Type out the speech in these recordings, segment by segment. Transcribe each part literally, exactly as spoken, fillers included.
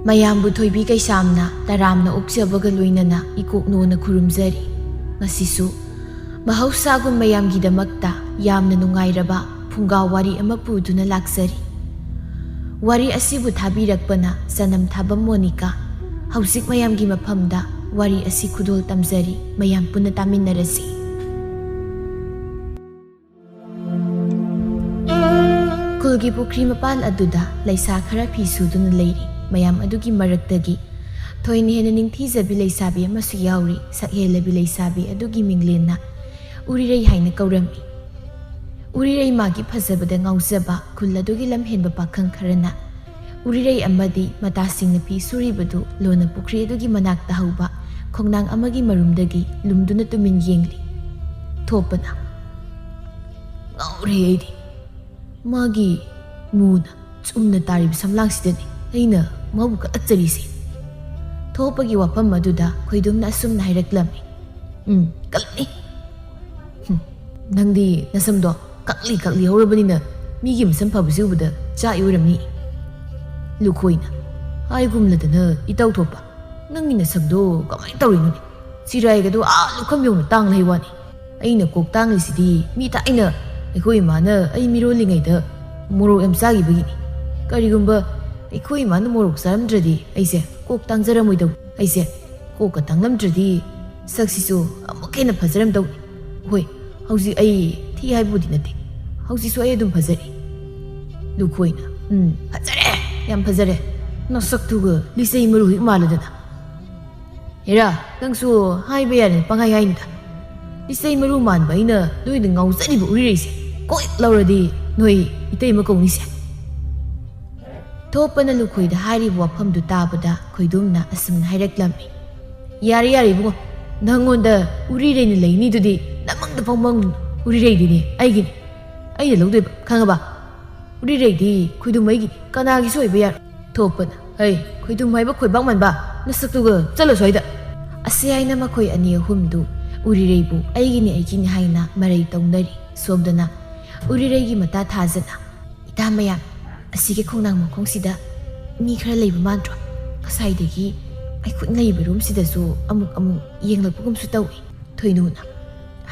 ꯃꯌꯥꯝꯕꯨ ꯊꯣꯏꯕꯤ ꯀꯩꯁꯥꯝꯅ ꯇꯔꯥꯝꯅ ꯑꯣꯛꯆꯕꯒ ꯂꯣꯏꯅꯅ ꯏꯀꯣꯛꯅꯣꯅ ꯈꯨꯔꯨꯝꯖꯔꯤ꯫ ꯉꯁꯤꯁꯨ ꯃꯍꯧꯁꯥꯒꯨꯝ ꯃꯌꯥꯝꯒꯤꯗꯃꯛꯇ ꯌꯥꯝꯅ ꯅꯨꯡꯉꯥꯏꯔꯕ ꯐꯨꯡꯒꯥ ꯋꯥꯔꯤ ꯑꯃ ꯄꯨꯗꯨꯅ ꯂꯥꯛꯆꯔꯤ꯫ ꯋꯥꯔꯤ ꯑꯁꯤꯕꯨ ꯊꯥꯕꯤꯔꯛꯄꯅ ꯆꯅꯝ ꯊꯥꯕꯝ ꯃꯣꯅꯤꯀꯥ꯫ ꯍꯧꯖꯤꯛ ꯃꯌꯥꯝꯒꯤ ꯃꯐꯝꯗ ꯋꯥꯔꯤ ꯑꯁꯤ ꯈꯨꯗꯣꯜ ꯇꯝꯖꯔꯤ꯫ ꯃꯌꯥꯝ ꯄꯨꯟꯅ ꯇꯥꯃꯤꯟꯅꯔꯁꯤ꯫ ꯈꯨꯜꯒꯤ ꯄꯨꯈ꯭ꯔꯤ ꯃꯄꯥꯜ ꯑꯗꯨꯗ ꯂꯩꯁꯥ ꯈꯔ ꯐꯤ ꯁꯨꯗꯨꯅ ꯂꯩꯔꯤ꯫ ꯃꯌꯥꯝ ꯑꯗꯨꯒꯤ ꯃꯔꯛꯇꯒꯤ ꯊꯣꯏꯅ ꯍꯦꯟꯅ ꯅꯤꯡꯊꯤꯖꯕꯤ ꯂꯩꯁꯥꯕꯤ ꯑꯃꯁꯨ ꯌꯥꯎꯔꯤ꯫ ꯁꯛꯍꯦꯜꯂꯕꯤ ꯂꯩꯁꯥꯕꯤ ꯑꯗꯨꯒꯤ ꯃꯤꯡꯂꯦꯟꯅ ꯎꯔꯤꯔꯩ ꯍꯥꯏꯅ ꯀꯧꯔꯝꯃꯤ꯫ ꯎꯔꯤꯔꯩ ꯃꯥꯒꯤ ꯐꯖꯕꯗ ꯉꯥꯎꯖꯕ ꯈꯨꯜ ꯑꯗꯨꯒꯤ ꯂꯝꯍꯦꯟꯕ ꯄꯥꯈꯪ ꯈꯔꯅ ꯎꯔꯤꯔꯩ ꯑꯃꯗꯤ ꯃꯇꯥꯁꯤꯡꯅ ꯐꯤ ꯁꯨꯔꯤꯕꯗꯨ ꯂꯣꯟꯅ ꯄꯨꯈ꯭ꯔꯤ ꯑꯗꯨꯒꯤ ꯃꯅꯥꯛꯇ ꯍꯧꯕ ꯈꯣꯡꯅꯥꯡ ꯑꯃꯒꯤ ꯃꯔꯨꯝꯗꯒꯤ ꯂꯨꯝꯗꯨꯅ ꯇꯨꯃꯤꯟ ꯌꯦꯡꯂꯤ꯫ ꯊꯣꯛꯄꯅ, "ꯉꯥꯎꯔꯦ ꯑꯩꯗꯤ꯫ ꯃꯥꯒꯤ ꯃꯨꯅ ꯆꯨꯝꯅ ꯇꯥꯔꯤꯕ ꯁꯝꯂꯥꯡꯁꯤꯗꯅꯤ ꯑꯩꯅ ꯃꯥꯕꯨ ꯀꯂꯛꯆꯔꯤꯁꯦ꯫" ꯊꯣꯛꯄꯒꯤ ꯋꯥꯐꯝ ꯑꯗꯨꯗ ꯈꯣꯏꯗꯨꯝꯅ ꯑꯁꯨꯝꯅ ꯍꯥꯏꯔꯛꯂꯝꯃꯤ꯫ "ꯎꯝ, ꯀꯂꯛꯅꯤ꯫ ꯍꯨꯝ, ꯅꯪꯗꯤ ꯅꯁꯝꯗꯣ ꯀꯛꯂꯤ ꯀꯛꯂꯤ ꯍꯧꯔꯕꯅꯤꯅ ꯃꯤꯒꯤ ꯃꯁꯝ ꯐꯕꯁꯤ ꯎꯕꯗ ꯆꯥꯛꯏ ꯑꯣꯏꯔꯝꯅꯤ꯫" ꯂꯨꯈꯣꯏꯅ, "ꯍꯥꯏꯒꯨꯝꯂꯗꯅ ꯏꯇꯧ ꯊꯣꯛꯄ, ꯅꯪꯒꯤ ꯅꯁꯝꯗꯣ ꯀꯃꯥꯏꯅ ꯇꯧꯔꯤꯅꯣꯅꯦ? ꯆꯤꯔꯥꯏꯒꯗꯣ ꯑꯥ ꯂꯨꯈꯝ ꯌꯧꯅ ꯇꯥꯡ ꯂꯩ ꯋꯥꯅꯤ꯫ ꯑꯩꯅ ꯀꯣꯛ ꯇꯥꯡꯂꯤꯁꯤꯗꯤ ꯃꯤ ꯊꯥꯏꯅ ꯑꯩꯈꯣꯏ ꯏꯃꯥꯅ ꯑꯩ ꯃꯤꯔꯣꯜꯂꯤꯉꯩꯗ ꯃꯣꯔꯣꯛ ꯌꯥꯝ ꯆꯥꯈꯤꯕꯒꯤꯅꯤ꯫ ꯀꯔꯤꯒꯨꯝꯕ ꯑꯩꯈꯣꯏ ꯏꯃꯥꯅ ꯃꯣꯔꯣꯛ ꯆꯥꯔꯝꯗ꯭ꯔꯗꯤ ꯑꯩꯁꯦ ꯀꯣꯛ ꯇꯥꯡꯖꯔꯝꯃꯣꯏꯗꯧ꯫ ꯑꯩꯁꯦ ꯀꯣꯛꯀ ꯇꯥꯡꯂꯝꯗ꯭ꯔꯗꯤ ꯁꯛꯁꯤꯁꯨ ꯑꯃꯨꯛ ꯍꯦꯟꯅ ꯐꯖꯔꯝꯗꯧꯅꯤ꯫ ꯍꯣꯏ, ꯍꯧꯖꯤꯛ ꯑꯩ ꯊꯤ ꯍꯥꯏꯕꯕꯨꯗꯤ ꯅꯠꯇꯦ, ꯍꯧꯖꯤꯛꯁꯨ ꯑꯩ ꯑꯗꯨꯝ ꯐꯖꯔꯤ꯫" ꯂꯨꯈꯣꯏꯅ, "ꯎꯝ, ꯐꯖꯔꯦ, ꯌꯥꯝ ꯐꯖꯔꯦ꯫ ꯅꯁꯛꯇꯨꯒ ꯂꯤꯆꯩ ꯃꯔꯨ ꯍꯦꯛ ꯃꯥꯜꯂꯗꯅ꯫ ꯍꯦꯔꯥ, ꯅꯪꯁꯨ ꯍꯥꯏꯕ ꯌꯥꯔꯦ ꯄꯪꯍꯥꯏ ꯍꯥꯏꯅꯨꯗ꯫ ꯂꯤꯆꯩ ꯃꯔꯨ ꯃꯥꯟꯕ ꯑꯩꯅ ꯅꯣꯏꯗ ꯉꯥꯎꯖꯔꯤꯕ ꯎꯔꯤꯔꯩꯁꯦ ꯀꯣꯏ ꯂꯧꯔꯗꯤ ꯅꯣꯏ ꯏꯇꯩꯃ ꯀꯧꯅꯤꯁꯦ꯫" ꯊꯣꯛꯄꯅ ꯂꯨꯈꯣꯏꯗ ꯍꯥꯏꯔꯤꯕ ꯋꯥꯐꯝꯗꯨ ꯇꯥꯕꯗ ꯈꯣꯏꯗꯨꯝꯅ ꯑꯁꯨꯝꯅ ꯍꯥꯏꯔꯛꯂꯝꯃꯤ꯫ "ꯌꯥꯔꯦ, ꯌꯥꯔꯦ ꯏꯕꯨꯡꯉꯣ, ꯅꯪꯉꯣꯟꯗ ꯎꯔꯤꯔꯩꯅ ꯂꯩꯅꯤꯗꯨꯗꯤ ꯅꯃꯪꯗ ꯐꯥꯎ ꯃꯪ꯫ ꯎꯔꯤꯔꯩꯗꯨꯅꯦ ꯑꯩꯒꯤꯅꯤ꯫ ꯑꯩꯅ ꯂꯧꯗꯣꯏꯕ, ꯈꯪꯉꯕ? ꯎꯔꯤꯔꯩꯗꯤ ꯈꯣꯏꯗꯨꯝ ꯑꯩꯒꯤꯅꯤ, ꯀꯅꯥꯒꯤꯁꯨ ꯑꯣꯏꯕ ꯌꯥꯔꯣꯏ꯫" ꯊꯣꯛꯄꯅ, "ꯍꯩ, ꯈꯣꯏꯗꯨꯝ ꯍꯥꯏꯕ ꯈꯣꯏꯕꯥꯛ ꯃꯥꯟꯕ, ꯅꯁꯛꯇꯨꯒ ꯆꯠꯂꯣ ꯁ꯭ꯋꯥꯏꯗ!" ꯑꯁꯤ ꯍꯥꯏꯅ ꯃꯈꯣꯏ ꯑꯅꯤ ꯑꯍꯨꯝꯗꯨ ꯎꯔꯤꯔꯩꯕꯨ ꯑꯩꯒꯤꯅꯤ ꯑꯩꯒꯤꯅꯤ ꯍꯥꯏꯅ ꯃꯔꯩ ꯇꯧꯅꯔꯤ꯫ ꯁꯣꯝꯗꯅ ꯎꯔꯤꯔꯩꯒꯤ ꯃꯇꯥ ꯊꯥꯖꯅ, "ꯏꯇꯥ ꯃꯌꯥꯝ, ꯑꯁꯤꯒꯤ ꯈꯣꯡꯅꯥꯡ ꯃꯈꯣꯡꯁꯤꯗ ꯃꯤ ꯈꯔ ꯂꯩꯕ ꯃꯥꯟꯗ꯭ꯔꯣ? ꯉꯁꯥꯏꯗꯒꯤ ꯑꯩꯈꯣꯏꯅ ꯂꯩꯕ ꯔꯨꯝꯁꯤꯗꯁꯨ ꯑꯃꯨꯛ ꯑꯃꯨꯛ ꯌꯦꯡꯂꯛꯄꯒꯨꯝꯁꯨ ꯇꯧꯏ꯫ ꯊꯣꯏꯅꯨꯅ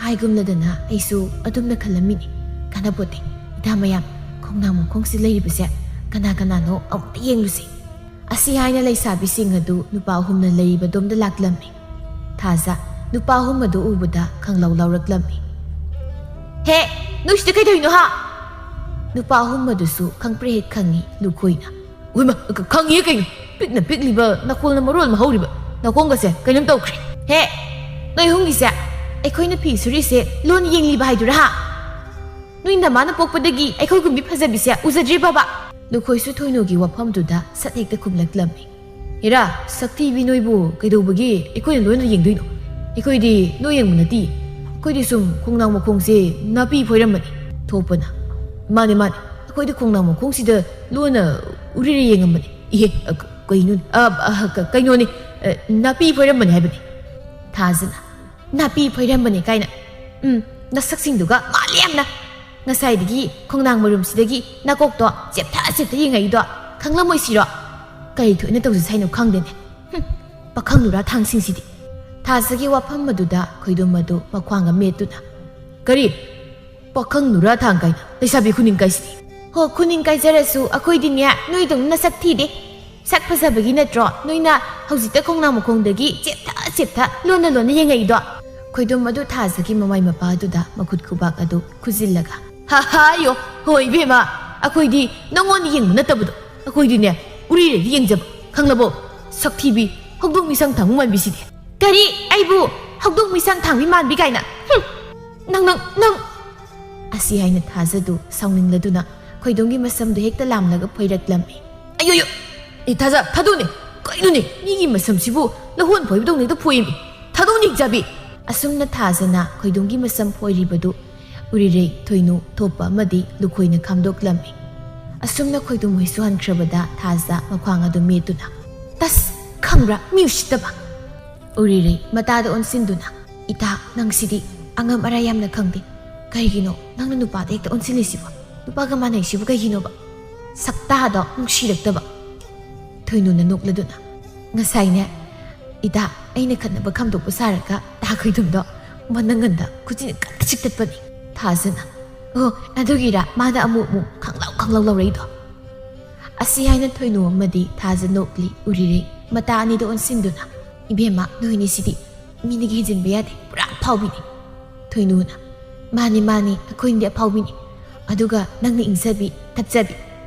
ꯍꯥꯏꯒꯨꯝꯂꯗꯅ ꯑꯩꯁꯨ ꯑꯗꯨꯝꯅ ꯈꯜꯂꯝꯃꯤꯅꯤ꯫ ꯀꯥꯟꯅꯄꯣꯠꯇꯦ꯫ ꯏꯇꯥ ꯃꯌꯥꯝ, ꯈꯣꯡꯅꯥꯡ ꯃꯈꯣꯡꯁꯤ ꯂꯩꯔꯤꯕꯁꯦ ꯀꯅꯥ ꯀꯅꯥꯅꯣ ꯑꯃꯨꯛꯇ ꯌꯦꯡꯂꯨꯁꯤ꯫ ꯑꯁꯤ ꯍꯥꯏꯅ ꯂꯩꯁꯥꯕꯤꯁꯤꯡ ꯑꯗꯨ ꯅꯨꯄꯥ ꯑꯍꯨꯝꯅ ꯂꯩꯔꯤꯕꯗꯣꯝꯗ ꯂꯥꯛꯂꯝꯃꯤ꯫ ꯊꯥꯖ ꯅꯨꯄꯥ ꯑꯍꯨꯝ ꯑꯗꯨ ꯎꯕꯗ ꯈꯪꯂꯧ ꯂꯧꯔꯛꯂꯝꯃꯤ꯫ "ꯍꯦ, ꯅꯣꯏꯁꯤꯗ ꯀꯩꯗꯧꯔꯤꯅꯣ ꯍꯥ?" ꯅꯨꯄꯥ ꯑꯍꯨꯝ ꯑꯗꯨꯁꯨ ꯈꯪꯄ꯭ꯔꯦꯛ ꯍꯦꯛ ꯈꯪꯉꯤ ꯂꯨꯈꯣꯏꯅ꯫ "ꯍꯣꯏꯃ, ꯈ-, ꯈꯪꯉꯤꯌꯦ ꯀꯩꯅꯣ꯫ ꯄꯤꯛꯅ ꯄꯤꯛꯂꯤꯕ ꯅꯈꯣꯜꯅ ꯃꯔꯣꯜ ꯑꯃ ꯍꯧꯔꯤꯕ꯫ ꯅꯈꯣꯡꯒꯁꯦ ꯀꯩꯅꯣꯝ ꯇꯧꯈ꯭ꯔꯦ꯫ ꯍꯦ, ꯅꯣꯏ ꯑꯍꯨꯝꯒꯤꯁꯦ ꯑꯩꯈꯣꯏꯅ ꯐꯤ ꯁꯨꯔꯤꯁꯦ ꯂꯣꯟ ꯌꯦꯡꯂꯤꯕ ꯍꯥꯏꯗꯨꯔꯥ ꯍꯥ? ꯅꯣꯏ ꯅꯃꯥꯅ ꯄꯣꯛꯄꯗꯒꯤ ꯑꯩꯈꯣꯏꯒꯨꯝꯕꯤ ꯐꯖꯕꯤꯁꯦ ꯎꯖꯗ꯭ꯔꯤꯕꯕ?" ꯂꯨꯈꯣꯏꯁꯨ ꯊꯣꯏꯅꯨꯒꯤ ꯋꯥꯐꯝꯗꯨꯗ ꯁꯠ ꯍꯦꯛꯇ ꯈꯨꯝꯂꯛꯂꯝꯃꯤ꯫ "ꯍꯦꯔꯥ, ꯁꯛꯊꯤꯕꯤ ꯅꯣꯏꯕꯨ ꯀꯩꯗꯧꯕꯒꯤ ꯑꯩꯈꯣꯏꯅ ꯂꯣꯏꯅ ꯌꯦꯡꯗꯣꯏꯅꯣ? ꯑꯩꯈꯣꯏꯗꯤ ꯅꯣꯏ ꯌꯦꯡꯕ ꯅꯠꯇꯦ꯫ ꯑꯩꯈꯣꯏꯗꯤ ꯁꯨꯝ ꯈꯣꯡꯅꯥꯡ ꯃꯈꯣꯡꯁꯦ ꯅꯥꯄꯤ ꯐꯣꯏꯔꯝꯕꯅꯤ꯫" ꯊꯣꯛꯄꯅ, "ꯃꯥꯅꯦ, ꯃꯥꯅꯦ, ꯑꯩꯈꯣꯏꯗꯤ ꯈꯣꯡꯅꯥꯡ ꯃꯈꯣꯡꯁꯤꯗ ꯂꯣꯟꯅ ꯎꯔꯤꯔ ꯌꯦꯡꯉꯝꯕꯅꯤ꯫ ꯏꯍꯦ, ꯑ, ꯀ-, ꯀꯩꯅꯣꯅꯦ, ꯑ, ꯑ, ꯀ-, ꯀꯩꯅꯣꯅꯦ, ꯑ, ꯅꯥꯄꯤ ꯐꯣꯏꯔꯝꯕꯅꯤ ꯍꯥꯏꯕꯅꯤ꯫" ꯊꯥꯖꯅ, "ꯅꯥꯄꯤ ꯐꯣꯏꯔꯝꯕꯅꯤ ꯀꯥꯏꯅ꯫ ꯎꯝ, ꯅꯁꯛꯁꯤꯡꯗꯨꯒ ꯃꯥꯜꯂꯦ ꯌꯥꯝꯅ꯫ ꯉꯁꯥꯏꯗꯒꯤ ꯈꯣꯡꯅꯥꯡ ꯃꯔꯨꯝꯁꯤꯗꯒꯤ ꯅꯀꯣꯛꯇꯣ ꯆꯦꯞꯊ ꯆꯦꯞꯊ ꯌꯦꯡꯉꯛꯏꯗꯣ ꯈꯪꯂꯝꯃꯣꯏꯁꯤꯔꯣ? ꯀꯔꯤ ꯊꯣꯛꯏꯅ ꯇꯧꯖꯁꯦ ꯍꯥꯏꯅꯣ ꯈꯪꯗꯦꯅꯦ꯫ ꯍꯨꯝ, ꯄꯥꯈꯪ ꯅꯨꯔꯥ ꯊꯥꯡꯁꯤꯡꯁꯤꯗꯤ꯫" ꯊꯥꯖꯒꯤ ꯋꯥꯐꯝ ꯑꯗꯨꯗ ꯈꯣꯏꯗꯨꯝ ꯑꯗꯨ ꯃꯈ꯭ꯋꯥꯡꯒ ꯃꯦꯠꯇꯨꯅ, "ꯀꯔꯤ? ꯄꯥꯈꯪ ꯅꯨꯔꯥ ꯊꯥꯡ ꯀꯥꯏꯅ? ꯂꯩꯁꯥꯕꯤ ꯈꯨꯅꯤꯡ ꯀꯥꯏꯁꯤꯗꯤ?" "ꯍꯣ, ꯈꯨꯅꯤꯡ ꯀꯥꯏꯖꯔꯁꯨ ꯑꯩꯈꯣꯏꯗꯤꯅꯦ ꯅꯣꯏꯗꯧꯅ ꯁꯛ ꯊꯤꯗꯦ꯫ ꯁꯛ ꯐꯖꯕꯒꯤ ꯅꯠꯇ꯭ꯔꯣ ꯅꯣꯏꯅ ꯍꯧꯖꯤꯛꯇ ꯈꯣꯡꯅꯥꯡ ꯃꯈꯣꯡꯗꯒꯤ ꯆꯦꯞꯊ ꯆꯦꯞꯊ ꯂꯣꯟꯅ ꯂꯣꯟꯅ ꯌꯦꯡꯉꯛꯏꯗꯣ?" ꯈꯣꯏꯗꯨꯝ ꯑꯗꯨ ꯊꯥꯖꯒꯤ ꯃꯃꯥꯏ ꯃꯄꯥ ꯑꯗꯨꯗ ꯃꯈꯨꯠ ꯈꯨꯕꯥꯛ ꯑꯗꯨ ꯈꯨꯖꯤꯜꯂꯒ, "ꯍꯥ ꯍꯥꯏꯌꯣ, ꯍꯣꯏ ꯏꯕꯦꯝꯃ, ꯑꯩꯈꯣꯏꯗꯤ ꯅꯪꯉꯣꯟꯗ ꯌꯦꯡꯕ ꯅꯠꯇꯕꯗꯣ, ꯑꯩꯈꯣꯏꯗꯤꯅꯦ ꯎꯔꯤꯔꯗꯤ ꯌꯦꯡꯖꯕ, ꯈꯪꯂꯕꯣ? ꯁꯛꯊꯤꯕꯤ, ꯍꯧꯗꯣꯡ ꯃꯤꯁꯪ ꯊꯥꯡꯕ ꯃꯥꯟꯕꯤꯁꯤꯗꯤ꯫" "ꯀꯔꯤ? ꯑꯩꯕꯨ ꯍꯧꯗꯣꯡ ꯃꯤꯁꯪ ꯊꯥꯡꯕꯤ ꯃꯥꯟꯕꯤ ꯀꯥꯏꯅ? ꯍꯨꯝ! ꯅꯪ, ꯅꯪ, ꯅꯪ!" ꯑꯁꯤ ꯍꯥꯏꯅ ꯊꯥꯖꯗꯨ ꯁꯥꯎꯅꯤꯡꯂꯗꯨꯅ ꯈꯣꯏꯗꯣꯝꯒꯤ ꯃꯁꯝꯗꯨ ꯍꯦꯛꯇ ꯂꯥꯝꯂꯒ ꯐꯣꯏꯔꯛꯂꯝꯃꯤ꯫ "ꯑꯌꯣꯌꯣ! ꯑꯦ ꯊꯥꯖ, ꯊꯥꯗꯣꯛꯅꯦ꯫ ꯀꯩꯅꯣꯅꯦ, ꯃꯤꯒꯤ ꯃꯁꯝꯁꯤꯕꯨ ꯂꯧꯍꯣꯟ ꯐꯣꯏꯕꯗꯧꯅ ꯍꯦꯛꯇ ꯐꯣꯏꯌꯦꯃꯤ꯫ ꯊꯥꯗꯣꯛꯅꯦ, ꯏꯆꯥꯕꯤ!" ꯑꯁꯨꯝꯅ ꯊꯥꯖꯅ ꯈꯣꯏꯗꯣꯝꯒꯤ ꯃꯁꯝ ꯐꯣꯏꯔꯤꯕꯗꯨ ꯎꯔꯤꯔꯩ, ꯊꯣꯏꯅꯨ, ꯊꯣꯛꯄ ꯑꯃꯗꯤ ꯂꯨꯈꯣꯏꯅ ꯈꯥꯝꯗꯣꯛꯂꯝꯃꯤ꯫ ꯑꯁꯨꯝꯅ ꯈꯣꯏꯗꯣꯝ ꯍꯣꯏꯁꯨ ꯍꯟꯈ꯭ꯔꯕꯗ ꯊꯥꯖ ꯃꯈ꯭ꯋꯥꯡ ꯑꯗꯨ ꯃꯦꯠꯇꯨꯅ, "ꯇꯁ! ꯈꯪꯕ꯭ꯔꯥ, ꯃꯤ ꯎꯁꯤꯠꯇꯕ!" ꯎꯔꯤꯔꯩ ꯃꯇꯥꯗ ꯑꯣꯟꯁꯤꯟꯗꯨꯅ, "ꯏꯇꯥ, ꯅꯪꯁꯤꯗꯤ ꯑꯉꯝ ꯑꯔꯥꯏ ꯌꯥꯝꯅ ꯈꯪꯗꯦ꯫ ꯀꯩꯒꯤꯅꯣ ꯅꯪꯅ ꯅꯨꯄꯥꯗ ꯍꯦꯛꯇ ꯑꯣꯟꯁꯤꯜꯂꯤꯁꯤꯕꯣ? ꯅꯨꯄꯥꯒ ꯃꯥꯟꯅꯩꯁꯤꯕꯨ ꯀꯩꯒꯤꯅꯣꯕ? ꯁꯛꯇꯥꯗꯣ ꯅꯨꯡꯁꯤꯔꯛꯇꯕ꯫" ꯊꯣꯏꯅꯨꯅ ꯅꯣꯛꯂꯗꯨꯅ, "ꯉꯁꯥꯏꯅꯦ, ꯏꯇꯥ, ꯑꯩꯅ ꯈꯠꯅꯕ ꯈꯥꯝꯗꯣꯛꯄ ꯁꯥꯔꯒ ꯇꯥ ꯈꯣꯏꯗꯨꯝꯗꯣ ꯃꯅꯪꯒꯟꯗ ꯈꯨꯖꯤꯟ ꯀꯟꯅ ꯆꯤꯛꯇꯠꯄꯅꯤ", ꯊꯥꯖꯅ꯫ "ꯑꯣ, ꯑꯗꯨꯒꯤꯔ ꯃꯥꯅ ꯑꯃꯨꯛ ꯑꯃꯨꯛ ꯈꯪꯂꯥꯎ ꯈꯪꯂꯥꯎ ꯂꯥꯎꯔꯛꯏꯗꯣ?" ꯑꯁꯤ ꯍꯥꯏꯅ ꯊꯣꯏꯅꯨ ꯑꯃꯗꯤ ꯊꯥꯖ ꯅꯣꯛꯂꯤ꯫ ꯎꯔꯤꯔꯩ ꯃꯇꯥ ꯑꯅꯤꯗ ꯑꯣꯟꯁꯤꯟꯗꯨꯅ, "ꯏꯕꯦꯝꯃ, ꯅꯣꯏꯅꯤꯁꯤꯗꯤ ꯃꯤꯗꯒꯤ ꯍꯦꯟꯖꯤꯟꯕ ꯌꯥꯗꯦ, ꯄꯨꯔꯥ ꯑꯐꯥꯎꯕꯤꯅꯤ꯫" ꯊꯣꯏꯅꯨꯅ, "ꯃꯥꯅꯤ, ꯃꯥꯅꯤ, ꯑꯩꯈꯣꯏꯅꯗꯤ ꯑꯐꯥꯎꯕꯤꯅꯤ꯫ ꯑꯗꯨꯒ ꯅꯪꯅ ꯏꯪꯖꯕꯤ, ꯇꯞꯆꯕꯤ,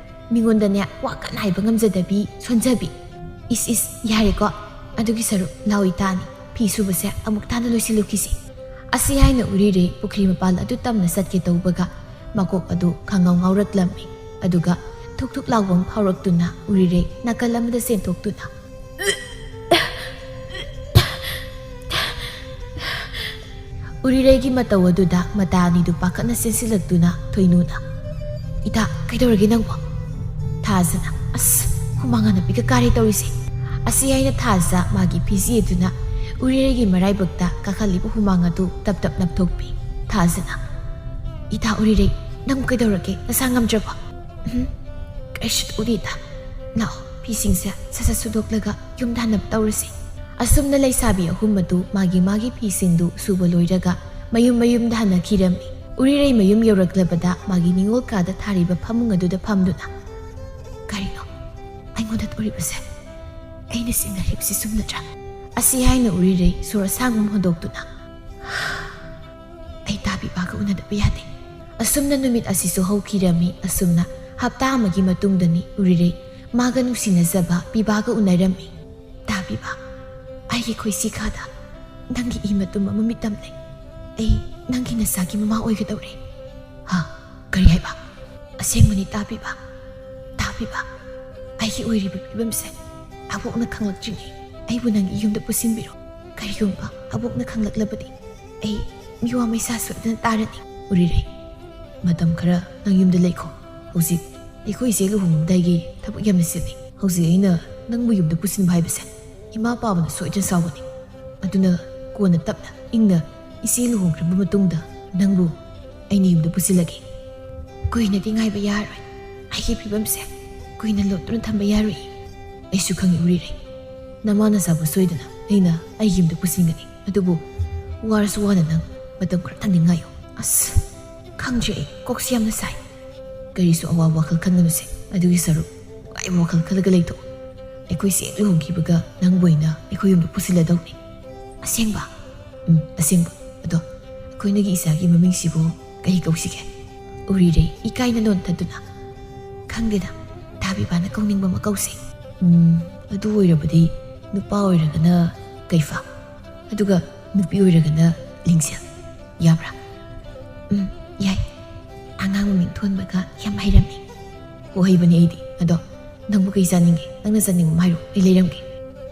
ꯃꯤꯉꯣꯟꯗꯅꯦ ꯋꯥ ꯀꯟꯅ ꯍꯥꯏꯕ ꯉꯝꯖꯗꯕꯤ, ꯁꯣꯟꯖꯕꯤ꯫ ꯏꯁ, ꯏꯁ, ꯌꯥꯔꯦꯀꯣ꯫ ꯑꯗꯨꯒꯤ ꯁꯔꯨꯛ ꯂꯥꯎ ꯏꯇꯥꯅꯤ, ꯐꯤ ꯁꯨꯕꯁꯦ ꯑꯃꯨꯛ ꯇꯥꯅ ꯂꯣꯏꯁꯤꯜꯂꯨꯈꯤꯁꯤ꯫" ꯑꯁꯤ ꯍꯥꯏꯅ ꯎꯔꯤꯔꯩ ꯄꯨꯈ꯭ꯔꯤ ꯃꯄꯥꯜ ꯑꯗꯨ ꯇꯝꯅ ꯆꯠꯀꯦ ꯇꯧꯕꯒ ꯃꯀꯣꯛ ꯑꯗꯨ ꯈꯪꯉꯥꯎ ꯉꯥꯎꯔꯛꯂꯝꯃꯤ꯫ ꯑꯗꯨꯒ ꯊꯨꯛ ꯊꯨꯛ ꯂꯥꯎꯕ ꯑꯃ ꯐꯥꯎꯔꯛꯇꯨꯅ ꯎꯔꯤꯔꯩ ꯅꯥꯀꯜ ꯑꯃꯗ ꯆꯦꯟꯊꯣꯛꯇꯨꯅ, ꯎꯔꯤꯔꯩꯒꯤ ꯃꯇꯧ ꯑꯗꯨꯗ ꯃꯇꯥ ꯑꯅꯤꯗꯨ ꯄꯥꯈꯠꯅ ꯆꯦꯟꯁꯤꯜꯂꯛꯇꯨꯅ ꯊꯣꯏꯅꯨꯅ, "ꯏꯇꯥ, ꯀꯩꯗꯧꯔꯒꯦ ꯅꯪꯕꯣ?" ꯊꯥꯖꯅ, "ꯑꯁ, ꯍꯨꯃꯥꯡ ꯑꯅꯞꯄꯤꯒ ꯀꯥꯔꯦ ꯇꯧꯔꯤꯁꯦ꯫" ꯑꯁꯤ ꯍꯥꯏꯅ ꯊꯥꯖ ꯃꯥꯒꯤ ꯐꯤꯖꯤ ꯑꯗꯨꯅ ꯎꯔꯤꯔꯩꯒꯤ ꯃꯔꯥꯏꯕꯛꯇ ꯀꯥꯈꯠꯂꯤꯕ ꯍꯨꯃꯥꯡ ꯑꯗꯨ ꯇꯞ ꯇꯞ ꯅꯞꯊꯣꯛꯄꯤ꯫ ꯊꯥꯖꯅ, "ꯏꯇꯥ ꯎꯔꯤꯔꯩ, ꯅꯪꯕꯨ ꯀꯩꯗꯧꯔꯒꯦ? ꯅꯁꯥ ꯉꯝꯗ꯭ꯔꯕꯣ?" "ꯎꯝ, ꯀꯩꯁꯨ ꯇꯧꯗꯦꯗ꯫ ꯂꯥꯛꯑꯣ, ꯐꯤꯁꯤꯡꯁꯦ ꯁꯠ ꯁꯠ ꯁꯨꯗꯣꯛꯂꯒ ꯌꯨꯝꯗ ꯍꯟꯅꯕ ꯇꯧꯔꯁꯤ꯫" ꯑꯁꯨꯝꯅ ꯂꯩꯁꯥꯕꯤ ꯑꯍꯨꯝ ꯑꯗꯨ ꯃꯥꯒꯤ ꯃꯥꯒꯤ ꯐꯤꯁꯤꯡꯗꯨ ꯁꯨꯕ ꯂꯣꯏꯔꯒ ꯃꯌꯨꯝ ꯃꯌꯨꯝꯗ ꯍꯟꯅꯈꯤꯔꯝꯃꯤ꯫ ꯎꯔꯤꯔꯩ ꯃꯌꯨꯝ ꯌꯧꯔꯛꯂꯕꯗ ꯃꯥꯒꯤ ꯅꯤꯉꯣꯜ ꯀꯥꯗ ꯊꯥꯔꯤꯕ ꯐꯃꯨꯡ ꯑꯗꯨꯗ ꯐꯝꯗꯨꯅ, "ꯀꯔꯤꯅꯣ ꯑꯩꯉꯣꯟꯗ ꯇꯧꯔꯤꯕꯁꯦ? ꯑꯩꯅ ꯆꯤꯡꯅꯔꯤꯕꯁꯤ ꯆꯨꯝꯅꯗ꯭ꯔꯥ?" ꯑꯁꯤ ꯍꯥꯏꯅ ꯎꯔꯤꯔꯩ ꯁꯣꯔ ꯑꯁꯥꯡꯕ ꯑꯃ ꯍꯣꯟꯗꯣꯛꯇꯨꯅ, "ꯑꯩ ꯇꯥ ꯄꯤꯕꯥꯒ ꯎꯅꯗꯕ ꯌꯥꯗꯦ꯫" ꯑꯁꯨꯝꯅ ꯅꯨꯃꯤꯠ ꯑꯁꯤꯁꯨ ꯍꯧꯈꯤꯔꯝꯃꯤ꯫ ꯑꯁꯨꯝꯅ ꯍꯞꯇꯥ ꯑꯃꯒꯤ ꯃꯇꯨꯡꯗꯅꯤ ꯎꯔꯤꯔꯩ ꯃꯥꯒ ꯅꯨꯡꯁꯤꯅꯖꯕ ꯄꯤꯕꯥꯒ ꯎꯅꯔꯝꯃꯤ꯫ "ꯇꯥ ꯄꯤꯕꯥ, ꯑꯩꯒꯤ ꯈꯣꯏꯁꯤ ꯈꯥꯗ ꯅꯪꯒꯤ ꯏ ꯃꯇꯨꯝ ꯑꯃ ꯃꯤꯠꯇꯝ ꯂꯩ꯫ ꯑꯩ ꯅꯪꯒꯤ ꯅꯆꯥꯒꯤ ꯃꯃꯥ ꯑꯣꯏꯒꯗꯧꯔꯦ꯫" "ꯍꯥ? ꯀꯔꯤ ꯍꯥꯏꯕ?" "ꯑꯁꯦꯡꯕꯅꯤ ꯇꯥ ꯄꯤꯕꯥ꯫ ꯇꯥ ꯄꯤꯕꯥ, ꯑꯩꯒꯤ ꯑꯣꯏꯔꯤꯕ ꯐꯤꯕꯝꯁꯦ ꯑꯕꯣꯛꯅ ꯈꯪꯂꯛꯇ꯭ꯔꯤꯉꯩ ꯑꯩꯕꯨ ꯅꯪꯒꯤ ꯌꯨꯝꯗ ꯄꯨꯁꯤꯟꯕꯤꯔꯣ꯫ ꯀꯔꯤꯒꯨꯝꯕ ꯑꯕꯣꯛꯅ ꯈꯪꯂꯛꯂꯕꯗꯤ ꯑꯩ ꯃꯤꯋꯥ ꯃꯩꯁꯥ ꯁꯣꯏꯗꯅ ꯇꯥꯔꯅꯤ꯫" "ꯎꯔꯤꯔꯩ, ꯃꯇꯝ ꯈꯔ ꯅꯪ ꯌꯨꯝꯗ ꯂꯩꯈꯣ꯫ ꯍꯧꯖꯤꯛ ꯑꯩꯈꯣꯏ ꯏꯆꯦ ꯂꯨꯍꯣꯡꯂꯝꯗꯥꯏꯒꯤ ꯊꯕꯛ ꯌꯥꯝꯅ ꯆꯤꯜꯂꯤ꯫ ꯍꯧꯖꯤꯛ ꯑꯩꯅ ꯅꯪꯕꯨ ꯌꯨꯝꯗ ꯄꯨꯁꯤꯟꯕ ꯍꯥꯏꯕꯁꯦ ꯏꯃꯥ ꯄꯥꯕꯅ ꯁꯣꯏꯗꯅ ꯁꯥꯎꯒꯅꯤ꯫ ꯑꯗꯨꯅ ꯀꯣꯟꯅ ꯇꯞꯅ ꯏꯪꯅ ꯏꯆꯦ ꯂꯨꯍꯣꯡꯈ꯭ꯔꯕ ꯃꯇꯨꯡꯗ ꯅꯪꯕꯨ ꯑꯩꯅ ꯌꯨꯝꯗ ꯄꯨꯁꯤꯜꯂꯒꯦ꯫" "ꯀꯨꯏꯅꯗꯤ ꯉꯥꯏꯕ ꯌꯥꯔꯣꯏ꯫ ꯑꯩꯒꯤ ꯐꯤꯕꯝꯁꯦ ꯀꯨꯏꯅ ꯂꯣꯠꯇꯨꯅ ꯊꯝꯕ ꯌꯥꯔꯣꯏ꯫" "ꯑꯩꯁꯨ ꯈꯪꯏ ꯎꯔꯤꯔꯩ꯫ ꯅꯃꯥ ꯅꯆꯥꯕꯨ ꯁꯣꯏꯗꯅ ꯑꯩꯅ ꯑꯩꯒꯤ ꯌꯨꯝꯗ ꯄꯨꯁꯤꯟꯒꯅꯤ꯫ ꯑꯗꯨꯕꯨ ꯋꯥꯔꯁꯨ ꯋꯥꯅ ꯅꯪ ꯃꯇꯝ ꯈꯔꯇꯪꯗꯤ ꯉꯥꯏꯌꯨ꯫ ꯑꯁ, ꯈꯪꯗ꯭ꯔꯦ, ꯑꯩ ꯀꯣꯛꯁꯤ ꯌꯥꯝꯅ ꯁꯥꯏ꯫ ꯀꯔꯤꯁꯨ ꯑꯋꯥꯕ ꯋꯥꯈꯜ ꯈꯟꯒꯅꯨꯁꯦ꯫ ꯑꯗꯨꯒꯤ ꯁꯔꯨꯛ ꯅꯨꯡꯉꯥꯏꯕ ꯋꯥꯈꯜ ꯈꯜꯂꯒ ꯂꯩꯊꯣꯛꯎ꯫ ꯑꯩꯈꯣꯏꯁꯦ ꯍꯦꯛ ꯂꯨꯍꯣꯡꯈꯤꯕꯒ ꯅꯪꯕꯨ ꯑꯣꯏꯅ ꯑꯩꯈꯣꯏ ꯌꯨꯝꯗ ꯄꯨꯁꯤꯜꯂꯗꯧꯅꯤ꯫ ꯑꯁꯦꯡꯕ? ꯎꯝ, ꯑꯁꯦꯡꯕ꯫ ꯑꯗꯣ ꯑꯩꯈꯣꯏꯅꯒꯤ ꯏꯆꯥꯒꯤ ꯃꯃꯤꯡꯁꯤꯕꯨ ꯀꯩ ꯀꯧꯁꯤꯒꯦ? ꯎꯔꯤꯔꯩ ꯏꯀꯥꯏꯅ ꯂꯣꯟꯊꯗꯨꯅ, "ꯈꯪꯗꯦꯗ, ꯊꯥꯕꯤꯕꯥꯅ ꯀꯧꯅꯤꯡꯕ ꯑꯃ ꯀꯧꯁꯦ꯫ ꯎꯝ, ꯑꯗꯨ ꯑꯣꯏꯔꯕꯗꯤ ꯅꯨꯄꯥ ꯑꯣꯏꯔꯒꯅ ꯀꯩꯐꯥ, ꯑꯗꯨꯒ ꯅꯨꯄꯤ ꯑꯣꯏꯔꯒꯅ ꯂꯤꯡꯖꯦꯜ꯫ ꯌꯥꯕ꯭ꯔꯥ?" "ꯎꯝ, ꯌꯥꯏ꯫ ꯑꯉꯥꯡ ꯃꯃꯤꯡ ꯊꯣꯟꯕꯒ ꯌꯥꯝ ꯍꯩꯔꯝꯃꯤ꯫" "ꯑꯣ, ꯍꯩꯕꯅꯦ ꯑꯩꯗꯤ꯫ ꯑꯗꯣ ꯅꯪꯕꯨ ꯀꯩ ꯆꯥꯅꯤꯡꯒꯦ? ꯅꯪꯅ ꯆꯥꯅꯤꯡꯕ ꯑꯃ ꯍꯥꯏꯔꯣ, ꯑꯩ ꯂꯩꯔꯝꯒꯦ꯫"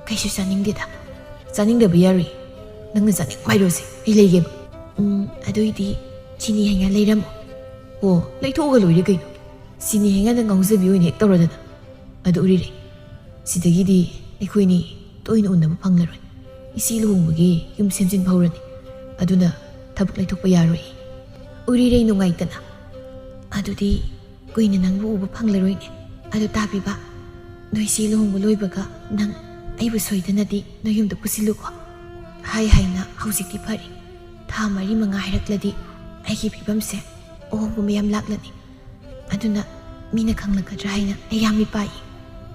"ꯀꯩꯁꯨ ꯆꯥꯅꯤꯡꯗꯦꯗ꯫" "ꯆꯥꯅꯤꯡꯗꯕ ꯌꯥꯔꯣꯏ꯫ ꯅꯪꯅ ꯆꯥꯅꯤꯡꯕ ꯍꯥꯏꯔꯣꯁꯦ, ꯑꯩ ꯂꯩꯒꯦꯕ꯫" "ꯎꯝ, ꯑꯗꯨꯏꯗꯤ ꯆꯤꯅꯤ ꯍꯩꯉꯥ ꯂꯩꯔꯝꯃꯣ꯫" "ꯑꯣ, ꯂꯩꯊꯣꯛꯑꯒ ꯂꯣꯏꯔꯦ ꯀꯩꯅꯣ꯫ ꯆꯤꯅꯤ ꯍꯩꯉꯥꯗ ꯉꯥꯎꯖꯕꯤ ꯑꯣꯏꯅ ꯍꯦꯛ ꯇꯧꯔꯗꯅ꯫" "ꯑꯗꯨ ꯎꯔꯤꯔꯩ, ꯁꯤꯗꯒꯤꯗꯤ ꯑꯩꯈꯣꯏꯅꯤ ꯇꯣꯏꯅ ꯎꯅꯕ ꯐꯪꯂꯔꯣꯏ꯫ ꯏꯆꯦ ꯂꯨꯍꯣꯡꯕꯒꯤ ꯌꯨꯝ ꯁꯦꯝꯖꯤꯟꯕ ꯍꯧꯔꯅꯤ꯫ ꯑꯗꯨꯅ ꯊꯕꯛ ꯂꯩꯊꯣꯛꯄ ꯌꯥꯔꯣꯏ꯫" ꯎꯔꯤꯔꯩ ꯅꯨꯡꯉꯥꯏꯇꯅ, "ꯑꯗꯨꯗꯤ ꯀꯨꯏꯅ ꯅꯪꯕꯨ ꯎꯕ ꯐꯪꯂꯔꯣꯏꯅꯦ꯫ ꯑꯗꯨ ꯇꯥꯕꯤꯕ, ꯅꯣꯏ ꯏꯆꯦ ꯂꯨꯍꯣꯡꯕ ꯂꯣꯏꯕꯒ ꯅꯪ ꯑꯩꯕꯨ ꯁꯣꯏꯗꯅꯗꯤ ꯅꯣꯏ ꯌꯨꯝꯗ ꯄꯨꯁꯤꯜꯂꯨꯀꯣ꯫" ꯍꯥꯏ ꯍꯥꯏꯅ ꯍꯧꯖꯤꯛꯇꯤ ꯐꯔꯦ꯫ ꯊꯥ ꯃꯔꯤ ꯃꯉꯥ ꯍꯥꯏꯔꯛꯂꯗꯤ ꯑꯩꯒꯤ ꯐꯤꯕꯝꯁꯦ ꯑꯍꯣꯡꯕ ꯃꯌꯥꯝ ꯂꯥꯛꯂꯅꯤ꯫ ꯑꯗꯨꯅ ꯃꯤꯅ ꯈꯪꯂꯛꯀꯗ꯭ꯔꯥ ꯍꯥꯏꯅ ꯑꯩ ꯌꯥꯝ ꯃꯤꯄꯥꯏ꯫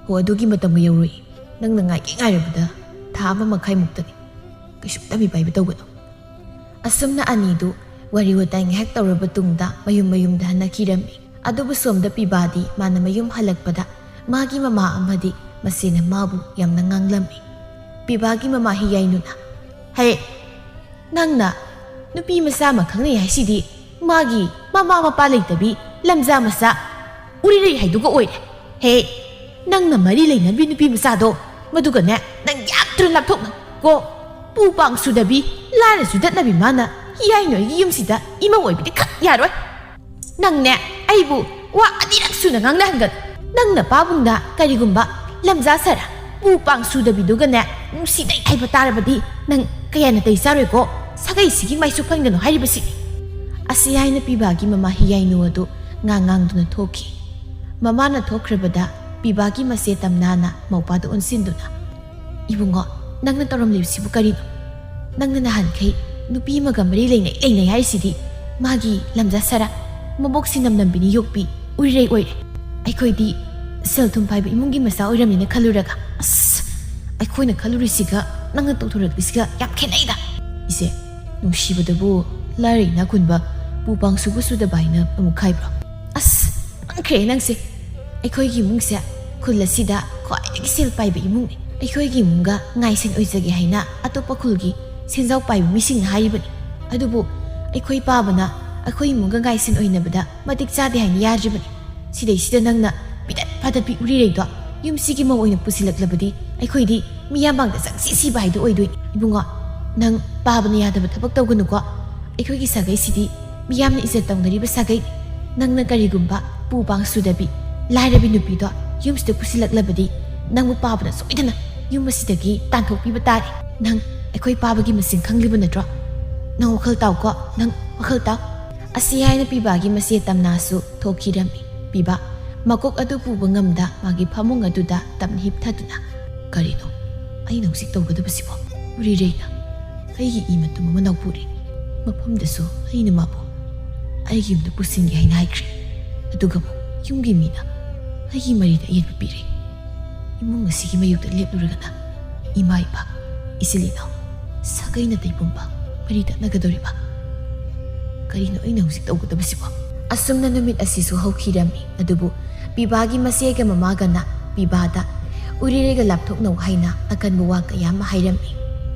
"ꯍꯣ, ꯑꯗꯨꯒꯤ ꯃꯇꯝꯒ ꯌꯧꯔꯣꯏ꯫ ꯅꯪꯅ ꯉꯥꯏꯒꯦ ꯉꯥꯏꯔꯕꯗ ꯊꯥ ꯑꯃ ꯃꯈꯥꯏꯃꯨꯛꯇꯅꯤ꯫ ꯀꯩꯁꯨꯝꯇ ꯃꯤꯄꯥꯏꯕ ꯇꯧꯒꯅꯨ꯫" ꯑꯁꯨꯝꯅ ꯑꯅꯤꯗꯨ ꯋꯥꯔꯤ ꯋꯥꯇꯥꯏ ꯉꯥꯏꯍꯥꯛ ꯇꯧꯔꯕ ꯇꯨꯡꯗ ꯃꯌꯨꯝ ꯃꯌꯨꯝꯗ ꯍꯟꯅꯈꯤꯔꯝꯃꯤ꯫ ꯑꯗꯨꯕꯨ ꯁꯣꯝꯗ ꯄꯤꯕꯥꯗꯤ ꯃꯥꯅ ꯃꯌꯨꯝ ꯍꯜꯂꯛꯄꯗ ꯃꯥꯒꯤ ꯃꯃꯥ ꯑꯃꯗꯤ ꯃꯆꯦꯅ ꯃꯥꯕꯨ ꯌꯥꯝꯅ ꯉꯥꯡꯂꯝꯃꯤ꯫ ꯄꯤꯕꯥꯒꯤ ꯃꯃꯥ ꯍꯤꯌꯥꯏꯅꯨꯅ, "ꯍꯦ, ꯅꯪꯅ ꯅꯨꯄꯤ ꯃꯆꯥ ꯑꯃ ꯈꯪꯅꯩ ꯍꯥꯏꯁꯤꯗꯤ ꯃꯥꯒꯤ ꯃꯃꯥ ꯃꯄꯥ ꯂꯩꯇꯕꯤ ꯂꯝꯖꯥ ꯃꯆꯥ ꯎꯔꯤꯔꯩ ꯍꯥꯏꯗꯨꯒ ꯑꯣꯏꯔꯦ꯫ ꯍꯦ, ꯅꯪꯅ ꯃꯔꯤ ꯂꯩꯅꯕꯤ ꯅꯨꯄꯤ ꯃꯆꯥꯗꯣ, ꯃꯗꯨꯒꯅꯦ ꯅꯪ ꯌꯥꯝ ꯊꯨꯅ ꯂꯥꯞꯊꯣꯛꯅꯧ ꯀꯣ꯫ ꯄꯨ ꯄꯥꯡ ꯁꯨꯗꯕꯤ, ꯂꯥꯏꯔ ꯆꯨꯗꯠꯅꯕꯤ ꯃꯥꯅ ꯍꯤꯌꯥꯏꯅꯨ ꯑꯩꯒꯤ ꯌꯨꯝꯁꯤꯗ ꯏꯃꯧ ꯑꯣꯏꯕꯗꯤ ꯈꯛ ꯌꯥꯔꯣꯏ꯫ ꯅꯪꯅꯦ ꯑꯩꯕꯨ ꯋꯥ ꯑꯅꯤꯔꯛ ꯁꯨꯅ ꯉꯥꯡꯅꯍꯟꯒꯅꯨ꯫ ꯅꯪ ꯅꯄꯥꯕꯨꯡꯗ ꯀꯔꯤꯒꯨꯝꯕ ꯂꯝꯖꯥ ꯁꯔꯥ ꯄꯨ ꯄꯥꯡ ꯁꯨꯗꯕꯤꯗꯨꯒꯅꯦ ꯅꯨꯡꯁꯤꯗꯩ ꯍꯥꯏꯕ ꯇꯥꯔꯕꯗꯤ ꯅꯪ ꯀꯌꯥ ꯅꯥꯇꯩ ꯆꯥꯔꯣꯏꯀꯣ꯫ ꯁꯥꯒꯩꯁꯤꯒꯤ ꯃꯥꯏꯁꯨ ꯐꯪꯒꯅꯨ ꯍꯥꯏꯔꯤꯕꯁꯤꯅꯤ꯫" ꯑꯁꯤ ꯍꯥꯏꯅ ꯄꯤꯕꯥꯒꯤ ꯃꯃꯥ ꯍꯤꯌꯥꯏꯅꯨ ꯑꯗꯨ ꯉꯥꯡ ꯉꯥꯡꯗꯨꯅ ꯊꯣꯛꯈꯤ꯫ ꯃꯃꯥꯅ ꯊꯣꯛꯈ꯭ꯔꯕꯗ ꯄꯤꯕꯥꯒꯤ ꯃꯆꯦ ꯇꯝꯅꯥꯅ ꯃꯧꯄꯥꯗ ꯑꯣꯟꯁꯤꯟꯗꯨꯅ, "ꯏꯕꯨꯡꯉꯣ, ꯅꯪꯅ ꯇꯧꯔꯝꯂꯤꯕꯁꯤꯕꯨ ꯀꯔꯤꯅꯣ? ꯅꯪꯅ ꯅꯍꯥꯟꯈꯩ ꯅꯨꯄꯤ ꯑꯃꯒ ꯃꯔꯤ ꯂꯩꯅꯩ ꯂꯩꯅꯩ ꯍꯥꯏꯔꯤꯁꯤꯗꯤ ꯃꯥꯒꯤ ꯂꯝꯖꯥ ꯁꯔꯥ, ꯃꯕꯣꯛꯁꯤ ꯅꯝꯅꯝꯕꯤꯅꯤ ꯌꯣꯛꯄꯤ ꯎꯔꯤꯔꯩ ꯑꯣꯏꯔꯦ꯫ ꯑꯩꯈꯣꯏꯗꯤ ꯁꯦꯜ ꯊꯨꯝ ꯄꯥꯏꯕ ꯏꯃꯨꯡꯒꯤ ꯃꯆꯥ ꯑꯣꯏꯔꯝꯅꯤꯅ ꯈꯜꯂꯨꯔꯒ, ꯑꯁ, ꯑꯩꯈꯣꯏꯅ ꯈꯜꯂꯨꯔꯤꯁꯤꯒ ꯅꯪꯅ ꯇꯧꯊꯣꯔꯛꯂꯤꯁꯤꯒ ꯌꯥꯝ ꯈꯦꯠꯅꯩꯗ꯫ ꯏꯆꯦ, ꯅꯨꯡꯁꯤꯕꯗꯕꯨ ꯂꯥꯏꯔ ꯏꯅꯥꯛ ꯈꯨꯟꯕ, ꯄꯨ ꯄꯥꯡ ꯁꯨꯕ ꯁꯨꯗꯕ ꯍꯥꯏꯅ ꯑꯃꯨꯛ ꯍꯥꯏꯕ꯭ꯔꯣ? ꯑꯁ, ꯃꯥꯡꯈ꯭ꯔꯦ ꯅꯪꯁꯦ꯫ ꯑꯩꯈꯣꯏꯒꯤ ꯏꯃꯨꯡꯁꯦ ꯈꯨꯜ ꯑꯁꯤꯗ ꯈ꯭ꯋꯥꯏꯗꯒꯤ ꯁꯦꯜ ꯄꯥꯏꯕ ꯏꯃꯨꯡꯅꯤ꯫ ꯑꯩꯈꯣꯏꯒꯤ ꯏꯃꯨꯡꯒ ꯉꯥꯏꯁꯦꯟ ꯑꯣꯏꯖꯒꯦ ꯍꯥꯏꯅ ꯑꯇꯣꯞꯄ ꯈꯨꯜꯒꯤ ꯁꯦꯟꯖꯥꯎ ꯄꯥꯏꯕ ꯃꯤꯁꯤꯡꯅ ꯍꯥꯏꯔꯤꯕꯅꯤ꯫ ꯑꯗꯨꯕꯨ ꯑꯩꯈꯣꯏ ꯄꯥꯕꯅ ꯑꯩꯈꯣꯏ ꯏꯃꯨꯡꯒ ꯉꯥꯏꯁꯦꯟ ꯑꯣꯏꯅꯕꯗ ꯃꯇꯤꯛ ꯆꯥꯗꯦ ꯍꯥꯏꯅ ꯌꯥꯗ꯭ꯔꯤꯕꯅꯤ꯫ ꯁꯤꯗꯩꯁꯤꯗ ꯅꯪꯅ ꯄꯤꯗꯠ ꯐꯥꯗꯠꯄꯤ ꯎꯔꯤꯔꯩꯗꯣ ꯌꯨꯝꯁꯤꯒꯤ ꯃꯧ ꯑꯣꯏꯅ ꯄꯨꯁꯤꯜꯂꯛꯂꯕꯗꯤ ꯑꯩꯈꯣꯏꯗꯤ ꯃꯤꯌꯥꯝ ꯃꯥꯡꯗ ꯆꯪꯁꯤ ꯁꯤꯕ ꯍꯥꯏꯗꯣ ꯑꯣꯏꯗꯣꯏꯅꯤ꯫ ꯏꯕꯨꯡꯉꯣ, ꯅꯪ ꯄꯥꯕꯅ ꯌꯥꯗꯕ ꯊꯕꯛ ꯇꯧꯒꯅꯨꯀꯣ꯫ ꯑꯩꯈꯣꯏꯒꯤ ꯁꯥꯒꯩꯁꯤꯗꯤ ꯃꯤꯌꯥꯝꯅ ꯏꯖꯠ ꯇꯧꯅꯔꯤꯕ ꯁꯥꯒꯩꯅꯤ꯫ ꯅꯪꯅ ꯀꯔꯤꯒꯨꯝꯕ ꯄꯨ ꯄꯥꯡ ꯁꯨꯗꯕꯤ, ꯂꯥꯏꯔꯕꯤ ꯅꯨꯄꯤꯗꯣ ꯌꯨꯝꯁꯤꯗ ꯄꯨꯁꯤꯜꯂꯛꯂꯕꯗꯤ ꯅꯪꯕꯨ ꯄꯥꯕꯅ ꯁꯣꯏꯗꯅ ꯌꯨꯝ ꯑꯁꯤꯗꯒꯤ ꯇꯥꯟꯊꯣꯛꯄꯤꯕ ꯇꯥꯔꯦ꯫ ꯅꯪ ꯑꯩꯈꯣꯏ ꯄꯥꯕꯒꯤ ꯃꯁꯤꯡ ꯈꯪꯂꯤꯕ ꯅꯠꯇ꯭ꯔꯣ? ꯅꯪ ꯋꯥꯈꯜ ꯇꯥꯎꯀꯣ, ꯅꯪ ꯋꯥꯈꯜ ꯇꯥꯎ꯫ ꯑꯁꯤ ꯍꯥꯏꯅ ꯄꯤꯕꯥꯒꯤ ꯃꯆꯦ ꯇꯝꯅꯥꯁꯨ ꯊꯣꯛꯈꯤꯔꯝꯃꯤ꯫ ꯄꯤꯕꯥ ꯃꯀꯣꯛ ꯑꯗꯨ ꯄꯨꯕ ꯉꯝꯗ ꯃꯥꯒꯤ ꯐꯃꯨꯡ ꯑꯗꯨꯗ ꯇꯞꯅ ꯍꯤꯞꯊꯗꯨꯅ, "ꯀꯔꯤꯅꯣ ꯑꯩꯅ ꯍꯧꯖꯤꯛ ꯇꯧꯒꯗꯕꯁꯤꯕꯣ? ꯎꯔꯤꯔꯩꯅ ꯑꯩꯒꯤ ꯏ ꯃꯇꯨꯝ ꯑꯃ ꯅꯥꯎꯄꯨꯔꯤ꯫ ꯃꯐꯝꯗꯁꯨ ꯑꯩꯅ ꯃꯥꯕꯨ ꯑꯩꯒꯤ ꯌꯨꯝꯗ ꯄꯨꯁꯤꯟꯒꯦ ꯍꯥꯏꯅ ꯍꯥꯏꯈ꯭ꯔꯦ꯫ ꯑꯗꯨꯒ ꯑꯃꯨꯛ ꯌꯨꯝꯒꯤ ꯃꯤꯅ ꯑꯩꯒꯤ ꯃꯔꯤꯗ ꯑꯌꯦꯠꯄ ꯄꯤꯔꯦ꯫ ꯏꯃꯨꯡ ꯑꯁꯤꯒꯤ ꯃꯥꯌꯣꯛꯇ ꯂꯦꯞꯂꯨꯔꯒꯅ ꯏꯃꯥ ꯏꯄꯥ, ꯏꯆꯤꯜ ꯏꯅꯥꯎ, ꯁꯥꯒꯩ ꯅꯥꯇꯩ ꯄꯨꯝꯕ ꯃꯔꯤ ꯇꯠꯅꯒꯗꯧꯔꯤꯕ꯫ ꯀꯔꯤꯅꯣ ꯑꯩꯅ ꯍꯧꯖꯤꯛ ꯇꯧꯒꯗꯕꯁꯤꯕꯣ?" ꯑꯁꯨꯝꯅ ꯅꯨꯃꯤꯠ ꯑꯁꯤꯁꯨ ꯍꯧꯈꯤꯔꯝꯃꯤ꯫ ꯑꯗꯨꯕꯨ ꯄꯤꯕꯥꯒꯤ ꯃꯆꯦꯒ ꯃꯃꯥꯒꯅ ꯄꯤꯕꯥꯗ ꯎꯔꯤꯔꯩꯒ ꯂꯥꯞꯊꯣꯛꯅꯧ ꯍꯥꯏꯅ ꯑꯀꯟꯕ ꯋꯥ ꯀꯌꯥ ꯑꯃ ꯍꯥꯏꯔꯝꯃꯤ꯫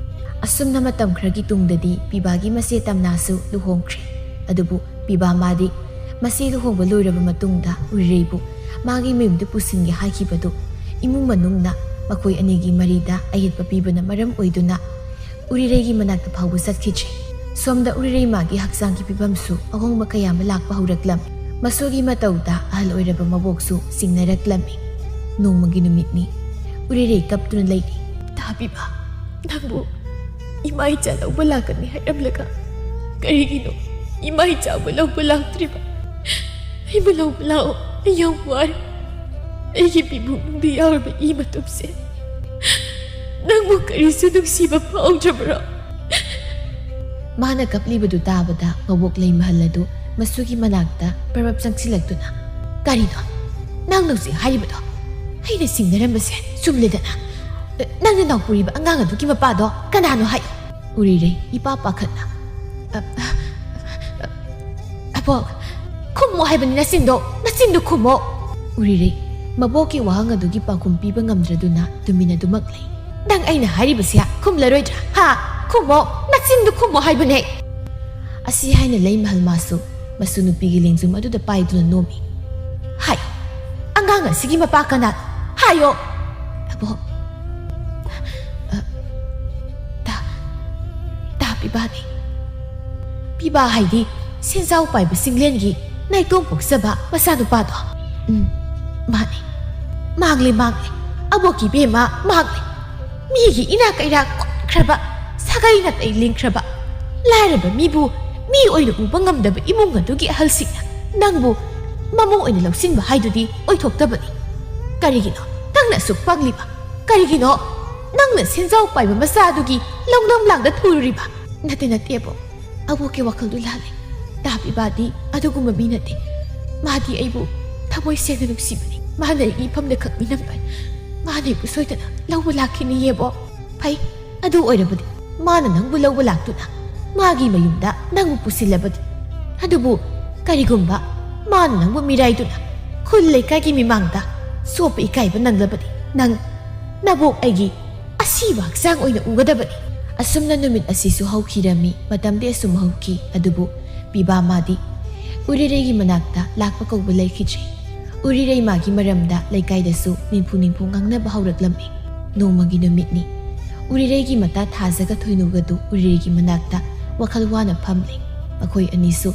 ꯑꯁꯨꯝꯅ ꯃꯇꯝ ꯈꯔꯒꯤ ꯇꯨꯡꯗꯗꯤ ꯄꯤꯕꯥꯒꯤ ꯃꯆꯦ ꯇꯝꯅꯥꯁꯨ ꯂꯨꯍꯣꯡꯈ꯭ꯔꯦ꯫ ꯑꯗꯨꯕꯨ ꯄꯤꯕꯥ ꯃꯥꯗꯤ ꯃꯆꯦ ꯂꯨꯍꯣꯡꯕ ꯂꯣꯏꯔꯕ ꯃꯇꯨꯡꯗ ꯎꯔꯤꯔꯩꯕꯨ ꯃꯥꯒꯤ ꯃꯌꯨꯝꯗ ꯄꯨꯁꯤꯟꯒꯦ ꯍꯥꯏꯈꯤꯕꯗꯨ ꯏꯃꯨꯡ ꯃꯅꯨꯡꯅ ꯃꯈꯣꯏ ꯑꯅꯤꯒꯤ ꯃꯔꯤꯗ ꯑꯌꯦꯠꯄ ꯄꯤꯕꯅ ꯃꯔꯝ ꯑꯣꯏꯗꯨꯅ ꯎꯔꯤꯔꯩꯒꯤ ꯃꯅꯥꯛꯇ ꯐꯥꯎꯕ ꯆꯠꯈꯤꯗ꯭ꯔꯦ꯫ ꯁꯣꯝꯗ ꯎꯔꯤꯔꯩ ꯃꯥꯒꯤ ꯍꯛꯆꯥꯡꯒꯤ ꯐꯤꯕꯝꯁꯨ ꯑꯍꯣꯡꯕ ꯀꯌꯥ ꯑꯃ ꯂꯥꯛꯄ ꯍꯧꯔꯛꯂꯝꯃꯤ꯫ ꯃꯁꯣꯒꯤ ꯃꯇꯧꯗ ꯑꯍꯜ ꯑꯣꯏꯔꯕ ꯃꯕꯣꯛꯁꯨ ꯆꯤꯡꯅꯔꯛꯂꯝꯃꯤ꯫ ꯅꯣꯡꯃꯒꯤ ꯅꯨꯃꯤꯠꯅꯤ꯫ ꯎꯔꯤꯔꯩ ꯀꯞꯇꯨꯅ ꯂꯩꯔꯤ꯫ "ꯇꯥꯕꯤꯕ, ꯅꯪꯕꯨ ꯏꯃꯥ ꯏꯆꯥ ꯂꯧꯕ ꯂꯥꯛꯀꯅꯤ ꯍꯥꯏꯔꯝꯂꯒ ꯀꯔꯤꯒꯤꯅꯣ ꯏꯃꯥ ꯏꯆꯥꯕꯨ ꯂꯧꯕ ꯂꯥꯛꯇ꯭ꯔꯤꯕ? ꯑꯩꯕꯨ ꯂꯧꯕ ꯂꯥꯛꯑꯣ, ꯑꯩ ꯌꯥꯝ ꯋꯥꯔꯦ꯫ ꯑꯩꯒꯤ ꯄꯤꯕꯨꯡꯗ ꯌꯥꯎꯔꯕ ꯏ ꯃꯇꯨꯝꯁꯦ ꯅꯪꯕꯨ ꯀꯔꯤꯁꯨ ꯅꯨꯡꯁꯤꯕ ꯐꯥꯎꯗ꯭ꯔꯕ꯭ꯔꯣ? ꯃꯥꯅ ꯀꯞꯂꯤꯕꯗꯨ ꯇꯥꯕꯗ ꯃꯕꯣꯛ ꯂꯩꯃꯍꯜ ꯑꯗꯨ ꯃꯁꯨꯒꯤ ꯃꯅꯥꯛꯇ ꯄꯔꯞ ꯆꯪꯁꯤꯜꯂꯛꯇꯨꯅ, "ꯀꯔꯤꯅꯣ ꯅꯪꯅ ꯍꯧꯖꯤꯛ ꯍꯥꯏꯔꯤꯕꯗꯣ? ꯑꯩꯅ ꯆꯤꯡꯅꯔꯝꯕꯁꯦ ꯆꯨꯝꯂꯦꯗꯅ? ꯅꯪꯅ ꯅꯥꯎꯄꯨꯔꯤꯕ ꯑꯉꯥꯡ ꯑꯗꯨꯒꯤ ꯃꯄꯥꯗꯣ ꯀꯅꯥꯅꯣ ꯍꯥꯏꯌꯨ?" ꯎꯔꯤꯔꯩ ꯏꯄꯥ ꯄꯥꯈꯠꯅ, "ꯑ, ꯑ, ꯑꯕꯣꯛ, ꯈꯨꯝꯃꯣ ꯍꯥꯏꯕꯅꯤ ꯅꯆꯤꯟꯗꯣ, ꯅꯆꯤꯟꯗꯣ ꯈꯨꯝꯃꯣ!" ꯎꯔꯤꯔꯩ ꯃꯕꯣꯛꯀꯤ ꯋꯥꯍꯪ ꯑꯗꯨꯒꯤ ꯄꯥꯎꯈꯨꯝ ꯄꯤꯕ ꯉꯝꯗ꯭ꯔꯗꯨꯅ ꯇꯨꯃꯤꯟ ꯑꯗꯨꯃꯛ ꯂꯩ꯫ "ꯅꯪ ꯑꯩꯅ ꯍꯥꯏꯔꯤꯕꯁꯦ ꯈꯨꯝꯂꯔꯣꯏꯗ꯭ꯔꯥ? ꯍꯥ? ꯈꯨꯝꯃꯣ, ꯅꯆꯤꯟꯗꯣ ꯈꯨꯝꯃꯣ ꯍꯥꯏꯕꯅꯦ!" ꯑꯁꯤ ꯍꯥꯏꯅ ꯂꯩꯃꯍꯜ ꯃꯥꯁꯨ ꯃꯁꯨ ꯅꯨꯄꯤꯒꯤ ꯂꯦꯡꯖꯨꯝ ꯑꯗꯨꯗ ꯄꯥꯏꯗꯨꯅ ꯅꯣꯝꯃꯤ꯫ "ꯍꯥꯏꯌꯣ, ꯑꯉꯥꯡ ꯑꯁꯤꯒꯤ ꯃꯄꯥ ꯀꯅꯥꯅꯣ? ꯍꯥꯏꯌꯣ!" "ꯑꯕꯣꯛ, ꯑ, ꯇꯥ, ꯇꯥ ꯄꯤꯕꯥꯅꯤ꯫ ꯄꯤꯕꯥ ꯍꯥꯏꯗꯤ ꯁꯦꯟꯖꯥꯎ ꯄꯥꯏꯕ ꯆꯤꯡꯂꯦꯟꯒꯤ ꯅꯥꯏꯇꯣꯝ ꯄꯣꯛꯆꯕ ꯃꯆꯥꯅꯨꯄꯥꯗꯣ?" "ꯎꯝ, ꯃꯥꯅꯤ꯫ ꯃꯥꯡꯂꯦ, ꯃꯥꯡꯂꯦ꯫ ꯑꯕꯣꯛꯀꯤ ꯏꯕꯦꯝꯃ, ꯃꯥꯡꯂꯦ꯫ ꯃꯤꯒꯤ ꯏꯅꯥꯛ ꯀꯩꯔꯥꯛ ꯀꯨꯠꯈ꯭ꯔꯕ, ꯁꯥꯒꯩ ꯅꯥꯇꯩ ꯂꯤꯡꯈ꯭ꯔꯕ, ꯂꯥꯏꯔꯕ ꯃꯤꯕꯨ ꯃꯤ ꯑꯣꯏꯅ ꯎꯕ ꯉꯝꯗꯕ ꯏꯃꯨꯡ ꯑꯗꯨꯒꯤ ꯑꯍꯜꯁꯤꯡꯅ ꯅꯪꯕꯨ ꯃꯃꯧ ꯑꯣꯏꯅ ꯂꯧꯁꯤꯟꯕ ꯍꯥꯏꯗꯨꯗꯤ ꯑꯣꯏꯊꯣꯛꯇꯕꯅꯤ꯫ ꯀꯔꯤꯒꯤꯅꯣ ꯅꯪꯅ ꯑꯁꯨꯛ ꯄꯪꯂꯤꯕ? ꯀꯔꯤꯒꯤꯅꯣ ꯅꯪꯅ ꯁꯦꯟꯖꯥꯎ ꯄꯥꯏꯕ ꯃꯆꯥ ꯑꯗꯨꯒꯤ ꯂꯧꯅꯝ ꯂꯥꯡꯗ ꯊꯨꯔꯨꯔꯤꯕ?" "ꯅꯠꯇꯦ, ꯅꯠꯇꯦ, ꯑꯕꯣꯛ꯫ ꯑꯕꯣꯛꯀꯤ ꯋꯥꯈꯜꯗꯨ ꯂꯥꯜꯂꯦ꯫ ꯇꯥ ꯄꯤꯕꯥꯗꯤ ꯑꯗꯨꯒꯨꯝꯕ ꯃꯤ ꯅꯠꯇꯦ꯫ ꯃꯥꯗꯤ ꯑꯩꯕꯨ ꯊꯃꯣꯏ ꯁꯦꯡꯅ ꯅꯨꯡꯁꯤꯕꯅꯤ꯫ ꯃꯥꯅ ꯑꯩꯒꯤ ꯏꯐꯝꯗ ꯈꯪꯃꯤꯟꯅꯕ꯫ ꯃꯥꯅ ꯑꯩꯕꯨ ꯁꯣꯏꯗꯅ ꯂꯧꯕ ꯂꯥꯛꯈꯤꯅꯤꯌꯦ, ꯑꯕꯣꯛ꯫ ꯐꯩ, ꯑꯗꯨ ꯑꯣꯏꯔꯕꯗꯤ ꯃꯥꯅ ꯅꯪꯕꯨ ꯂꯧꯕ ꯂꯥꯛꯇꯨꯅ ꯃꯥꯒꯤ ꯃꯌꯨꯝꯗ ꯅꯪꯕꯨ ꯄꯨꯁꯤꯜꯂꯕꯗꯤ꯫ ꯑꯗꯨꯕꯨ ꯀꯔꯤꯒꯨꯝꯕ ꯃꯥꯅ ꯅꯪꯕꯨ ꯃꯤꯔꯥꯏꯗꯨꯅ ꯈꯨꯜ ꯂꯩꯀꯥꯏꯒꯤ ꯃꯤꯃꯥꯡꯗ ꯆꯣꯞꯄ ꯏꯀꯥꯏꯕ ꯅꯪꯂꯕꯗꯤ, ꯅꯪ, ꯅꯕꯣꯛ ꯑꯩꯒꯤ ꯑꯁꯤꯕ ꯍꯛꯆꯥꯡ ꯑꯣꯏꯅ ꯎꯒꯗꯕꯅꯤ꯫" ꯑꯁꯨꯝꯅ ꯅꯨꯃꯤꯠ ꯑꯁꯤꯁꯨ ꯍꯧꯈꯤꯔꯝꯃꯤ, ꯃꯇꯝꯗꯤ ꯑꯁꯨꯝ ꯍꯧꯈꯤ꯫ ꯑꯗꯨꯕꯨ ꯄꯤꯕꯥ ꯃꯥꯗꯤ ꯎꯔꯤꯔꯩꯒꯤ ꯃꯅꯥꯛꯇ ꯂꯥꯛꯄ ꯀꯧꯕ ꯂꯩꯈꯤꯗ꯭ꯔꯦ꯫ ꯎꯔꯤꯔꯩ ꯃꯥꯒꯤ ꯃꯔꯝꯗ ꯂꯩꯀꯥꯏꯗꯁꯨ ꯅꯤꯝꯐꯨ ꯅꯤꯝꯐꯨ ꯉꯥꯡꯅꯕ ꯍꯧꯔꯛꯂꯝꯃꯤ꯫ ꯅꯣꯡꯃꯒꯤ ꯅꯨꯃꯤꯠꯅꯤ꯫ ꯎꯔꯤꯔꯩꯒꯤ ꯃꯇꯥ ꯊꯥꯖꯒ ꯊꯣꯏꯅꯨꯒꯗꯨ ꯎꯔꯤꯔꯩꯒꯤ ꯃꯅꯥꯛꯇ ꯋꯥꯈꯜ ꯋꯥꯅ ꯐꯝꯂꯤ꯫ ꯃꯈꯣꯏ ꯑꯅꯤꯁꯨ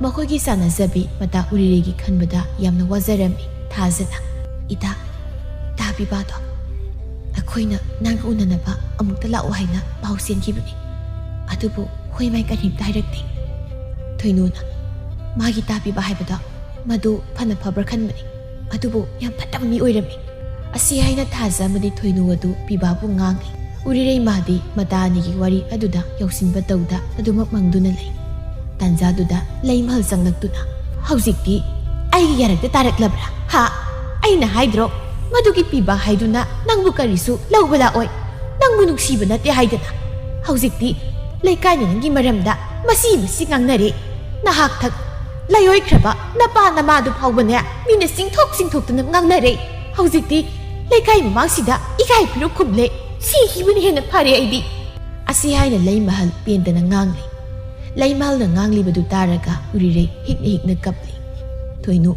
ꯃꯈꯣꯏꯒꯤ ꯆꯥꯟꯅꯖꯕꯤ ꯃꯇꯥ ꯎꯔꯤꯔꯩꯒꯤ ꯈꯟꯕꯗ ꯌꯥꯝꯅ ꯋꯥꯖꯔꯝꯃꯤ꯫ ꯊꯥꯖꯅ, "ꯏꯇꯥ, ꯇꯥ ꯄꯤꯕꯥꯗꯣ ꯑꯩꯈꯣꯏꯅ ꯅꯪꯒ ꯎꯅꯅꯕ ꯑꯃꯨꯛꯇ ꯂꯥꯛꯑꯣ ꯍꯥꯏꯅ ꯄꯥꯎ ꯆꯦꯟꯈꯤꯕꯅꯤ꯫ ꯑꯗꯨꯕꯨ ꯍꯣꯏ ꯃꯥꯏ ꯀꯔꯤꯝꯇ ꯍꯥꯏꯔꯛꯇꯦ꯫" ꯊꯣꯏꯅꯨꯅ, "ꯃꯥꯒꯤ ꯇꯥ ꯄꯤꯕꯥ ꯍꯥꯏꯕꯗꯣ ꯃꯗꯨ ꯐꯅ ꯐꯕ꯭ꯔꯥ ꯈꯟꯕꯅꯤ꯫ ꯑꯗꯨꯕꯨ ꯌꯥꯝ ꯐꯠꯇꯕ ꯃꯤ ꯑꯣꯏꯔꯝꯃꯤ꯫" ꯑꯁꯤ ꯍꯥꯏꯅ ꯊꯥꯖ ꯑꯃꯗꯤ ꯊꯣꯏꯅꯨ ꯑꯗꯨ ꯄꯤꯕꯥꯕꯨ ꯉꯥꯡꯂꯤ꯫ ꯎꯔꯤꯔꯩꯃꯥꯗꯤ ꯃꯇꯥ ꯑꯅꯤꯒꯤ ꯋꯥꯔꯤ ꯑꯗꯨꯗ ꯌꯥꯎꯁꯤꯟꯕ ꯇꯧꯗ ꯑꯗꯨꯃꯛ ꯃꯪꯗꯨꯅ ꯂꯩ꯫ ꯇꯥꯟꯖꯥꯗꯨꯗ ꯂꯩꯃꯍꯜ ꯆꯪꯂꯛꯇꯨꯅ, "ꯍꯧꯖꯤꯛꯇꯤ ꯑꯩꯒꯤ ꯌꯥꯔꯛꯇ ꯇꯥꯔꯛꯂꯕ꯭ꯔꯥ? ꯍꯥ? ꯑꯩꯅ ꯍꯥꯏꯗ꯭ꯔꯣ, ꯃꯗꯨꯒꯤ ꯄꯤꯕ ꯍꯥꯏꯗꯨꯅ ꯅꯪꯕꯨ ꯀꯔꯤꯁꯨ ꯂꯧꯕ ꯂꯥꯛꯑꯣꯏ, ꯅꯪꯕꯨ ꯅꯨꯡꯁꯤꯕ ꯅꯠꯇꯦ ꯍꯥꯏꯗꯅ? ꯍꯧꯖꯤꯛꯇꯤ ꯂꯩꯀꯥꯏꯅ ꯅꯪꯒꯤ ꯃꯔꯝꯗ ꯃꯁꯤ ꯃꯁꯤ ꯉꯥꯡꯅꯔꯦ꯫ ꯅꯍꯥꯛꯊꯛ ꯂꯩꯑꯣꯏꯈ꯭ꯔꯕ ꯅꯄꯥ ꯅꯃꯥꯗꯨ ꯐꯥꯎꯕꯅꯦ ꯃꯤꯅ ꯆꯤꯡꯊꯣꯛ ꯆꯤꯡꯊꯣꯛꯇꯅ ꯉꯥꯡꯅꯔꯦ꯫ ꯍꯧꯖꯤꯛꯇꯤ ꯂꯩꯀꯥꯏ ꯃꯃꯥꯡꯁꯤꯗ ꯏꯀꯥꯏ ꯐꯤꯔꯨꯛ ꯈꯨꯝꯂꯦ꯫ ꯁꯤꯈꯤꯕꯅ ꯍꯦꯟꯅ ꯐꯔꯦ ꯑꯩꯗꯤ꯫" ꯑꯁꯤ ꯍꯥꯏꯅ ꯂꯩꯃꯍꯜ ꯄꯦꯟꯗꯅ ꯉꯥꯡꯂꯤ꯫ ꯂꯩꯃꯍꯜꯅ ꯉꯥꯡꯂꯤꯕꯗꯨ ꯇꯥꯔꯒ ꯎꯔꯤꯔꯩ ꯍꯤꯛꯅ ꯍꯤꯛꯅ ꯀꯞꯂꯤ꯫ ꯊꯣꯏꯅꯨ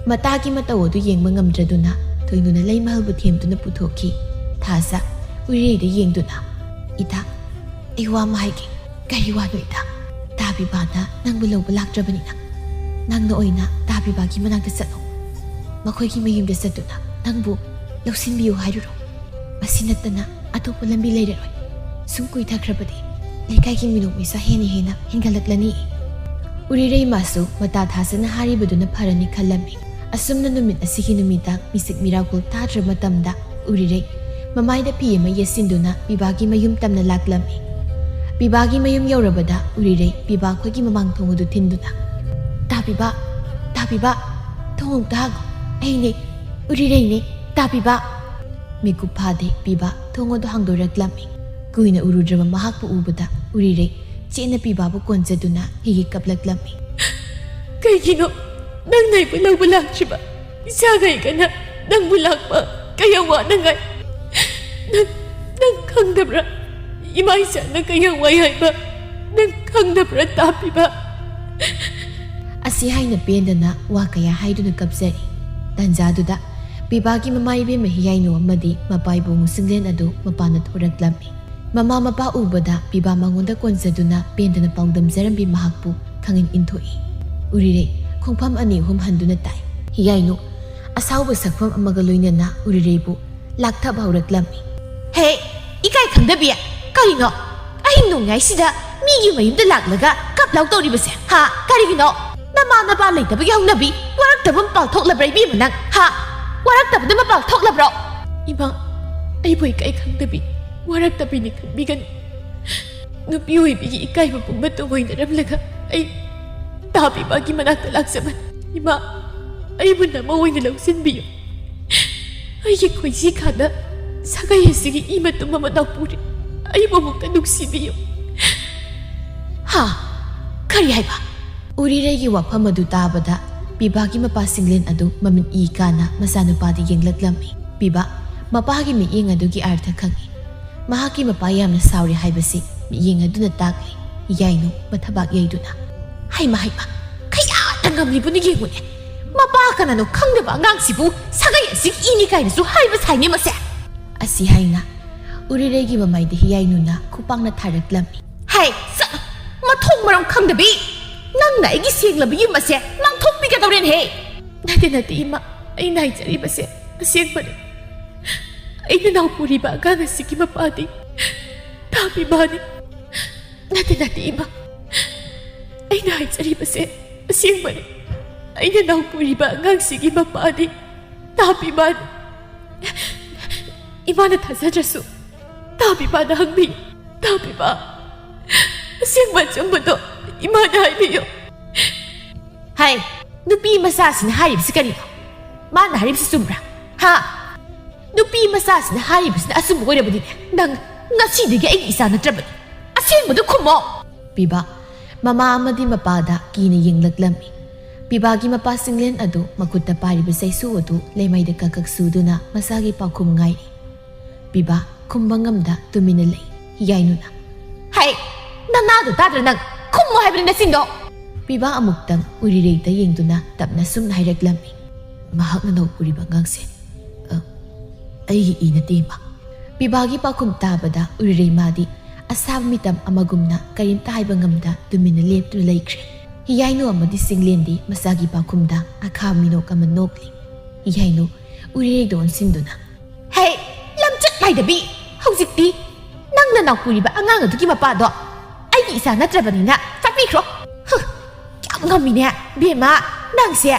ꯃꯇꯥꯒꯤ ꯃꯇꯧ ꯑꯗꯨ ꯌꯦꯡꯕ ꯉꯝꯗ꯭ꯔꯗꯨꯅ ꯊꯣꯏꯅꯨꯅ ꯂꯩꯃꯍꯜꯕꯨ ꯊꯦꯝꯗꯨꯅ ꯄꯨꯊꯣꯛꯈꯤ꯫ ꯊꯥꯖ ꯎꯔꯤꯔꯩꯗ ꯌꯦꯡꯗꯨꯅ, "ꯏꯇꯥ, ꯑꯩ ꯋꯥ ꯑꯃ ꯍꯥꯏꯒꯦ꯫" "ꯀꯔꯤ ꯋꯥꯅꯣ ꯏꯇꯥ?" "ꯇꯥꯕꯤꯕꯥꯅ ꯅꯪꯕꯨ ꯂꯧꯕ ꯂꯥꯛꯇ꯭ꯔꯕꯅꯤꯅ ꯅꯪꯅ ꯑꯣꯏꯅ ꯇꯥꯕꯤꯕꯥꯒꯤ ꯃꯅꯥꯛꯇ ꯆꯠꯂꯣ꯫ ꯃꯈꯣꯏꯒꯤ ꯃꯌꯨꯝꯗ ꯆꯠꯇꯨꯅ ꯅꯪꯕꯨ ꯂꯧꯁꯤꯟꯕꯤꯌꯨ ꯍꯥꯏꯔꯨꯔꯣ꯫ ꯃꯁꯤ ꯅꯠꯇꯅ ꯑꯇꯣꯞꯄ ꯂꯝꯕꯤ ꯂꯩꯔꯔꯣꯏ꯫ ꯁꯨꯝ ꯀꯨꯏꯊꯈ꯭ꯔꯕꯗꯤ ꯂꯩꯀꯥꯏꯒꯤ ꯃꯤꯅꯣꯛ ꯃꯩꯁꯥ ꯍꯦꯟꯅ ꯍꯦꯟꯅ ꯍꯦꯟꯒꯠꯂꯛꯂꯅꯤ꯫" ꯎꯔꯤꯔꯩꯃꯥꯁꯨ ꯃꯇꯥ ꯊꯥꯖꯅ ꯍꯥꯏꯔꯤꯕꯗꯨꯅ ꯐꯔꯅꯤ ꯈꯜꯂꯝꯃꯤ꯫ ꯑꯁꯨꯝꯅ ꯅꯨꯃꯤꯠ ꯑꯁꯤꯒꯤ ꯅꯨꯃꯤꯗꯥꯡ ꯃꯤꯁꯤꯛ ꯃꯤꯔꯥꯀꯨꯜ ꯇꯥꯗ꯭ꯔ ꯃꯇꯝꯗ ꯎꯔꯤꯔꯩ ꯃꯃꯥꯏꯗ ꯐꯤ ꯑꯃ ꯌꯦꯠꯁꯤꯟꯗꯨꯅ ꯄꯤꯕꯥꯒꯤ ꯃꯌꯨꯝ ꯇꯝꯅ ꯂꯥꯛꯂꯝꯃꯤ꯫ ꯄꯤꯕꯥꯒꯤ ꯃꯌꯨꯝ ꯌꯧꯔꯕꯗ ꯎꯔꯤꯔꯩ ꯄꯤꯕꯥ ꯈꯣꯏꯒꯤ ꯃꯃꯥꯡ ꯊꯣꯡ ꯑꯗꯨ ꯊꯤꯟꯗꯨꯅ, "ꯇꯥꯕꯤꯕꯥ, ꯇꯥꯕꯤꯕꯥ, ꯊꯣꯡ ꯑꯝꯇ ꯍꯥꯡꯉꯨ꯫ ꯑꯩꯅꯦ, ꯎꯔꯤꯔꯩꯅꯦ, ꯇꯥꯕꯤꯕꯥ꯫" ꯃꯤꯀꯨꯞ ꯐꯥꯗꯦ ꯄꯤꯕꯥ ꯊꯣꯡ ꯑꯗꯨ ꯍꯥꯡꯗꯣꯔꯛꯂꯝꯃꯤ꯫ ꯀꯨꯏꯅ ꯎꯔꯨꯗ꯭ꯔꯕ ꯃꯍꯥꯛꯄꯨ ꯎꯕꯗ ꯎꯔꯤꯔꯩ ꯆꯦꯠꯅ ꯄꯤꯕꯥꯕꯨ ꯀꯣꯟꯖꯗꯨꯅ ꯍꯤꯒꯤ ꯀꯞꯂꯛꯂꯝꯃꯤ꯫ "ꯀꯩꯒꯤꯅꯣ ꯅꯪꯅ ꯑꯩꯕꯨ ꯂꯧꯕ ꯂꯥꯛꯇ꯭ꯔꯤꯕ? ꯏꯆꯥꯒꯩꯒꯅ ꯅꯪꯕꯨ ꯂꯥꯛꯄ ꯀꯌꯥ ꯋꯥꯅꯉꯥꯏ꯫ ꯅꯪ, ꯅꯪ ꯈꯪꯗꯕ꯭ꯔꯥ? ꯏꯃꯥ ꯏꯆꯥꯅ ꯀꯌꯥ ꯋꯥꯏ ꯍꯥꯏꯕ ꯅꯪ ꯈꯪꯗꯕ꯭ꯔꯥ, ꯇꯥꯕꯤꯕ?" ꯑꯁꯤ ꯍꯥꯏꯅ ꯄꯦꯟꯗꯅ ꯋꯥ ꯀꯌꯥ ꯍꯥꯏꯗꯨꯅ ꯀꯞꯆꯔꯤ꯫ ꯇꯥꯟꯖꯥꯗꯨꯗ ꯄꯤꯕꯥꯒꯤ ꯃꯃꯥ ꯏꯕꯦꯝꯃ ꯍꯤꯌꯥꯏꯅꯨ ꯑꯃꯗꯤ ꯃꯄꯥ ꯏꯕꯨꯡꯉꯣ ꯁꯤꯡꯂꯦꯟ ꯑꯗꯨ ꯃꯄꯥꯟꯗ ꯊꯣꯔꯛꯂꯝꯃꯤ꯫ ꯃꯃꯥ ꯃꯄꯥ ꯎꯕꯗ ꯄꯤꯕꯥ ꯃꯉꯣꯟꯗ ꯀꯣꯟꯖꯗꯨꯅ ꯄꯦꯟꯗꯅ ꯄꯥꯎꯗꯝꯖꯔꯝꯕꯤ ꯃꯍꯥꯛꯄꯨ ꯈꯪꯏꯟ ꯏꯟꯊꯣꯛꯏ꯫ ꯎꯔꯤꯔꯩ ꯈꯣꯡꯐꯝ ꯑꯅꯤ ꯑꯍꯨꯝ ꯍꯟꯗꯨꯅ ꯇꯥꯏ꯫ ꯍꯤꯌꯥꯏꯅꯨ ꯑꯁꯥꯎꯕ ꯁꯛꯐꯝ ꯑꯃꯒ ꯂꯣꯏꯅꯅ ꯎꯔꯤꯔꯩꯕꯨ ꯂꯥꯛꯊꯕ ꯍꯧꯔꯛꯂꯝꯃꯤ꯫ "ꯍꯦ, ꯏꯀꯥꯏ ꯈꯪꯗꯕꯤ! ꯀꯔꯤꯅꯣ ꯑꯍꯤꯡ ꯅꯣꯡꯌꯥꯏꯁꯤꯗ ꯃꯤꯒꯤ ꯃꯌꯨꯝꯗ ꯂꯥꯛꯂꯒ ꯀꯞ ꯂꯥꯎ ꯇꯧꯔꯤꯕꯁꯦ? ꯍꯥ? ꯀꯔꯤꯒꯤꯅꯣ? ꯅꯃꯥ ꯅꯄꯥ ꯂꯩꯇꯕꯒꯤ ꯍꯧꯅꯕꯤ ꯋꯥꯔꯛꯇꯕ ꯃꯄꯥꯜ ꯊꯣꯛꯂꯕ꯭ꯔꯥ ꯏꯕꯦꯝꯃ ꯅꯪ? ꯍꯥ? ꯋꯥꯔꯛꯇꯕꯗ ꯃꯄꯥꯜ ꯊꯣꯛꯂꯕ꯭ꯔꯣ?" "ꯏꯃꯥ, ꯑꯩꯕꯨ ꯏꯀꯥꯏ ꯈꯪꯗꯕꯤ, ꯋꯥꯔꯛꯇꯕꯤꯅꯤ ꯈꯟꯕꯤꯒꯅꯨ꯫ ꯅꯨꯄꯤ ꯑꯣꯏꯕꯤꯒꯤ ꯏꯀꯥꯏꯕ ꯄꯨꯝꯕ ꯇꯨꯡꯑꯣꯏꯅꯔꯝꯂꯒ ꯑꯩ ꯇꯥꯕꯤꯕꯒꯤ ꯃꯅꯥꯛꯇ ꯂꯥꯛꯆꯕꯅꯤ꯫ ꯏꯃꯥ, ꯑꯩꯕꯨ ꯅꯃ ꯑꯣꯏꯅ ꯂꯧꯁꯤꯟꯕꯤꯌꯨ꯫ ꯑꯩꯒꯤ ꯈꯣꯏꯖꯤ ꯈꯥꯗ ꯁꯥꯒꯩ ꯑꯁꯤꯒꯤ ꯏ ꯃꯇꯨꯝ ꯑꯃ ꯅꯥꯎꯄꯨꯔꯤ꯫ ꯑꯩꯕꯨ ꯑꯃꯨꯛꯇ ꯅꯨꯡꯁꯤꯕꯤꯌꯨ꯫ ꯍꯥ? ꯀꯔꯤ ꯍꯥꯏꯕ? ꯎꯔꯤꯔꯩꯒꯤ ꯋꯥꯐꯝ ꯑꯗꯨ ꯇꯥꯕꯗ ꯄꯤꯕꯥꯒꯤ ꯃꯄꯥ ꯁꯤꯡꯂꯦꯟ ꯑꯗꯨ ꯃꯃꯤꯠ ꯏ ꯀꯥꯅ ꯃꯆꯥꯅꯨꯄꯥꯗ ꯌꯦꯡꯂꯛꯂꯝꯃꯤ꯫ ꯄꯤꯕꯥ, ꯃꯄꯥꯒꯤ ꯃꯤꯠꯌꯦꯡ ꯑꯗꯨꯒꯤ ꯑꯥꯔꯊ ꯈꯪꯏ꯫ ꯃꯍꯥꯛꯀꯤ ꯃꯄꯥ ꯌꯥꯝꯅ ꯁꯥꯎꯔꯤ ꯍꯥꯏꯕꯁꯤ ꯃꯤꯠꯌꯦꯡ ꯑꯗꯨꯅ ꯇꯥꯛꯂꯤ꯫ ꯌꯥꯏꯅꯨ ꯃꯊꯕꯥꯛ ꯌꯩꯗꯨꯅ, "ꯍꯩꯃ, ꯍꯩꯃ, ꯀꯌꯥꯗ ꯉꯝꯂꯤꯕꯅꯣ ꯌꯦꯡꯉꯨꯅꯦ꯫ ꯃꯄꯥ ꯀꯅꯥꯅꯣ ꯈꯪꯗꯕ ꯑꯉꯥꯡꯁꯤꯕꯨ ꯁꯥꯒꯩ ꯑꯁꯤꯒꯤ ꯏꯅꯤ ꯀꯥꯏꯅꯁꯨ ꯍꯥꯏꯕ ꯁꯥꯏꯅꯦ ꯃꯁꯦ?" ꯑꯁꯤ ꯍꯥꯏꯅ ꯎꯔꯤꯔꯩꯒꯤ ꯃꯃꯥꯏꯗ ꯍꯤꯌꯥꯏꯅꯨꯅ ꯈꯨꯄꯥꯛꯅ ꯊꯥꯔꯛꯂꯝꯃꯤ꯫ "ꯍꯦ, ꯆꯠꯂꯣ! ꯃꯊꯣꯡ ꯃꯔꯝ ꯈꯪꯗꯕꯤ! ꯅꯪꯅ ꯑꯩꯒꯤ ꯁꯦꯡꯂꯕ ꯌꯨꯝ ꯑꯁꯦ ꯂꯥꯟꯊꯣꯛꯄꯤꯒꯗꯧꯔꯦꯅꯦꯍꯦ!" "ꯅꯠꯇꯦ, ꯅꯠꯇꯦ, ꯏꯃꯥ, ꯑꯩꯅ ꯍꯥꯏꯖꯔꯤꯕꯁꯦ ꯑꯁꯦꯡꯕꯅꯤ꯫ ꯑꯩꯅ ꯅꯥꯎꯄꯨꯔꯤꯕ ꯑꯉꯥꯡ ꯑꯁꯤꯒꯤ ꯃꯄꯥꯗꯤ ꯇꯥꯕꯤꯕꯅꯤ꯫ ꯅꯠꯇꯦ, ꯅꯠꯇꯦ, ꯏꯃꯥ, ꯑꯩꯅ ꯍꯥꯏꯖꯔꯤꯕꯁꯦ ꯑꯁꯦꯡꯕꯅꯤ꯫ ꯑꯩꯅ ꯅꯥꯎꯄꯨꯔꯤꯕ ꯑꯉꯥꯡꯁꯤꯒꯤ ꯃꯄꯥꯗꯤ ꯇꯥꯕꯤꯕꯅꯤ꯫ ꯏꯃꯥꯅ ꯊꯥꯖꯗ꯭ꯔꯁꯨ ꯇꯥꯕꯤꯕꯗ ꯍꯪꯕꯤꯌꯨ꯫ ꯇꯥꯕꯤꯕ, ꯑꯁꯦꯡꯕ ꯑꯆꯨꯝꯕꯗꯣ ꯏꯃꯥꯗ ꯍꯥꯏꯕꯤꯌꯨ꯫" "ꯍꯥꯏ, ꯅꯨꯄꯤ ꯃꯆꯥꯁꯤꯅ ꯍꯥꯏꯔꯤꯕꯁꯤ ꯀꯔꯤꯅꯣ? ꯃꯥꯅ ꯍꯥꯏꯔꯤꯕꯁꯤ ꯆꯨꯝꯕ꯭ꯔꯥ? ꯍꯥ? ꯅꯨꯄꯤ ꯃꯆꯥꯁꯤꯅ ꯍꯥꯏꯔꯤꯕꯁꯤꯅ ꯑꯆꯨꯝꯕ ꯑꯣꯏꯔꯕꯗꯤꯅꯦ, ꯅꯪ ꯉꯁꯤꯗꯒꯤ ꯑꯩꯒꯤ ꯏꯆꯥ ꯅꯠꯇ꯭ꯔꯕꯅꯤ꯫ ꯑꯁꯦꯡꯕꯗꯨ ꯈꯨꯝꯃꯣ!" ꯄꯤꯕꯥ ꯃꯃꯥ ꯑꯃꯗꯤ ꯃꯄꯥꯗ ꯀꯤꯅ ꯌꯦꯡꯂꯛꯂꯝꯃꯤ꯫ ꯄꯤꯕꯥꯒꯤ ꯃꯄꯥ ꯁꯤꯡꯂꯦꯟ ꯑꯗꯨ ꯃꯈꯨꯠꯇ ꯄꯥꯏꯔꯤꯕ ꯆꯩꯁꯨ ꯑꯗꯨ ꯂꯩꯃꯥꯏꯗ ꯀꯛ ꯀꯛ ꯁꯨꯗꯨꯅ ꯃꯆꯥꯒꯤ ꯄꯥꯎꯈꯨꯝ ꯉꯥꯏꯔꯤ꯫ ꯄꯤꯕꯥ ꯈꯨꯝꯕ ꯉꯝꯗ ꯇꯨꯃꯤꯟꯅ ꯂꯩ꯫ ꯌꯥꯏꯅꯨꯅ, "ꯍꯩ! ꯅꯅꯥꯗꯣ ꯇꯥꯗ꯭ꯔ ꯅꯪ? ꯈꯨꯝꯃꯣ ꯍꯥꯏꯕꯅꯤ ꯅꯆꯤꯟꯗꯣ!" ꯄꯤꯕꯥ ꯑꯃꯨꯛꯇꯪ ꯎꯔꯤꯔꯩꯗ ꯌꯦꯡꯗꯨꯅ ꯇꯞꯅ ꯁꯨꯝꯅ ꯍꯥꯏꯔꯛꯂꯝꯃꯤ꯫ "ꯃꯍꯥꯛꯅ ꯅꯧꯄꯨꯔꯤꯕ ꯑꯉꯥꯡꯁꯦ, ꯑ, ꯑꯩꯒꯤ ꯏ ꯅꯠꯇꯦ, ꯏꯃꯥ꯫" ꯄꯤꯕꯥꯒꯤ ꯄꯥꯎꯈꯨꯝ ꯇꯥꯕꯗ ꯎꯔꯤꯔꯩ ꯃꯥꯗꯤ ꯑꯁꯥꯕ ꯃꯤꯇꯝ ꯑꯃꯒꯨꯝꯅ ꯀꯔꯤꯝꯇ ꯍꯥꯏꯕ ꯉꯝꯗ ꯇꯨꯃꯤꯟꯅ ꯂꯦꯞꯇꯨꯅ ꯂꯩꯈ꯭ꯔꯦ꯫ ꯍꯤꯌꯥꯏꯅꯨ ꯑꯃꯗꯤ ꯁꯤꯡꯂꯦꯟꯗꯤ ꯃꯆꯥꯒꯤ ꯄꯥꯎꯈꯨꯝꯗ ꯑꯈꯥꯕ ꯃꯤꯅꯣꯛ ꯑꯃ ꯅꯣꯛꯂꯤ꯫ ꯍꯤꯌꯥꯏꯅꯨ ꯎꯔꯤꯔꯩꯗ ꯑꯣꯟꯁꯤꯟꯗꯨꯅ, "ꯍꯦ, ꯂꯝꯆꯠ ꯅꯥꯏꯗꯕꯤ! ꯍꯧꯖꯤꯛꯇꯤ ꯅꯪꯅ ꯅꯥꯎꯄꯨꯔꯤꯕ ꯑꯉꯥꯡ ꯑꯗꯨꯒꯤ ꯃꯄꯥꯗꯣ ꯑꯩꯒꯤ ꯏꯆꯥ ꯅꯠꯇ꯭ꯔꯕꯅꯤꯅ ꯆꯠꯄꯤꯈ꯭ꯔꯣ꯫" ꯍꯨ, ꯌꯥꯝ ꯉꯝꯃꯤꯅꯦ, ꯕꯦꯝꯃ, ꯅꯪꯁꯦ꯫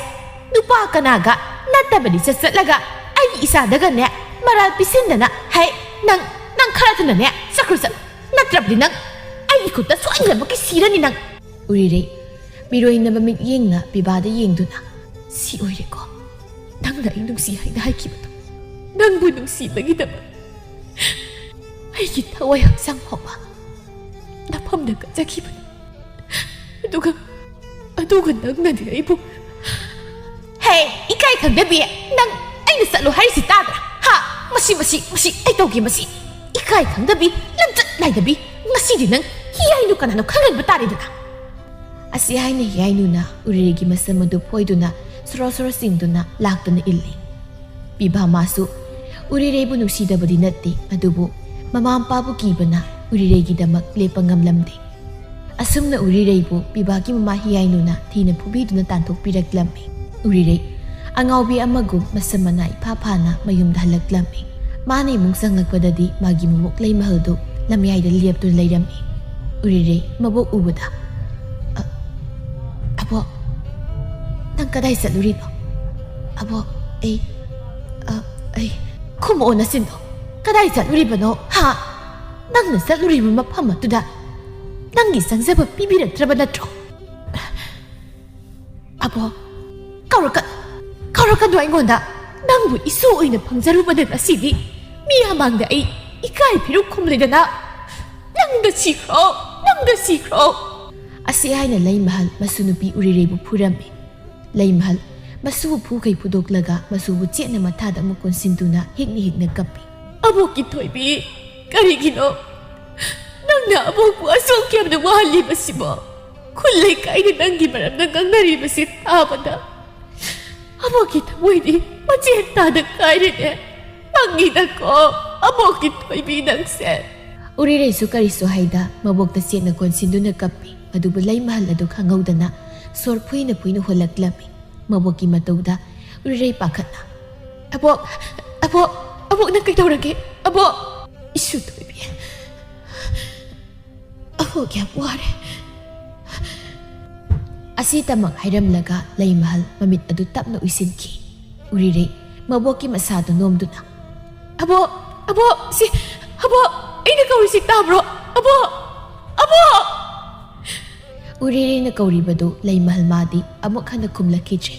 ꯅꯨꯄꯥ ꯀꯅꯥꯒ ꯅꯠꯇꯕꯗꯤ ꯆꯠ ꯆꯠꯂꯒ ꯑꯩꯒꯤ ꯏꯆꯥꯗꯒꯅꯦ ꯃꯔꯥꯜ ꯄꯤꯁꯤꯟꯗꯅ, ꯍꯦ, ꯅꯪ, ꯅꯪ ꯈꯔ ꯊꯨꯅꯅꯦ ꯆꯠꯈ꯭ꯔꯣ, ꯆꯠꯂꯣ꯫ ꯅꯠꯇ꯭ꯔꯕꯗꯤ ꯅꯪ ꯑꯩꯒꯤ ꯈꯨꯠꯇ ꯁꯣꯏꯗꯅꯃꯛꯀꯤ ꯁꯤꯔꯅꯤ ꯅꯪ꯫ ꯎꯔꯤꯔꯩ ꯃꯤꯔꯣꯏꯅꯕ ꯃꯤꯠꯌꯦꯡꯅ ꯄꯤꯕꯥꯗ ꯌꯦꯡꯗꯨꯅ, "ꯁꯤ ꯑꯣꯏꯔꯦꯀꯣ ꯅꯪꯅ ꯑꯩ ꯅꯨꯡꯁꯤ ꯍꯥꯏꯅ ꯍꯥꯏꯈꯤꯕꯗꯣ꯫ ꯅꯪꯕꯨ ꯅꯨꯡꯁꯤꯕꯒꯤꯗꯃꯛ ꯑꯩꯒꯤ ꯊꯋꯥꯏ ꯍꯛꯆꯥꯡ ꯐꯥꯎꯕ ꯅꯐꯝꯗ ꯀꯠꯆꯈꯤꯕꯅꯤ꯫ ꯑꯗꯨꯒ, ꯑꯗꯨꯒ ꯅꯪꯅꯗꯤ ꯑꯩꯕꯨ..." "ꯍꯦ, ꯏꯀꯥꯏ ꯈꯪꯗꯕꯤ, ꯅꯪ ꯑꯩꯅ ꯆꯠꯂꯣ ꯍꯥꯏꯔꯤꯁꯤ ꯇꯥꯗ꯭ꯔꯥ? ꯍꯥ? ꯃꯁꯤ, ꯃꯁꯤ, ꯃꯁꯤ ꯑꯩ ꯇꯧꯒꯦ, ꯃꯁꯤ꯫ ꯏꯀꯥꯏ ꯈꯪꯗꯕꯤ, ꯂꯝꯆꯠ ꯅꯥꯏꯗꯕꯤ, ꯉꯁꯤꯗꯤ ꯅꯪ ꯍꯤꯌꯥꯏꯅꯨ ꯀꯅꯥꯅꯣ ꯈꯪꯍꯟꯕ ꯇꯥꯔꯦꯗꯅ꯫" ꯑꯁꯤ ꯍꯥꯏꯅ ꯍꯤꯌꯥꯏꯅꯨꯅ ꯎꯔꯤꯔꯩꯒꯤ ꯃꯁꯝ ꯑꯗꯨ ꯐꯣꯏꯗꯨꯅ ꯁꯣꯔꯣ ꯁꯣꯔꯣ ꯆꯤꯡꯗꯨꯅ ꯂꯥꯛꯇꯨꯅ ꯏꯜꯂꯤ꯫ ꯄꯤꯕꯥ ꯃꯥꯁꯨ ꯎꯔꯤꯔꯩꯕꯨ ꯅꯨꯡꯁꯤꯗꯕꯗꯤ ꯅꯠꯇꯦ, ꯑꯗꯨꯕꯨ ꯃꯃꯥ ꯃꯄꯥꯕꯨ ꯀꯤꯕꯅ ꯎꯔꯤꯔꯩꯒꯤꯗꯃꯛ ꯂꯦꯞꯄ ꯉꯝꯂꯝꯗꯦ꯫ ꯑꯁꯨꯝꯅ ꯎꯔꯤꯔꯩꯕꯨ ꯄꯤꯕꯥꯒꯤ ꯃꯃꯥ ꯍꯤꯌꯥꯏꯅꯨꯅ ꯊꯤꯅ ꯐꯨꯕꯤꯗꯨꯅ ꯇꯥꯟꯊꯣꯛꯄꯤꯔꯛꯂꯝꯃꯤ꯫ ꯎꯔꯤꯔꯩ ꯑꯉꯥꯎꯕꯤ ꯑꯃꯒꯨꯝ ꯃꯁꯝ ꯃꯅꯥ ꯏꯐꯥ ꯐꯥꯅ ꯃꯌꯨꯝꯗ ꯍꯜꯂꯛꯂꯝꯃꯤ꯫ ꯃꯥꯅ ꯏꯃꯨꯡ ꯆꯪꯂꯛꯄꯗꯗꯤ ꯃꯥꯒꯤ ꯃꯕꯣꯛ ꯂꯩꯃꯍꯜꯗꯨ ꯂꯝꯌꯥꯏꯗ ꯂꯦꯞꯇꯨꯅ ꯂꯩꯔꯝꯃꯤ꯫ ꯎꯔꯤꯔꯩ ꯃꯕꯣꯛ ꯎꯕꯗ, "ꯑ, ꯑꯕꯣꯛ, ꯅꯪ ꯀꯗꯥꯏ ꯆꯠꯂꯨꯔꯤꯅꯣ? ꯑꯕꯣꯛ, ꯑꯩ, ꯑ, ꯑꯩ..." "ꯈꯨꯝꯃꯛꯑꯣ ꯅꯆꯤꯟꯗꯣ꯫ ꯀꯗꯥꯏ ꯆꯠꯂꯨꯔꯤꯕꯅꯣ, ꯍꯥ? ꯅꯪꯅ ꯆꯠꯂꯨꯔꯤꯕ ꯃꯐꯝ ꯑꯗꯨꯗ ꯅꯪꯒꯤ ꯆꯪꯖꯕ ꯄꯤꯕꯤꯔꯛꯇ꯭ꯔꯕ ꯅꯠꯇ꯭ꯔꯣ?" "ꯑꯕꯣꯛ, ꯀꯧꯔꯛꯀ-, ꯀꯧꯔꯛꯀꯅꯨ ꯑꯩꯉꯣꯟꯗ꯫ ꯅꯪꯕꯨ ꯏꯁꯨ ꯑꯣꯏꯅ ꯐꯪꯖꯔꯨꯕꯗ ꯉꯁꯤꯗꯤ ꯃꯤ ꯃꯃꯥꯡꯗ ꯑꯩ ꯏꯀꯥꯏ ꯐꯤꯔꯨꯛ ꯈꯨꯝꯂꯦꯗꯅ꯫ ꯅꯪꯗ ꯁꯤꯈ꯭ꯔꯣ, ꯅꯪꯗ ꯁꯤꯈ꯭ꯔꯣ꯫" ꯑꯁꯤ ꯍꯥꯏꯅ ꯂꯩꯃꯍꯜ ꯃꯁꯨ ꯅꯨꯄꯤ ꯎꯔꯤꯔꯩꯕꯨ ꯐꯨꯔꯝꯃꯤ꯫ ꯂꯩꯃꯍꯜ ꯃꯁꯨꯕꯨ ꯐꯨꯈꯩ ꯐꯨꯗꯣꯛꯂꯒ ꯃꯁꯨꯕꯨ ꯆꯦꯠꯅ ꯃꯊꯥꯗ ꯑꯃꯨꯛ ꯀꯣꯟꯁꯤꯟꯗꯨꯅ ꯍꯤꯛꯅ ꯍꯤꯛꯅ ꯀꯞꯄꯤ꯫ "ꯑꯕꯣꯛꯀꯤ ꯊꯣꯏꯕꯤ, ꯀꯔꯤꯒꯤꯅꯣ ꯅꯪꯅ ꯑꯕꯣꯛꯄꯨ ꯑꯁꯨꯛ ꯌꯥꯝꯅ ꯋꯥꯍꯜꯂꯤꯕꯁꯤꯕꯣ? ꯈꯨꯜ ꯂꯩꯀꯥꯏꯗ ꯅꯪꯒꯤ ꯃꯔꯝꯗ ꯉꯥꯡꯅꯔꯤꯕꯁꯤ ꯇꯥꯕꯗ ꯑꯕꯣꯛꯀꯤ ꯊꯃꯣꯏꯗꯤ ꯃꯆꯦꯠ ꯇꯥꯅ ꯀꯥꯏꯔꯦꯅꯦ꯫ ꯄꯪꯉꯤꯗꯀꯣ ꯑꯕꯣꯛꯀꯤ ꯊꯣꯏꯕꯤ ꯅꯪꯁꯦ꯫" ꯎꯔꯤꯔꯩꯁꯨ ꯀꯔꯤꯁꯨ ꯍꯥꯏꯗ ꯃꯕꯣꯛꯇ ꯆꯦꯠꯅ ꯀꯣꯟꯁꯤꯟꯗꯨꯅ ꯀꯞꯄꯤ꯫ ꯑꯗꯨꯕꯨ ꯂꯩꯃꯍꯜ ꯑꯗꯨ ꯈꯪꯍꯧꯗꯅ ꯁꯣꯔ ꯐꯨꯏꯅ ꯐꯨꯏꯅ ꯍꯣꯜꯂꯛꯂꯝꯃꯤ꯫ ꯃꯕꯣꯛꯀꯤ ꯃꯇꯧꯗ ꯎꯔꯤꯔꯩ ꯄꯥꯈꯠꯅ, "ꯑꯕꯣꯛ, ꯑꯕꯣꯛ, ꯑꯕꯣꯛ, ꯅꯪ ꯀꯩꯗꯧꯔꯒꯦ? ꯑꯕꯣꯛ!" "ꯏꯁꯨ ꯊꯣꯏꯕꯤ, ꯑꯕꯣꯛ ꯌꯥꯝ ꯋꯥꯔꯦ꯫" ꯑꯁꯤꯇꯃꯛ ꯍꯥꯏꯔꯝꯂꯒ ꯂꯩꯃꯍꯜ ꯃꯃꯤꯠ ꯑꯗꯨ ꯇꯞꯅ ꯎꯏꯁꯤꯟꯈꯤ꯫ ꯎꯔꯤꯔꯩ ꯃꯕꯣꯛꯀꯤ ꯃꯁꯥꯗꯨ ꯅꯣꯝꯗꯨꯅ, "ꯑꯕꯣꯛ, ꯑꯕꯣꯛ, ꯁꯤ "ꯑꯕꯣꯛ, ꯑꯩꯅ ꯀꯧꯔꯤꯁꯤ ꯇꯥꯕ꯭ꯔꯣ? ꯑꯕꯣꯛ! ꯑꯕꯣꯛ!" ꯎꯔꯤꯔꯩꯅ ꯀꯧꯔꯤꯕꯗꯨ ꯂꯩꯃꯍꯜ ꯃꯥꯗꯤ ꯑꯃꯨꯛ ꯍꯟꯅ ꯈꯨꯝꯂꯛꯈꯤꯗ꯭ꯔꯦ꯫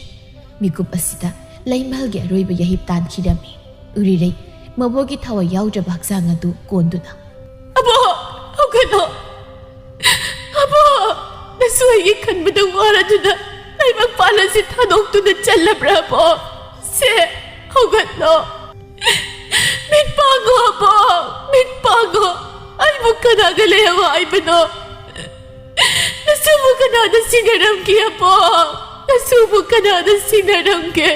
ꯃꯤꯀꯨꯞ ꯑꯁꯤꯗ ꯂꯩꯃꯍꯜꯒꯤ ꯑꯔꯣꯏꯕ ꯌꯥꯍꯤꯞ ꯇꯥꯟꯈꯤꯔꯝꯃꯤ꯫ ꯎꯔꯤꯔꯩ ꯃꯕꯣꯛꯀꯤ ꯊꯋꯥꯏ ꯌꯥꯎꯗ꯭ꯔꯕ ꯍꯛꯆꯥꯡ ꯑꯗꯨ ꯀꯣꯟꯗꯨꯅ, "ꯑꯕꯣꯛ, ꯍꯧꯒꯠꯂꯣ! ꯑꯕꯣꯛ! ꯅꯁꯨ ꯑꯩꯒꯤ ꯈꯟꯕꯗ ꯋꯥꯔꯗꯨꯅ ꯂꯩꯕꯥꯛ ꯄꯥꯜ ꯑꯁꯤ ꯊꯥꯗꯣꯛꯇꯨꯅ ꯆꯠꯂꯕ꯭ꯔꯥ, ꯑꯕꯣꯛ? ꯁꯦ, ꯍꯧꯒꯠꯂꯣ! ꯃꯤꯠ ꯄꯥꯡꯉꯣ, ꯑꯕꯣꯛ! ꯃꯤꯠ ꯄꯥꯡꯉꯣ! ꯑꯩꯕꯨ ꯀꯅꯥꯒ ꯂꯩꯌꯣ ꯍꯥꯏꯕꯅꯣ? ꯅꯁꯨꯕꯨ ꯀꯅꯥꯅ ꯁꯤꯟꯅꯔꯝꯒꯦ, ꯑꯕꯣꯛ? ꯅꯁꯨꯕꯨ ꯀꯅꯥꯅ ꯁꯤꯟꯅꯔꯝꯒꯦ?"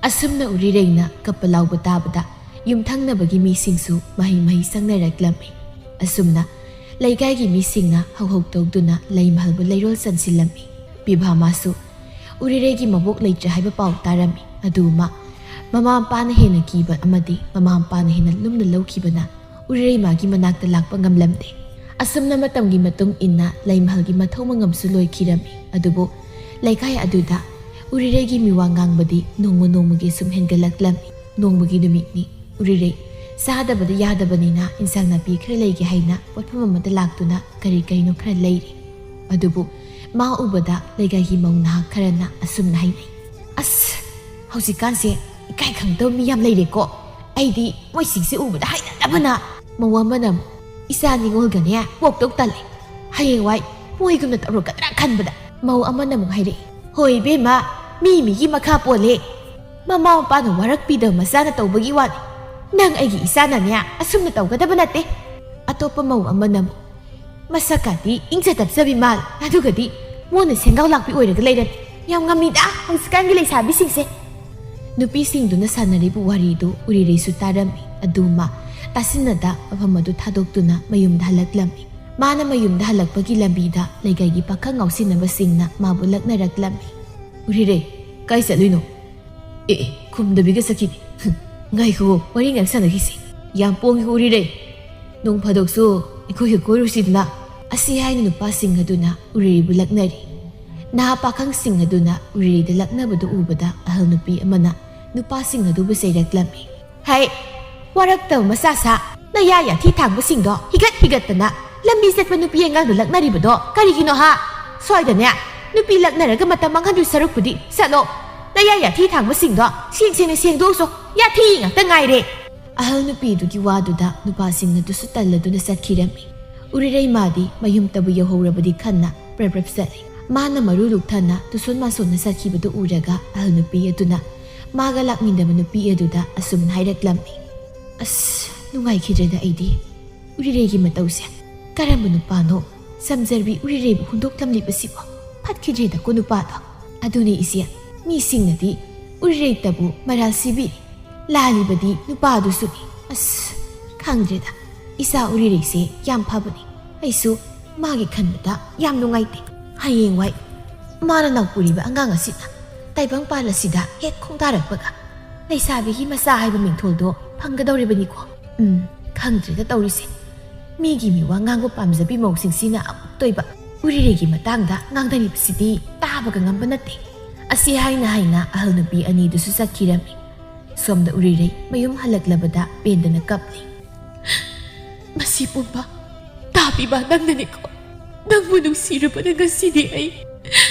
ꯑꯁꯨꯝꯅ ꯎꯔꯤꯔꯩꯅ ꯀꯞꯄ ꯂꯥꯎꯕ ꯇꯥꯕꯗ ꯌꯨꯝꯊꯪꯅꯕꯒꯤ ꯃꯤꯁꯤꯡꯁꯨ ꯃꯍꯩ ꯃꯍꯩ ꯆꯪꯅꯔꯛꯂꯝꯃꯤ꯫ ꯑꯁꯨꯝꯅ ꯂꯩꯀꯥꯏꯒꯤ ꯃꯤꯁꯤꯡꯅ ꯍꯧꯍꯧ ꯇꯧꯗꯨꯅ ꯂꯩꯃꯍꯜꯕꯨ ꯂꯩꯔꯣꯜ ꯆꯟꯁꯤꯜꯂꯝꯃꯤ꯫ ꯄꯤꯚꯥꯃꯥꯁꯨ ꯎꯔꯤꯔꯩꯒꯤ ꯃꯕꯣꯛ ꯂꯩꯇ꯭ꯔꯦ ꯍꯥꯏꯕ ꯄꯥꯎ ꯇꯥꯔꯝꯃꯤ꯫ ꯑꯗꯨꯃ ꯃꯃꯥ ꯃꯄꯥꯅ ꯍꯦꯟꯅ ꯀꯤꯕ ꯑꯃꯗꯤ ꯃꯃꯥ ꯃꯄꯥꯅ ꯍꯦꯟꯅ ꯂꯨꯝꯅ ꯂꯧꯈꯤꯕꯅ ꯎꯔꯤꯔꯩ ꯃꯥꯒꯤ ꯃꯅꯥꯛꯇ ꯂꯥꯛꯄ ꯉꯝꯂꯝꯗꯦ꯫ ꯑꯁꯨꯝꯅ ꯃꯇꯝꯒꯤ ꯃꯇꯨꯡ ꯏꯟꯅ ꯂꯩꯃꯍꯜꯒꯤ ꯃꯊꯧ ꯃꯉꯝꯁꯨ ꯂꯣꯏꯈꯤꯔꯝꯃꯤ꯫ ꯑꯗꯨꯕꯨ ꯂꯩꯀꯥꯏ ꯑꯗꯨꯗ ꯎꯔꯤꯔꯩꯒꯤ ꯃꯤꯋꯥ ꯉꯥꯡꯕꯗꯤ ꯅꯣꯡꯃ ꯅꯣꯡꯃꯒꯤ ꯁꯨꯝ ꯍꯦꯟꯒꯠꯂꯛꯂꯝꯃꯤ꯫ ꯅꯣꯡꯃꯒꯤ ꯅꯨꯃꯤꯠꯅꯤ꯫ ꯎꯔꯤꯔꯩ ꯆꯥꯗꯕꯗ ꯌꯥꯗꯕꯅꯤꯅ ꯏꯟꯁꯥꯡ ꯅꯥꯄꯤ ꯈꯔ ꯂꯩꯒꯦ ꯍꯥꯏꯅ ꯄꯣꯠꯐꯝ ꯑꯃꯗ ꯂꯥꯛꯇꯨꯅ ꯀꯔꯤ ꯀꯔꯤꯅꯣ ꯈꯔ ꯂꯩꯔꯤ꯫ ꯑꯗꯨꯕꯨ ꯃꯥ ꯎꯕꯗ ꯂꯩꯀꯥꯏꯒꯤ ꯃꯧ ꯅꯍꯥ ꯈꯔꯅ ꯑꯁꯨꯝꯅ ꯍꯥꯏꯅꯩ, "ꯑꯁ, ꯍꯧꯖꯤꯛꯀꯥꯟꯁꯦ ꯏꯀꯥꯏ ꯈꯪꯗꯕ ꯃꯤ ꯌꯥꯝ ꯂꯩꯔꯦꯀꯣ꯫ ꯑꯩꯗꯤ ꯃꯣꯏꯁꯤꯡꯁꯦ ꯎꯕꯗ ꯍꯩꯅꯗꯕꯅ!" ꯃꯧ ꯑꯃꯅ ꯑꯃꯨꯛ, "ꯏꯆꯥ ꯅꯤꯉꯣꯜꯒꯅꯦ ꯄꯣꯛꯇꯧ ꯇꯜꯂꯦ꯫ ꯍꯌꯦꯡꯋꯥꯏ ꯃꯣꯏꯒꯨꯝꯅ ꯇꯧꯔꯛꯀꯗ꯭ꯔꯥ ꯈꯟꯕꯗ!" ꯃꯧ ꯑꯃꯅ ꯑꯃꯨꯛ ꯍꯥꯏꯔꯛꯏ, "ꯍꯣꯏ ꯏꯕꯦꯝꯃ, ꯃꯤ ꯃꯤꯒꯤ ꯃꯈꯥ ꯄꯣꯜꯂꯦ꯫ ꯃꯃꯥ ꯃꯄꯥꯅ ꯋꯥꯔꯛꯄꯤꯗꯕ ꯃꯆꯥꯅ ꯇꯧꯕꯒꯤ ꯋꯥꯅꯤ꯫ ꯅꯪ ꯑꯩꯒꯤ ꯏꯆꯥꯅꯅꯦ ꯑꯁꯨꯝꯅ ꯇꯧꯒꯗꯕ ꯅꯠꯇꯦ!" ꯑꯇꯣꯞꯄ ꯃꯧ ꯑꯃꯅ ꯑꯃꯨꯛ, "ꯃꯁꯛꯀꯗꯤ ꯏꯪꯖ ꯇꯞꯆꯕꯤ ꯃꯥꯜꯂꯦ, ꯑꯗꯨꯒꯗꯤ ꯃꯣꯟꯅ ꯁꯦꯡꯒꯥꯎ ꯂꯥꯛꯄꯤ ꯑꯣꯏꯔꯒ ꯂꯩꯔꯝꯃꯤ꯫ ꯌꯥꯝ ꯉꯝꯃꯤꯗ ꯍꯧꯖꯤꯛꯀꯥꯟꯒꯤ ꯂꯩꯁꯥꯕꯤꯁꯤꯡꯁꯦ!" ꯅꯨꯄꯤꯁꯤꯡꯗꯨꯅ ꯁꯥꯟꯅꯔꯤꯕ ꯋꯥꯔꯤꯗꯨ ꯎꯔꯤꯔꯩꯁꯨ ꯇꯥꯔꯝꯃꯤ꯫ ꯑꯗꯨꯃ ꯇꯥꯁꯤꯟꯅꯗ ꯃꯐꯝ ꯑꯗꯨ ꯊꯥꯗꯣꯛꯇꯨꯅ ꯃꯌꯨꯝꯗ ꯍꯜꯂꯛꯂꯝꯃꯤ꯫ ꯃꯥꯅ ꯃꯌꯨꯝꯗ ꯍꯜꯂꯛꯄꯒꯤ ꯂꯝꯕꯤꯗ ꯂꯩꯀꯥꯏꯒꯤ ꯄꯥꯈꯪ ꯉꯥꯎꯁꯤꯟꯅꯕꯁꯤꯡꯅ ꯃꯥꯕꯨ ꯂꯛꯅꯔꯛꯂꯝꯃꯤ꯫ "ꯎꯔꯤꯔꯩ, ꯀꯥꯏ ꯆꯠꯂꯨꯏꯅꯣ? ꯑꯦ, ꯑꯦ, ꯈꯨꯝꯗꯕꯤꯒ ꯆꯠꯈꯤꯅꯦ꯫ ꯉꯥꯏꯈꯣ, ꯋꯥꯔꯤ ꯉꯥꯏꯍꯥꯛ ꯁꯥꯟꯅꯈꯤꯁꯤ꯫ ꯌꯥꯝ ꯄꯣꯡꯉꯤꯀꯣ ꯎꯔꯤꯔꯩ꯫ ꯅꯣꯡ ꯐꯥꯗꯣꯛꯁꯨ ꯑꯩꯈꯣꯏꯒ ꯀꯣꯏꯔꯨꯁꯤꯗꯅ?" ꯑꯁꯤ ꯍꯥꯏꯅ ꯅꯨꯄꯥꯁꯤꯡ ꯑꯗꯨꯅ ꯎꯔꯤꯔꯩꯕꯨ ꯂꯛꯅꯔꯤ꯫ ꯅꯍꯥ ꯄꯥꯈꯪꯁꯤꯡ ꯑꯗꯨꯅ ꯎꯔꯤꯔꯩꯗ ꯂꯛꯅꯕꯗꯨ ꯎꯕꯗ ꯑꯍꯜ ꯅꯨꯄꯤ ꯑꯃꯅ ꯅꯨꯄꯥꯁꯤꯡ ꯑꯗꯨꯕꯨ ꯆꯩꯔꯛꯂꯝꯃꯤ꯫ ꯍꯩ, ꯋꯥꯔꯛꯇꯕ ꯃꯆꯥ ꯁꯥ, ꯅꯌꯥ ꯌꯥꯊꯤ ꯊꯥꯡꯕꯁꯤꯡꯗꯣ ꯍꯤꯒꯠ ꯍꯤꯒꯠꯇꯅ ꯂꯝꯕꯤ ꯆꯠꯄ ꯅꯨꯄꯤ ꯑꯉꯥꯡꯗ ꯂꯛꯅꯔꯤꯕꯗꯣ ꯀꯔꯤꯒꯤꯅꯣ ꯍꯥ? ꯁ꯭ꯋꯥꯏꯗꯅꯦ, ꯅꯨꯄꯤ ꯂꯛꯅꯔꯒ ꯃꯇꯝ ꯃꯥꯡꯍꯟꯗꯣꯏ ꯁꯔꯨꯛꯄꯨꯗꯤ ꯆꯠꯂꯣ꯫ ꯅꯌꯥ ꯌꯥꯊꯤ ꯊꯥꯡꯕꯁꯤꯡꯗꯣ ꯁꯦꯡ ꯁꯦꯡꯅ ꯁꯦꯡꯗꯣꯛꯎꯆꯣ, ꯌꯥꯊꯤ ꯉꯥꯛꯇ ꯉꯥꯏꯔꯦ꯫ ꯑꯍꯜ ꯅꯨꯄꯤꯗꯨꯒꯤ ꯋꯥꯗꯨꯗ ꯅꯨꯄꯥꯁꯤꯡꯅ ꯇꯨꯁꯨ ꯇꯜꯂꯗꯨꯅ ꯆꯠꯈꯤꯔꯝꯃꯤ꯫ ꯎꯔꯤꯔꯩ ꯃꯥꯗꯤ ꯃꯌꯨꯝꯇꯕꯨ ꯌꯧꯍꯧꯔꯕꯗꯤ ꯈꯟꯅ ꯄ꯭ꯔꯞ ꯄ꯭ꯔꯞ ꯆꯠꯂꯤ꯫ ꯃꯥꯅ ꯃꯔꯨ ꯂꯨꯛꯊꯅ ꯇꯨꯁꯣꯟ ꯃꯥꯁꯣꯟꯅ ꯆꯠꯈꯤꯕꯗꯨ ꯎꯔꯒ ꯑꯍꯜ ꯅꯨꯄꯤ ꯑꯗꯨꯅ ꯃꯥꯒ ꯂꯥꯛꯃꯤꯟꯅꯕ ꯅꯨꯄꯤ ꯑꯗꯨꯗ ꯑꯁꯨꯝꯅ ꯍꯥꯏꯔꯛꯂꯝꯃꯤ꯫ ꯑꯁ, ꯅꯨꯡꯉꯥꯏꯈꯤꯗ꯭ꯔꯦꯗ ꯑꯩꯗꯤ꯫ ꯎꯔꯤꯔꯩꯒꯤ ꯃꯇꯧꯁꯦ꯫ ꯀꯔꯝꯕ ꯅꯨꯄꯥꯅꯣ ꯆꯝꯖꯔꯕꯤ ꯎꯔꯤꯔꯩꯕꯨ ꯍꯨꯟꯗꯣꯛꯂꯝꯂꯤꯕꯁꯤꯕꯣ? ꯐꯠꯈꯤꯗ꯭ꯔꯦꯗꯀꯣ ꯅꯨꯄꯥꯗꯣ꯫ ꯑꯗꯨꯅꯤ ꯏꯆꯦ, ꯃꯤꯁꯤꯡꯅꯗꯤ ꯎꯔꯤꯔꯩꯇꯕꯨ ꯃꯔꯥꯜ ꯁꯤꯕꯤꯔꯤ꯫ ꯂꯥꯜꯂꯤꯕꯗꯤ ꯅꯨꯄꯥꯗꯨꯁꯨꯅꯤ꯫ ꯑꯁ, ꯈꯪꯗ꯭ꯔꯦꯗ꯫ ꯏꯆꯥ ꯎꯔꯤꯔꯩꯁꯦ ꯌꯥꯝ ꯐꯕꯅꯤ꯫ ꯑꯩꯁꯨ ꯃꯥꯒꯤ ꯈꯟꯕꯗ ꯌꯥꯝ ꯅꯨꯡꯉꯥꯏꯇꯦ꯫ ꯍꯌꯦꯡꯋꯥꯏ ꯃꯥꯅ ꯅꯧꯄꯨꯔꯤꯕ ꯑꯉꯥꯡ ꯑꯁꯤꯅ ꯇꯥꯏꯕꯪꯄꯥꯟ ꯑꯁꯤꯗ ꯍꯦꯛ ꯈꯣꯡꯗꯥꯔꯛꯄꯒ ꯂꯩꯁꯥꯕꯤꯒꯤ ꯃꯆꯥ ꯍꯥꯏꯕ ꯃꯤꯡꯊꯣꯜꯗꯣ ꯐꯪꯒꯗꯧꯔꯤꯕꯅꯤꯀꯣ꯫ ꯎꯝ, ꯈꯪꯗ꯭ꯔꯦꯗ ꯇꯧꯔꯤꯁꯦ꯫ ꯃꯤꯒꯤ ꯃꯤꯋꯥ ꯉꯥꯡꯕ ꯄꯥꯝꯖꯕꯤ ꯃꯧꯁꯤꯡꯁꯤꯅ ꯑꯃꯨꯛꯇꯣꯏꯕ ꯎꯔꯤꯔꯩꯒꯤ ꯃꯇꯥꯡꯗ ꯉꯥꯡꯅꯔꯤꯕꯁꯤꯗꯤ ꯇꯥꯕꯒ ꯉꯝꯕ ꯅꯠꯇꯦ꯫ ꯑꯁꯤ ꯍꯥꯏꯅ ꯍꯥꯏꯅ ꯑꯍꯜ ꯅꯨꯄꯤ ꯑꯅꯤꯗꯨꯁꯨ ꯆꯠꯈꯤꯔꯝꯃꯤ꯫ ꯁꯣꯝꯗ ꯎꯔꯤꯔꯩ ꯃꯌꯨꯝ ꯍꯜꯂꯛꯂꯕꯗ ꯄꯦꯟꯗꯅ ꯀꯞꯂꯤ꯫ ꯃꯁꯤ ꯄꯨꯝꯕ ꯇꯥꯕꯤꯕ ꯅꯪꯅꯅꯤꯀꯣ꯫ ꯅꯪꯕꯨ ꯅꯨꯡꯁꯤꯔꯨꯕꯅ ꯉꯁꯤꯗꯤ ꯑꯩ,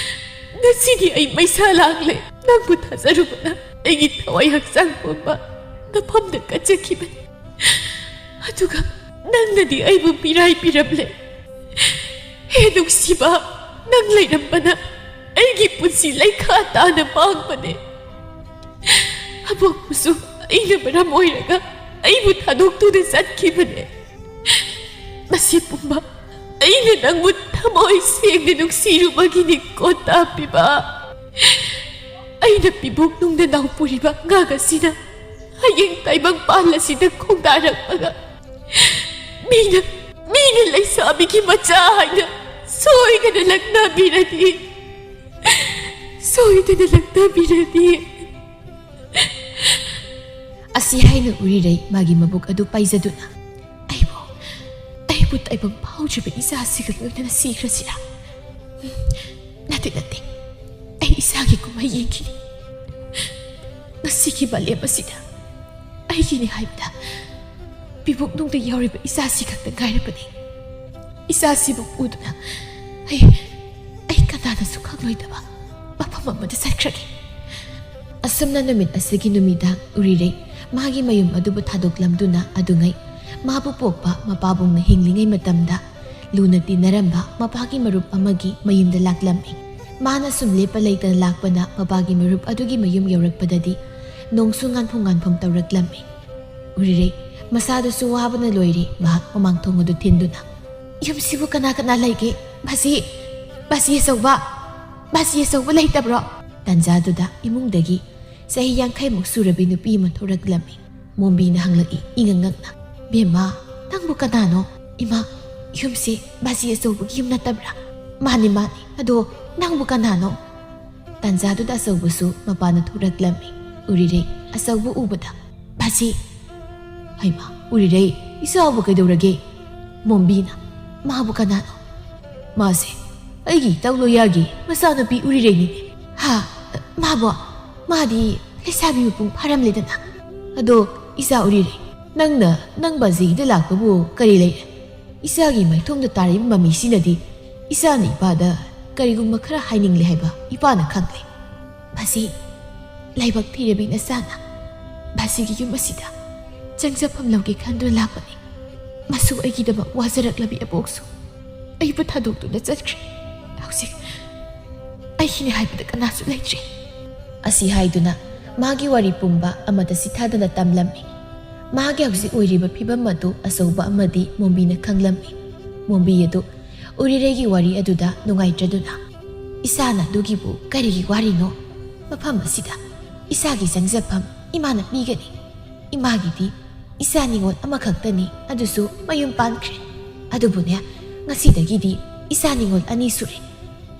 ꯉꯁꯤꯗꯤ ꯑꯩ ꯃꯩꯁꯥ ꯂꯥꯡꯂꯦ꯫ ꯅꯪꯕꯨ ꯊꯥꯖꯔꯨꯕꯅ ꯑꯩꯒꯤ ꯊꯋꯥꯏ ꯍꯛꯆꯥꯡ ꯄꯨꯝꯕ ꯅꯐꯝꯗ ꯀꯠꯆꯈꯤꯕꯅꯤ꯫ ꯑꯗꯨꯒ ꯅꯪꯅꯗꯤ ꯑꯩꯕꯨ ꯃꯤꯔꯥꯏ ꯄꯤꯔꯝꯂꯦ꯫ ꯍꯦ ꯅꯨꯡꯁꯤꯕ, ꯅꯪ ꯂꯩꯔꯝꯕꯅ ꯑꯩꯒꯤ ꯄꯨꯟꯁꯤ ꯂꯩꯈꯥ ꯇꯥꯅ ꯃꯥꯡꯕꯅꯦ꯫ ꯑꯕꯣꯛꯄꯨꯁꯨ ꯑꯩꯅ ꯃꯔꯝ ꯑꯣꯏꯔꯒ ꯑꯩꯕꯨ ꯊꯥꯗꯣꯛꯇꯨꯅ ꯆꯠꯈꯤꯕꯅꯦ꯫ ꯃꯁꯤ ꯄꯨꯝꯕ ꯑꯩꯅ ꯅꯪꯕꯨ ꯊꯃꯣꯏ ꯁꯦꯡꯅ ꯅꯨꯡꯁꯤꯔꯨꯕꯒꯤꯅꯤꯀꯣ ꯇꯥꯕꯤꯕ꯫ ꯑꯩꯅ ꯄꯤꯕꯣꯛ ꯅꯨꯡꯗ ꯅꯥꯎꯄꯨꯔꯤꯕ ꯑꯉꯥꯡ ꯑꯁꯤꯅ ꯍꯌꯦꯡ ꯇꯥꯏꯕꯪꯄꯥꯟ ꯑꯁꯤꯗ ꯈꯣꯡꯗꯥꯔꯛꯄꯒ ꯃꯤꯅ, ꯃꯤꯅ ꯂꯩꯁꯥꯕꯤꯒꯤ ꯃꯆꯥ ꯍꯥꯏꯅ ꯁꯣꯏꯗꯅ ꯂꯛꯅꯕꯤꯔꯗꯤ, ꯁꯣꯏꯗꯅ ꯂꯛꯅꯕꯤꯔꯗꯤ꯫ ꯑꯁꯤ ꯍꯥꯏꯅ ꯎꯔꯤꯔꯩ ꯃꯥꯒꯤ ꯃꯕꯨꯛ ꯑꯗꯨ ꯄꯥꯏꯖꯗꯨꯅ, "ꯑꯩꯕꯨ, ꯑꯩꯕꯨ ꯇꯥꯏꯕꯪ ꯐꯥꯎꯗ꯭ꯔꯤꯕ ꯏꯆꯥꯁꯤꯒ ꯂꯣꯏꯅꯅ ꯁꯤꯈ꯭ꯔꯁꯤꯔꯥ? ꯎꯝ, ꯅꯠꯇꯦ, ꯅꯠꯇꯦ, ꯑꯩ ꯏꯁꯥꯒꯤ ꯀꯨꯝꯍꯩ ꯌꯦꯡꯈꯤꯅꯤ꯫ ꯉꯁꯤꯒꯤ ꯃꯥꯂꯦꯝ ꯑꯁꯤꯗ ꯑꯩꯒꯤꯅꯤ ꯍꯥꯏꯕꯗ ꯄꯤꯕꯨꯛꯅꯨꯡꯗ ꯌꯥꯎꯔꯤꯕ ꯏꯆꯥꯁꯤ ꯈꯛꯇ ꯉꯥꯏꯔꯕꯅꯤ꯫ ꯏꯆꯥꯁꯤꯕꯨ ꯎꯗꯨꯅ ꯑꯩ ꯑꯩ ꯀꯅꯥꯅꯁꯨ ꯈꯪꯂꯣꯏꯗꯕ ꯃꯐꯝ ꯑꯃꯗ ꯆꯠꯈ꯭ꯔꯒꯦ꯫ ꯑꯁꯨꯝꯅ ꯅꯨꯃꯤꯠ ꯑꯁꯤꯒꯤ ꯅꯨꯃꯤꯗꯥꯡ ꯎꯔꯤꯔꯩ ꯃꯥꯒꯤ ꯃꯌꯨꯝ ꯑꯗꯨꯕꯨ ꯊꯥꯗꯣꯛꯂꯝꯗꯨꯅ ꯑꯗꯨꯉꯩ ꯃꯥꯕꯨ ꯄꯣꯛꯄ ꯃꯄꯥꯕꯨꯡꯅ ꯍꯤꯡꯂꯤꯉꯩ ꯃꯇꯝꯗ ꯂꯨꯅ ꯇꯤꯟꯅꯔꯝꯕ ꯃꯄꯥꯒꯤ ꯃꯔꯨꯞ ꯑꯃꯒꯤ ꯃꯌꯨꯝꯗ ꯂꯥꯛꯂꯝꯃꯤ꯫ ꯃꯥꯅ ꯁꯨꯝ ꯂꯦꯞꯄ ꯂꯩꯇꯅ ꯂꯥꯛꯄꯅ ꯃꯄꯥꯒꯤ ꯃꯔꯨꯞ ꯑꯗꯨꯒꯤ ꯃꯌꯨꯝ ꯌꯧꯔꯛꯄꯗꯗꯤ ꯅꯣꯡꯁꯨ ꯉꯥꯟꯐꯝ ꯉꯥꯟꯐꯝ ꯇꯧꯔꯛꯂꯝꯃꯤ꯫ ꯎꯔꯤꯔꯩ ꯃꯁꯥꯗꯨꯁꯨ ꯋꯥꯕꯅ ꯂꯣꯏꯔꯦ꯫ ꯃꯍꯥꯛ ꯃꯃꯥꯡ ꯊꯣꯡ ꯑꯗꯨ ꯊꯤꯟꯗꯨꯅ, "ꯌꯨꯝꯁꯤꯕꯨ ꯀꯅꯥ ꯀꯅꯥ ꯂꯩꯒꯦ? ꯕꯥꯖꯤ, ꯕꯥꯖꯤ ꯑꯆꯧꯕ, ꯕꯥꯖꯤ ꯑꯆꯧꯕ ꯂꯩꯇꯕ꯭ꯔꯣ?" ꯇꯥꯟꯖꯥꯗꯨꯗ ꯏꯃꯨꯡꯗꯒꯤ ꯆꯍꯤ ꯌꯥꯡꯈꯩꯃꯨꯛ ꯁꯨꯔꯕꯤ ꯅꯨꯄꯤ ꯑꯃ ꯊꯣꯔꯛꯂꯝꯃꯤ꯫ ꯃꯣꯝꯕꯤꯅ ꯍꯪꯂꯛꯏ ꯏꯉꯛ ꯉꯛꯅ, "ꯕꯦꯝꯃ, ꯅꯪꯕꯨ ꯀꯅꯥꯅꯣ?" "ꯏꯃꯥ, ꯌꯨꯝꯁꯤ ꯕꯥꯖꯤ ꯑꯆꯧꯕꯒꯤ ꯌꯨꯝ ꯅꯠꯇꯕ꯭ꯔꯥ?" "ꯃꯥꯅꯤ, ꯃꯥꯅꯤ꯫ ꯑꯗꯣ ꯅꯪꯕꯨ ꯀꯅꯥꯅꯣ?" ꯇꯥꯟꯖꯥꯗꯨꯗ ꯑꯆꯧꯕꯁꯨ ꯃꯄꯥꯟꯗ ꯊꯣꯔꯛꯂꯝꯃꯤ꯫ ꯎꯔꯤꯔꯩ ꯑꯆꯧꯕ ꯎꯕꯗ, "ꯕꯥꯖꯤ!" "ꯍꯩꯃꯥ, ꯎꯔꯤꯔꯩ, ꯏꯆꯥꯕꯨ ꯀꯩꯗꯧꯔꯒꯦ?" ꯃꯣꯝꯕꯤꯅ, "ꯃꯥꯕꯨ ꯀꯅꯥꯅꯣ?" "ꯃꯥꯁꯦ ꯑꯩꯒꯤ ꯏꯇꯥꯎ ꯂꯣꯌꯥꯒꯤ ꯃꯆꯥꯅꯨꯄꯤ ꯎꯔꯤꯔꯩꯅꯤꯅꯦ꯫" "ꯍꯥ? ꯃꯥꯕꯣ? ꯃꯥꯗꯤ ꯂꯩꯁꯥꯕꯤ ꯃꯄꯨꯡ ꯐꯥꯔꯝꯂꯦꯗꯅ꯫ ꯑꯗꯣ ꯏꯆꯥ ꯎꯔꯤꯔꯩ, ꯅꯪꯅ ꯅꯪ ꯕꯥꯖꯤꯒꯤꯗ ꯂꯥꯛꯄꯕꯨ ꯀꯔꯤ ꯂꯩꯔꯦ? ꯏꯆꯥꯒꯤ ꯃꯥꯏꯊꯣꯡꯗ ꯇꯥꯔꯤꯕ ꯃꯃꯤꯁꯤꯅꯗꯤ ꯏꯆꯥꯅ ꯏꯄꯥꯗ ꯀꯔꯤꯒꯨꯝꯕ ꯈꯔ ꯍꯥꯏꯅꯤꯡꯂꯦ ꯍꯥꯏꯕ ꯏꯄꯥꯅ ꯈꯪꯂꯦ꯫" "ꯕꯥꯖꯤ, ꯂꯥꯏꯕꯛ ꯊꯤꯔꯕꯤ ꯅꯆꯥꯅ ꯕꯥꯖꯤꯒꯤ ꯌꯨꯝ ꯑꯁꯤꯗ ꯆꯪꯖꯐꯝ ꯂꯧꯒꯦ ꯈꯟꯗꯨꯅ ꯂꯥꯛꯄꯅꯤ꯫ ꯃꯁꯨ ꯑꯩꯒꯤꯗꯃꯛ ꯋꯥꯖꯔꯛꯂꯕꯤ ꯑꯕꯣꯛꯁꯨ ꯑꯩꯕꯨ ꯊꯥꯗꯣꯛꯇꯨꯅ ꯆꯠꯈ꯭ꯔꯦ꯫ ꯍꯧꯖꯤꯛ ꯑꯩꯒꯤꯅꯤ ꯍꯥꯏꯕꯗ ꯀꯅꯥꯁꯨ ꯂꯩꯇ꯭ꯔꯦ꯫" ꯑꯁꯤ ꯍꯥꯏꯗꯨꯅ ꯃꯥꯒꯤ ꯋꯥꯔꯤ ꯄꯨꯝꯕ ꯑꯃꯠꯇ ꯁꯤꯊꯥꯗꯅ ꯇꯝꯂꯝꯃꯤ꯫ ꯃꯥꯒꯤ ꯍꯧꯖꯤꯛ ꯑꯣꯏꯔꯤꯕ ꯐꯤꯕꯝ ꯑꯗꯨ ꯑꯆꯧꯕ ꯑꯃꯗꯤ ꯃꯣꯝꯕꯤꯅ ꯈꯪꯂꯝꯃꯤ꯫ ꯃꯣꯝꯕꯤ ꯑꯗꯨ ꯎꯔꯤꯔꯩꯒꯤ ꯋꯥꯔꯤ ꯑꯗꯨꯗ ꯅꯨꯡꯉꯥꯏꯇ꯭ꯔꯗꯨꯅ, "ꯏꯆꯥꯅ ꯑꯗꯨꯒꯤꯕꯨ ꯀꯔꯤꯒꯤ ꯋꯥꯔꯤꯅꯣ? ꯃꯐꯝ ꯑꯁꯤꯗ ꯏꯆꯥꯒꯤ ꯆꯪꯖꯐꯝ ꯏꯃꯥꯅ ꯄꯤꯒꯅꯤ꯫ ꯏꯃꯥꯒꯤꯗꯤ ꯏꯆꯥ ꯅꯤꯉꯣꯜ ꯑꯃꯈꯛꯇꯅꯤ, ꯑꯗꯨꯁꯨ ꯃꯌꯨꯝ ꯄꯥꯟꯈ꯭ꯔꯦ꯫ ꯑꯗꯨꯕꯨꯅꯦ, ꯉꯁꯤꯗꯒꯤꯗꯤ ꯏꯆꯥ ꯅꯤꯉꯣꯜ ꯑꯅꯤ ꯁꯨꯔꯦ꯫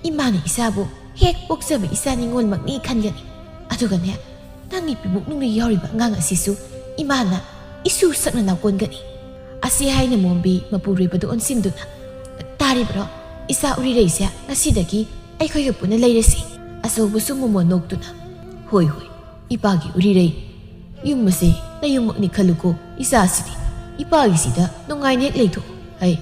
ꯏꯃꯥꯅ ꯏꯆꯥꯕꯨ ꯍꯦꯛ ꯄꯣꯛꯆꯕ ꯏꯆꯥ ꯅꯤꯉꯣꯜꯃꯛꯅꯤ ꯈꯟꯒꯅꯤ꯫ ꯑꯗꯨꯒꯅꯦ, ꯅꯪꯒꯤ ꯄꯤꯕꯨꯛꯅꯨꯡꯗ ꯌꯥꯎꯔꯤꯕ ꯑꯉꯥꯡ ꯑꯁꯤꯁꯨ ꯏꯃꯥꯅ ꯏꯁꯨ ꯁꯛꯅ ꯅꯥꯎꯀꯣꯟꯒꯅꯤ꯫" ꯑꯁꯤ ꯍꯥꯏꯅ ꯃꯣꯝꯕꯤ ꯃꯄꯨꯔꯣꯏꯕꯗꯨ ꯑꯣꯟꯁꯤꯟꯗꯨꯅ, "ꯇꯥꯔꯤꯕ꯭ꯔꯣ? ꯏꯆꯥ ꯎꯔꯤꯔꯩꯁꯦ ꯉꯁꯤꯗꯒꯤ ꯑꯩꯈꯣꯏꯒ ꯄꯨꯟꯅ ꯂꯩꯔꯁꯤ꯫" ꯑꯆꯧꯕꯁꯨ ꯃꯣꯃꯣꯟ ꯅꯣꯛꯇꯨꯅ, "ꯍꯣꯏ, ꯍꯣꯏ, ꯏꯄꯥꯒꯤ ꯎꯔꯤꯔꯩ, ꯌꯨꯝ ꯑꯁꯦ ꯅꯌꯨꯝꯃꯛꯅꯤ ꯈꯜꯂꯨꯀꯣ, ꯏꯆꯥꯁꯤꯗꯤ꯫ ꯏꯄꯥꯒꯤꯁꯤꯗ ꯅꯨꯡꯉꯥꯏꯅ ꯍꯦꯛ ꯂꯩꯊꯣꯛꯎ꯫ ꯍꯩ,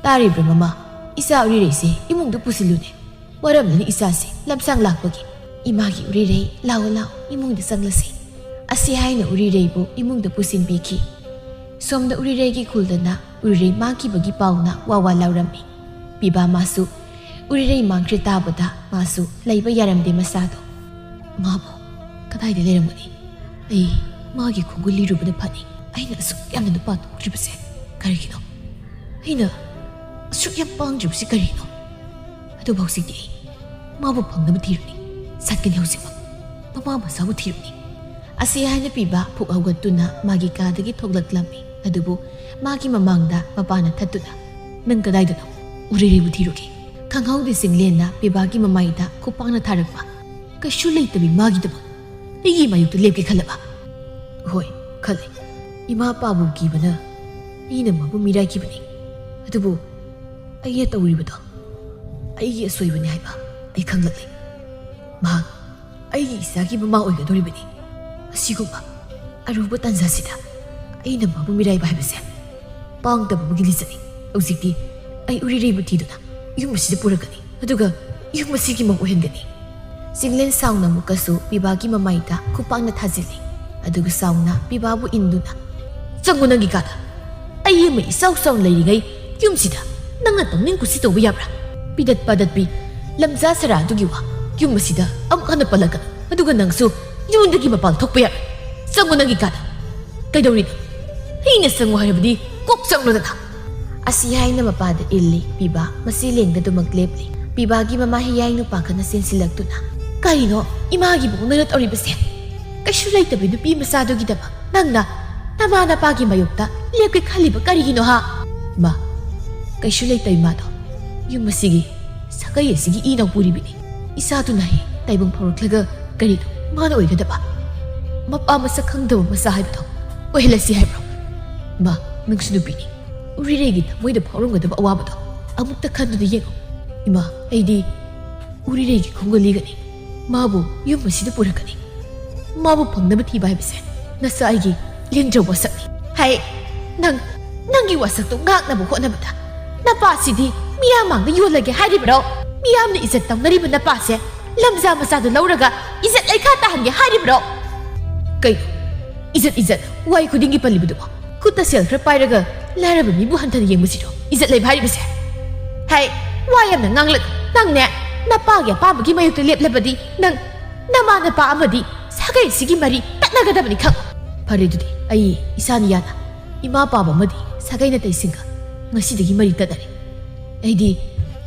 ꯇꯥꯔꯤꯕ꯭ꯔꯥ ꯃꯃꯥ? ꯏꯆꯥ ꯎꯔꯤꯔꯩꯁꯦ ꯏꯃꯨꯡꯗ ꯄꯨꯁꯤꯜꯂꯨꯅꯦ꯫ ꯋꯥꯔꯝꯂꯅꯤ ꯏꯆꯥꯁꯦ ꯂꯝꯁꯥꯡ ꯂꯥꯛꯄꯒꯤ꯫ "ꯏꯃꯥꯒꯤ ꯎꯔꯤꯔꯩ, ꯂꯥꯛꯑꯣ, ꯂꯥꯛꯑꯣ, ꯏꯃꯨꯡꯗ ꯆꯪꯂꯁꯤ"꯫ ꯑꯁꯤ ꯍꯥꯏꯅ ꯎꯔꯤꯔꯩꯕꯨ ꯏꯃꯨꯡꯗ ꯄꯨꯁꯤꯟꯕꯤꯈꯤ꯫ ꯁꯣꯝꯗ ꯎꯔꯤꯔꯩꯒꯤ ꯈꯨꯜꯗꯅ ꯎꯔꯤꯔꯩ ꯃꯥꯡꯈꯤꯕꯒꯤ ꯄꯥꯎꯅ ꯋꯥ ꯋꯥ ꯂꯥꯎꯔꯝꯃꯤ꯫ ꯄꯤꯕꯥ ꯃꯥꯁꯨ ꯎꯔꯤꯔꯩ ꯃꯥꯡꯈ꯭ꯔꯦ ꯇꯥꯕꯗ ꯃꯥꯁꯨ ꯂꯩꯕ ꯌꯥꯔꯝꯗꯦ ꯃꯁꯥꯗꯣ꯫ "ꯃꯥꯕꯨ ꯀꯗꯥꯏꯗ ꯂꯩꯔꯝꯒꯅꯤ? ꯑꯩ ꯃꯥꯒꯤ ꯈꯣꯡꯒꯨꯜ ꯂꯤꯔꯨꯕꯅ ꯐꯅꯤ꯫ ꯑꯩꯅ ꯑꯁꯨꯛ ꯌꯥꯝꯅ ꯅꯨꯄꯥ ꯇꯣꯛꯈ꯭ꯔꯤꯕꯁꯦ ꯀꯔꯤꯒꯤꯅꯣ? ꯑꯩꯅ ꯑꯁꯨꯛ ꯌꯥꯝ ꯄꯥꯡꯗ꯭ꯔꯤꯕꯁꯤ ꯀꯔꯤꯅꯣ? ꯑꯗꯨꯕꯨ ꯍꯧꯖꯤꯛꯇꯤ ꯑꯩ ꯃꯥꯕꯨ ꯐꯪꯅꯕ ꯊꯤꯔꯨꯅꯤ꯫ ꯆꯠꯀꯅꯤ ꯍꯧꯖꯤꯛꯃꯛ꯫ ꯃꯃꯥ ꯃꯆꯥꯕꯨ ꯊꯤꯔꯨꯅꯤ"꯫ ꯑꯁꯤ ꯍꯥꯏꯅ ꯄꯤꯕꯥ ꯐꯨꯛ ꯍꯧꯒꯠꯇꯨꯅ ꯃꯥꯒꯤ ꯀꯥꯗꯒꯤ ꯊꯣꯛꯂꯛꯂꯝꯃꯤ꯫ ꯑꯗꯨꯕꯨ ꯃꯥꯒꯤ ꯃꯃꯥꯡꯗ ꯃꯄꯥꯅ ꯊꯠꯇꯨꯅ, "ꯅꯪ ꯀꯗꯥꯏꯗꯅꯣ? ꯎꯔꯤꯔꯩꯕꯨ ꯊꯤꯔꯨꯒꯦ"꯫ ꯈꯪꯍꯧꯗꯦ ꯆꯤꯡꯂꯦꯟꯅ ꯄꯤꯕꯥꯒꯤ ꯃꯃꯥꯏꯗ ꯈꯨꯄꯥꯛꯅ ꯊꯥꯔꯛꯄ꯫ "ꯀꯩꯁꯨ ꯂꯩꯇꯕꯤ ꯃꯥꯒꯤꯗꯃꯛ ꯑꯩꯒꯤ ꯃꯥꯌꯣꯛꯇ ꯂꯦꯞꯀꯦ ꯈꯜꯂꯕ?" "ꯍꯣꯏ, ꯈꯜꯂꯦ꯫ ꯏꯃꯥ ꯏꯄꯥꯕꯨ ꯀꯤꯕꯅ ꯑꯩꯅ ꯃꯥꯕꯨ ꯃꯤꯔꯥꯏꯈꯤꯕꯅꯤ꯫ ꯑꯗꯨꯕꯨ ꯑꯩꯅ ꯇꯧꯔꯤꯕꯗꯣ ꯑꯩꯒꯤ ꯑꯁꯣꯏꯕꯅꯤ ꯍꯥꯏꯕ ꯑꯩ ꯈꯪꯂꯛꯂꯦ꯫ ꯃꯍꯥꯛ ꯑꯩꯒꯤ ꯏꯆꯥꯒꯤ ꯃꯃꯥ ꯑꯣꯏꯒꯗꯧꯔꯤꯕꯅꯤ꯫ ꯑꯁꯤꯒꯨꯝꯕ ꯑꯔꯨꯕ ꯇꯥꯟꯖꯥꯁꯤꯗ ꯑꯩꯅ ꯃꯥꯕꯨ ꯃꯤꯔꯥꯏꯕ ꯍꯥꯏꯕꯁꯦ ꯄꯥꯡꯗꯕ ꯑꯃꯒꯤ ꯂꯤꯆꯠꯅꯤ꯫ ꯍꯧꯖꯤꯛꯇꯤ ꯑꯩ ꯎꯔꯤꯔꯩꯕꯨ ꯊꯤꯗꯨꯅ ꯌꯨꯝ ꯑꯁꯤꯗ ꯄꯨꯔꯛꯀꯅꯤ, ꯑꯗꯨꯒ ꯌꯨꯝ ꯑꯁꯤꯒꯤ ꯃꯧ ꯑꯣꯏꯍꯟꯒꯅꯤ"꯫ ꯆꯤꯡꯂꯦꯟ ꯁꯥꯎꯅ ꯑꯃꯨꯛꯀꯁꯨ ꯄꯤꯕꯥꯒꯤ ꯃꯃꯥꯏꯗ ꯈꯨꯄꯥꯛꯅ ꯊꯥꯖꯤꯜꯂꯤ꯫ ꯑꯗꯨꯒ ꯁꯥꯎꯅ ꯄꯤꯕꯥꯕꯨ ꯏꯟꯗꯨꯅ, "ꯆꯪꯉꯨ ꯅꯪꯒꯤ ꯀꯥꯗ꯫ ꯑꯩ ꯑꯃ ꯏꯆꯥꯎ ꯆꯥꯎꯅ ꯂꯩꯔꯤꯉꯩ ꯌꯨꯝꯁꯤꯗ ꯅꯪꯅ ꯇꯧꯅꯤꯡ ꯀꯨꯁꯤ ꯇꯧꯕ ꯌꯥꯕ꯭ꯔꯥ? ꯄꯤꯗꯠ ꯄꯥꯗꯠꯄꯤ, ꯂꯝꯖꯥ ꯁꯔꯥ ꯑꯗꯨꯒꯤ ꯋꯥ ꯌꯨꯝ ꯑꯁꯤꯗ ꯑꯃꯨꯛ ꯍꯟꯅ ꯄꯜꯂꯛꯀꯅꯨ꯫ ꯑꯗꯨꯒ ꯅꯪꯁꯨ ꯌꯨꯝꯗꯒꯤ ꯃꯄꯥꯟ ꯊꯣꯛꯄ ꯌꯥꯔꯣꯏ꯫ ꯆꯪꯉꯨ ꯅꯪꯒꯤ ꯀꯥꯗ꯫ ꯀꯩꯗꯧꯔꯤꯅꯣ? ꯑꯩꯅ ꯆꯪꯉꯨ ꯍꯥꯏꯔꯕꯗꯤ ꯀꯣꯛ ꯆꯪꯂꯣꯗꯅ"꯫ ꯑꯁꯤ ꯍꯥꯏꯅ ꯃꯄꯥꯗ ꯏꯜꯂꯤ꯫ ꯄꯤꯕꯥ ꯃꯁꯤ ꯂꯦꯡꯗꯗꯨꯃꯛ ꯂꯦꯞꯂꯤ꯫ ꯄꯤꯕꯥꯒꯤ ꯃꯃꯥ ꯍꯤꯌꯥꯏ ꯅꯨꯄꯥ ꯈꯠꯅ ꯆꯦꯟꯁꯤꯜꯂꯛꯇꯨꯅ, "ꯀꯔꯤꯅꯣ ꯏꯃꯥꯒꯤ ꯃꯑꯣꯡꯗꯅ ꯇꯧꯔꯤꯕꯁꯦ? ꯀꯩꯁꯨ ꯂꯩꯇꯕꯤ ꯅꯨꯄꯤ ꯃꯆꯥꯗꯨꯒꯤꯗꯃꯛ ꯅꯪꯅ ꯅꯃꯥ ꯅꯄꯥꯒꯤ ꯃꯥꯌꯣꯛꯇ ꯂꯦꯞꯀꯦ ꯈꯜꯂꯤꯕ ꯀꯔꯤꯒꯤꯅꯣ ꯍꯥ?" "ꯃꯥ, ꯀꯩꯁꯨ ꯂꯩꯇꯕꯤ ꯃꯥꯗꯣ ꯌꯨꯝ ꯑꯁꯤꯒꯤ ꯁꯥꯒꯩ ꯑꯁꯤꯒꯤ ꯏꯅꯥꯎ ꯄꯨꯔꯤꯕꯤꯅꯤ꯫ ꯏꯆꯥꯗꯨꯅ ꯍꯦꯛ ꯇꯥꯏꯕꯪ ꯐꯥꯎꯔꯛꯂꯒ ꯀꯔꯤꯅꯣ ꯃꯥꯅ ꯑꯣꯏꯒꯗꯕ? ꯃꯄꯥ ꯃꯁꯛ ꯈꯪꯗꯕ ꯃꯆꯥ ꯍꯥꯏꯕꯗꯣ ꯑꯣꯏꯍꯜꯂꯁꯤ ꯍꯥꯏꯕ꯭ꯔꯣ? ꯃꯥ, ꯅꯪꯁꯨ ꯅꯨꯄꯤꯅꯤ꯫ ꯎꯔꯤꯔꯩꯒꯤ ꯊꯃꯣꯏꯗ ꯐꯥꯎꯔꯝꯒꯗꯕ ꯑꯋꯥꯕꯗꯣ ꯑꯃꯨꯛꯇ ꯈꯟꯗꯨꯅ ꯌꯦꯡꯉꯨ꯫ ꯏꯃꯥ, ꯑꯩꯗꯤ ꯎꯔꯤꯔꯩꯒꯤ ꯈꯣꯡꯒꯨꯜ ꯂꯤꯒꯅꯤ꯫ ꯃꯥꯕꯨ ꯌꯨꯝ ꯑꯁꯤꯗ ꯄꯨꯔꯛꯀꯅꯤ꯫ ꯃꯥꯕꯨ ꯐꯪꯅꯕ ꯊꯤꯕ ꯍꯥꯏꯕꯁꯦ ꯅꯁꯥ ꯑꯩꯒꯤ ꯂꯦꯡꯖꯧ ꯋꯥꯁꯛꯅꯤ꯫ ꯍꯩ, ꯅꯪ, ꯅꯪꯒꯤ ꯋꯥꯁꯛꯇꯨ ꯉꯥꯛꯅꯕ ꯍꯣꯠꯅꯕꯗ ꯅꯄꯥꯁꯤꯗꯤ ꯃꯤꯌꯥꯝ ꯃꯥꯡꯗ ꯌꯣꯜꯂꯒꯦ ꯍꯥꯏꯔꯤꯕ꯭ꯔꯣ? ꯃꯤꯌꯥꯝꯅ ꯏꯖꯠ ꯇꯧꯅꯔꯤꯕ ꯅꯄꯥꯁꯦ ꯂꯝꯖꯥ ꯃꯆꯥꯗꯨ ꯂꯧꯔꯒ ꯏꯖꯠ ꯂꯩꯈꯥ ꯇꯥꯍꯟꯒꯦ ꯍꯥꯏꯔꯤꯕ꯭ꯔꯣ? ꯀꯩꯅꯣ? ꯏꯖꯠ, ꯏꯖꯠ, ꯋꯥꯍꯩ ꯈꯨꯗꯤꯡꯒꯤ ꯄꯜꯂꯤꯕꯗꯨꯕꯣ? ꯈꯨꯠꯇ ꯁꯦꯜ ꯈꯔ ꯄꯥꯏꯔꯒ ꯂꯥꯏꯔꯕ ꯃꯤꯕꯨ ꯍꯟꯊꯅ ꯌꯦꯡꯕꯁꯤꯔꯣ ꯏꯖꯠ ꯂꯩꯕ ꯍꯥꯏꯔꯤꯕꯁꯦ? ꯍꯩ, ꯋꯥ ꯌꯥꯝꯅ ꯉꯥꯡꯂꯛ꯫ ꯅꯪꯅꯦ, ꯅꯄꯥꯒꯤ ꯑꯄꯥꯝꯕꯒꯤ ꯃꯥꯌꯣꯛꯇ ꯂꯦꯞꯂꯕꯗꯤ ꯅꯪ ꯅꯃꯥ ꯅꯄꯥ ꯑꯃꯗꯤ ꯁꯥꯒꯩꯁꯤꯒꯤ ꯃꯔꯤ ꯇꯠꯅꯒꯗꯕꯅꯤ ꯈꯪꯉꯨ꯫ ꯐꯔꯦ, ꯑꯗꯨꯗꯤ ꯑꯩ ꯏꯁꯥꯅ ꯌꯥꯅ ꯏꯃꯥ ꯄꯥꯕ ꯑꯃꯗꯤ ꯁꯥꯒꯩ ꯅꯥꯇꯩꯁꯤꯡꯒ ꯉꯁꯤꯗꯒꯤ ꯃꯔꯤ ꯇꯠꯅꯔꯦ꯫ ꯑꯩꯗꯤ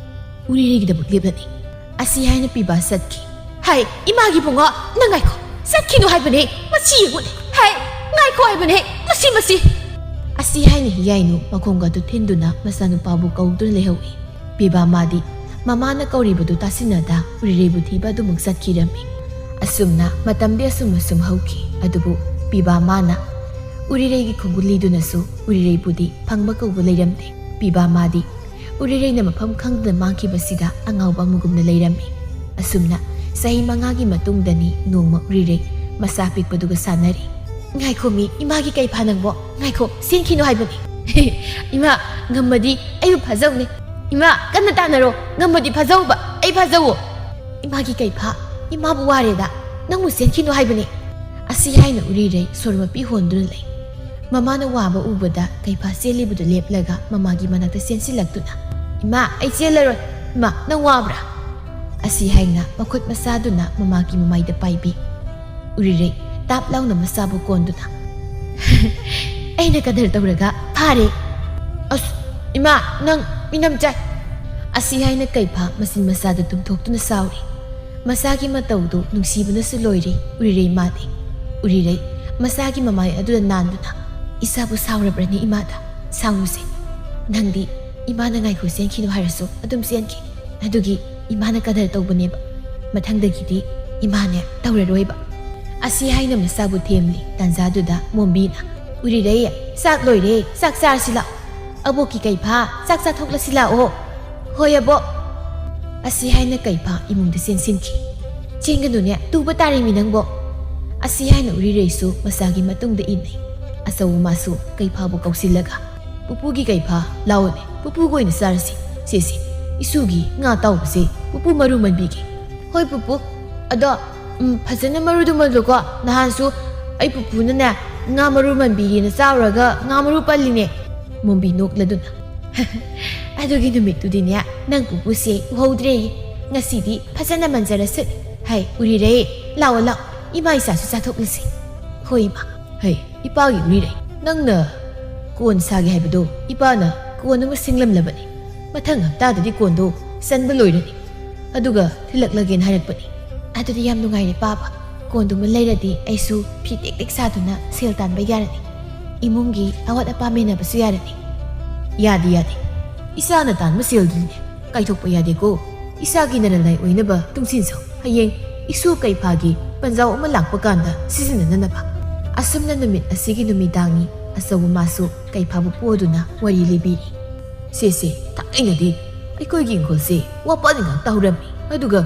ꯎꯔꯤꯔꯩꯒꯤꯗꯃꯛ ꯂꯦꯞꯂꯅꯤ꯫ ꯑꯁꯤ ꯍꯥꯏꯅ ꯄꯤꯕꯥ ꯆꯠꯈꯤ꯫ ꯍꯩ, ꯏꯃꯥꯒꯤ ꯏꯕꯨꯡꯉꯣ, ꯅꯪ ꯉꯥꯏꯈꯣ꯫ ꯆꯠꯈꯤꯅꯨ ꯍꯥꯏꯕꯅꯦ, ꯃꯁꯤ ꯌꯦꯡꯉꯨꯅꯦ꯫ ꯍꯩ, ꯉꯥꯏꯈꯣ ꯍꯥꯏꯕꯅꯦ, ꯃꯁꯤ, ꯃꯁꯤ꯫ ꯑꯁꯤ ꯍꯥꯏꯅ ꯍꯤꯌꯥꯏꯅꯨ ꯃꯈꯣꯡꯒ ꯑꯗꯨ ꯊꯤꯟꯗꯨꯅ ꯃꯆꯥꯅꯨꯄꯥꯕꯨ ꯀꯧꯗꯨꯅ ꯂꯩꯍꯧꯏ꯫ ꯄꯤꯕꯥ ꯃꯥꯗꯤ ꯃꯃꯥꯅ ꯀꯧꯔꯤꯕꯗꯨ ꯇꯥꯁꯤꯟꯅꯗ ꯎꯔꯤꯔꯩꯕꯨ ꯊꯤꯕ ꯑꯗꯨꯃꯛ ꯆꯠꯈꯤꯔꯝꯃꯤ꯫ ꯑꯁꯨꯝꯅ ꯃꯇꯝꯗꯤ ꯑꯁꯨꯝ ꯑꯁꯨꯝ ꯍꯧꯈꯤ꯫ ꯑꯗꯨꯕꯨ ꯄꯤꯕꯥ ꯃꯥꯅ ꯎꯔꯤꯔꯩꯒꯤ ꯈꯣꯡꯒꯨꯜ ꯂꯤꯗꯨꯅꯁꯨ ꯎꯔꯤꯔꯩꯕꯨꯗꯤ ꯐꯪꯕ ꯀꯧꯕ ꯂꯩꯔꯝꯗꯦ꯫ ꯄꯤꯕꯥ ꯃꯥꯗꯤ ꯎꯔꯤꯔꯩꯅ ꯃꯐꯝ ꯈꯪꯗꯅ ꯃꯥꯡꯈꯤꯕꯁꯤꯗ ꯑꯉꯥꯎꯕ ꯑꯃꯒꯨꯝꯅ ꯂꯩꯔꯝꯃꯤ꯫ ꯑꯁꯨꯝꯅ ꯆꯍꯤ ꯃꯉꯥꯒꯤ ꯃꯇꯨꯡꯗꯅꯤ ꯅꯣꯡꯃ ꯎꯔꯤꯔꯩ ꯃꯆꯥ ꯄꯤꯛꯄꯗꯨꯒ ꯁꯥꯟꯅꯔꯤ꯫ ꯉꯥꯏꯈꯣ ꯃꯤ, ꯏꯃꯥꯒꯤ ꯀꯩ ꯐꯥ ꯅꯪꯕꯣ? ꯉꯥꯏꯈꯣ, ꯆꯦꯟꯈꯤꯅꯨ ꯍꯥꯏꯕꯅꯤ꯫ ꯏꯃꯥ, ꯉꯝꯃꯗꯤ ꯑꯩꯕꯨ ꯐꯥꯖꯧꯅꯦ꯫ ꯏꯃꯥ, ꯀꯟꯅ ꯇꯥꯟꯅꯔꯣ, ꯉꯝꯃꯗꯤ ꯐꯥꯖꯧꯕ, ꯑꯩ ꯐꯥꯖꯧꯋꯣ꯫ ꯏꯃꯥꯒꯤ ꯀꯩ ꯐꯥ, ꯏꯃꯥꯕꯨ ꯋꯥꯔꯦꯗ, ꯅꯪꯕꯨ ꯆꯦꯟꯈꯤꯅꯨ ꯍꯥꯏꯕꯅꯤ꯫ ꯑꯁꯤ ꯍꯥꯏꯅ ꯎꯔꯤꯔꯩ ꯁꯣꯔ ꯃꯄꯤ ꯍꯣꯟꯗꯨꯅ ꯂꯩ꯫ ꯃꯃꯥꯅ ꯋꯥꯕ ꯎꯕꯗ ꯀꯩꯐꯥ ꯆꯦꯜꯂꯤꯕꯗꯨ ꯂꯦꯞꯂꯒ ꯃꯃꯥꯒꯤ ꯃꯅꯥꯛꯇ ꯆꯦꯟꯁꯤꯜꯂꯛꯇꯨꯅ, "ꯏꯃꯥ, ꯑꯩ ꯆꯦꯜꯂꯔꯣꯏ꯫ ꯏꯃꯥ, ꯅꯪ ꯋꯥꯕ꯭ꯔꯥ?" ꯑꯁꯤ ꯍꯥꯏꯅ ꯃꯈꯨꯠ ꯃꯆꯥꯗꯨꯅ ꯃꯃꯥꯒꯤ ꯃꯃꯥꯏꯗ ꯄꯥꯏꯕꯤ꯫ ꯎꯔꯤꯔꯩ ꯇꯥꯞ ꯂꯥꯎꯅ ꯃꯆꯥꯕꯨ ꯀꯣꯟꯗꯨꯅ, "ꯑꯩꯅ ꯀꯗꯔ ꯇꯧꯔꯒ ꯐꯥꯔꯦ꯫ ꯑꯁ, ꯏꯃꯥ, ꯅꯪ ꯃꯤꯅꯝ ꯆꯥꯏ!" ꯑꯁꯤ ꯍꯥꯏꯅ ꯀꯩꯐꯥ ꯃꯆꯤꯟ ꯃꯆꯥꯗ ꯇꯨꯝꯊꯣꯛꯇꯨꯅ ꯁꯥꯎꯔꯤ꯫ ꯃꯆꯥꯒꯤ ꯃꯇꯧꯗꯨ ꯅꯨꯡꯁꯤꯕꯅꯁꯨ ꯂꯣꯏꯔꯤ ꯎꯔꯤꯔꯩ ꯃꯥꯗꯤ꯫ ꯎꯔꯤꯔꯩ ꯃꯆꯥꯒꯤ ꯃꯃꯥꯏ ꯑꯗꯨꯗ ꯅꯥꯟꯗꯨꯅ, "ꯏꯆꯥꯕꯨ ꯁꯥꯎꯔꯕ꯭ꯔꯅꯦ ꯏꯃꯥꯗ? ꯁꯥꯎꯅꯨꯁꯦ꯫ ꯅꯪꯗꯤ ꯏꯃꯥꯅ ꯉꯥꯏꯈꯣ ꯆꯦꯟꯈꯤꯅꯨ ꯍꯥꯏꯔꯁꯨ ꯑꯗꯨꯝ ꯆꯦꯟꯈꯤ꯫ ꯑꯗꯨꯒꯤ ꯏꯃꯥꯅ ꯀꯗꯔ ꯇꯧꯕꯅꯦꯕ꯫ ꯃꯊꯪꯗꯒꯤꯗꯤ ꯏꯃꯥꯅꯦ ꯇꯧꯔꯔꯣꯏꯕ꯫" ꯑꯁꯤ ꯍꯥꯏꯅ ꯃꯆꯥꯕꯨ ꯊꯦꯝꯂꯤ꯫ ꯇꯥꯟꯖꯥꯗꯨꯗ ꯃꯣꯝꯕꯤꯅ, "ꯎꯔꯤꯔꯩ, ꯆꯥꯛ ꯂꯣꯏꯔꯦ, ꯆꯥꯛ ꯆꯥꯔꯁꯤ ꯂꯥꯛꯑꯣ꯫ ꯑꯕꯣꯛꯀꯤ ꯀꯩꯐꯥ, ꯆꯥꯛ ꯆꯥꯊꯣꯛꯂꯁꯤ ꯂꯥꯛꯑꯣ꯫" "ꯍꯣꯏ ꯑꯕꯣꯛ꯫" ꯑꯁꯤ ꯍꯥꯏꯅ ꯀꯩꯐꯥ ꯏꯃꯨꯡꯗ ꯆꯦꯟꯁꯤꯟꯈꯤ꯫ "ꯆꯦꯟꯒꯅꯨꯅꯦ, ꯇꯨꯕ ꯇꯥꯔꯤꯃꯤ ꯅꯪꯕꯣ꯫" ꯑꯁꯤ ꯍꯥꯏꯅ ꯎꯔꯤꯔꯩꯁꯨ ꯃꯆꯥꯒꯤ ꯃꯇꯨꯡꯗ ꯏꯟꯅꯩ꯫ ꯑꯆꯧꯕ ꯃꯥꯁꯨ ꯀꯩꯐꯥꯕꯨ ꯀꯧꯁꯤꯜꯂꯒ, "ꯄꯨꯄꯨꯒꯤ ꯀꯩꯐꯥ, ꯂꯥꯎꯑꯣꯅꯦ, ꯄꯨꯄꯨꯒ ꯑꯣꯏꯅ ꯆꯥꯔꯁꯤ꯫ ꯁꯦ, ꯁꯦ, ꯏꯁꯨꯒꯤ ꯉꯥ ꯑꯇꯥꯎꯕꯁꯦ ꯄꯨꯄꯨ ꯃꯔꯨ ꯃꯟꯕꯤꯒꯦ꯫" "ꯍꯣꯏ ꯄꯨꯄꯨ, ꯑꯗꯣ, ꯎꯝ, ꯐꯖꯅ ꯃꯔꯨꯗꯨ ꯃꯜꯂꯨꯀꯣ꯫ ꯅꯍꯥꯟꯁꯨ ꯑꯩ ꯄꯨꯄꯨꯅꯅꯦ ꯉꯥ ꯃꯔꯨ ꯃꯟꯕꯤꯒꯦꯅ ꯆꯥꯎꯔꯒ ꯉꯥ ꯃꯔꯨ ꯄꯜꯂꯤꯅꯦ꯫" ꯃꯣꯝꯕꯤ ꯅꯣꯛꯂꯗꯨꯅ꯫ "ꯑꯗꯨꯒꯤ ꯅꯨꯃꯤꯠꯇꯨꯗꯤꯅꯦ ꯅꯪ ꯄꯨꯄꯨꯁꯦ ꯎꯍꯧꯗ꯭ꯔꯦ꯫ ꯉꯁꯤꯗꯤ ꯐꯖꯅ ꯃꯟꯖꯔꯁꯨ꯫ ꯍꯥꯏ, ꯎꯔꯤꯔꯩ, ꯂꯥꯛꯑꯣ, ꯂꯥꯛꯑꯣ, ꯏꯃꯥ ꯏꯆꯥꯁꯨ ꯆꯥꯊꯣꯛꯂꯁꯤ꯫" "ꯍꯣꯏ ꯏꯃꯥ꯫" "ꯍꯩ, ꯏꯄꯥꯒꯤ ꯎꯔꯤꯔꯩ, ꯅꯪꯅ ꯀꯣꯟ ꯁꯥꯒꯦ ꯍꯥꯏꯕꯗꯣ ꯏꯄꯥꯅ ꯀꯣꯟ ꯑꯃ ꯁꯤꯡꯂꯝꯂꯕꯅꯤ꯫ ꯃꯊꯪ ꯍꯞꯇꯥꯗꯗꯤ ꯀꯣꯟꯗꯣ ꯆꯟꯕ ꯂꯣꯏꯔꯅꯤ꯫ ꯑꯗꯨꯒ ꯊꯤꯜꯂꯛꯂꯒꯦꯅ ꯍꯥꯏꯔꯛꯄꯅꯤ꯫" "ꯑꯗꯨꯗꯤ ꯌꯥꯝ ꯅꯨꯡꯉꯥꯏꯔꯦ ꯄꯥꯕ꯫ ꯀꯣꯟꯗꯨꯃ ꯂꯩꯔꯗꯤ ꯑꯩꯁꯨ ꯐꯤ ꯇꯦꯛ ꯇꯦꯛ ꯁꯥꯗꯨꯅ ꯁꯦꯜ ꯇꯥꯟꯕ ꯌꯥꯔꯅꯤ꯫ ꯏꯃꯨꯡꯒꯤ ꯑꯋꯥꯠ ꯑꯄꯥ ꯃꯦꯟꯅꯕꯁꯨ ꯌꯥꯔꯅꯤ꯫" "ꯌꯥꯗꯦ, ꯌꯥꯗꯦ꯫ ꯏꯁꯥꯅ ꯇꯥꯟꯕ ꯁꯦꯜꯗꯨꯗꯤꯅꯦ ꯀꯥꯏꯊꯣꯛꯄ ꯌꯥꯗꯦꯀꯣ꯫ ꯏꯁꯥꯒꯤ ꯅꯔꯜ ꯅꯥꯏ ꯑꯣꯏꯅꯕ ꯇꯨꯡꯁꯤꯟꯖꯧ꯫ ꯍꯌꯦꯡ ꯏꯁꯨ ꯀꯩꯐꯥꯒꯤ ꯄꯟꯖꯥꯎ ꯑꯃ ꯂꯥꯛꯄ ꯀꯥꯟꯗ ꯁꯤꯖꯤꯟꯅꯅꯅꯕ꯫" ꯑꯁꯨꯝꯅ ꯅꯨꯃꯤꯠ ꯑꯁꯤꯒꯤ ꯅꯨꯃꯤꯗꯥꯡꯅꯤ꯫ ꯑꯆꯧꯕ ꯃꯥꯁꯨ ꯀꯩꯐꯥꯕꯨ ꯄꯣꯗꯨꯅ ꯋꯥꯔꯤ ꯂꯤꯕꯤꯔꯤ꯫ "ꯁꯦ, ꯁꯦ, ꯊꯥꯏꯅꯗꯤ ꯑꯩꯈꯣꯏꯒꯤ ꯏꯪꯈꯣꯜꯁꯦ ꯋꯥꯄꯥꯅ ꯉꯥꯛꯇ ꯍꯧꯔꯝꯃꯤ꯫ ꯑꯗꯨꯒ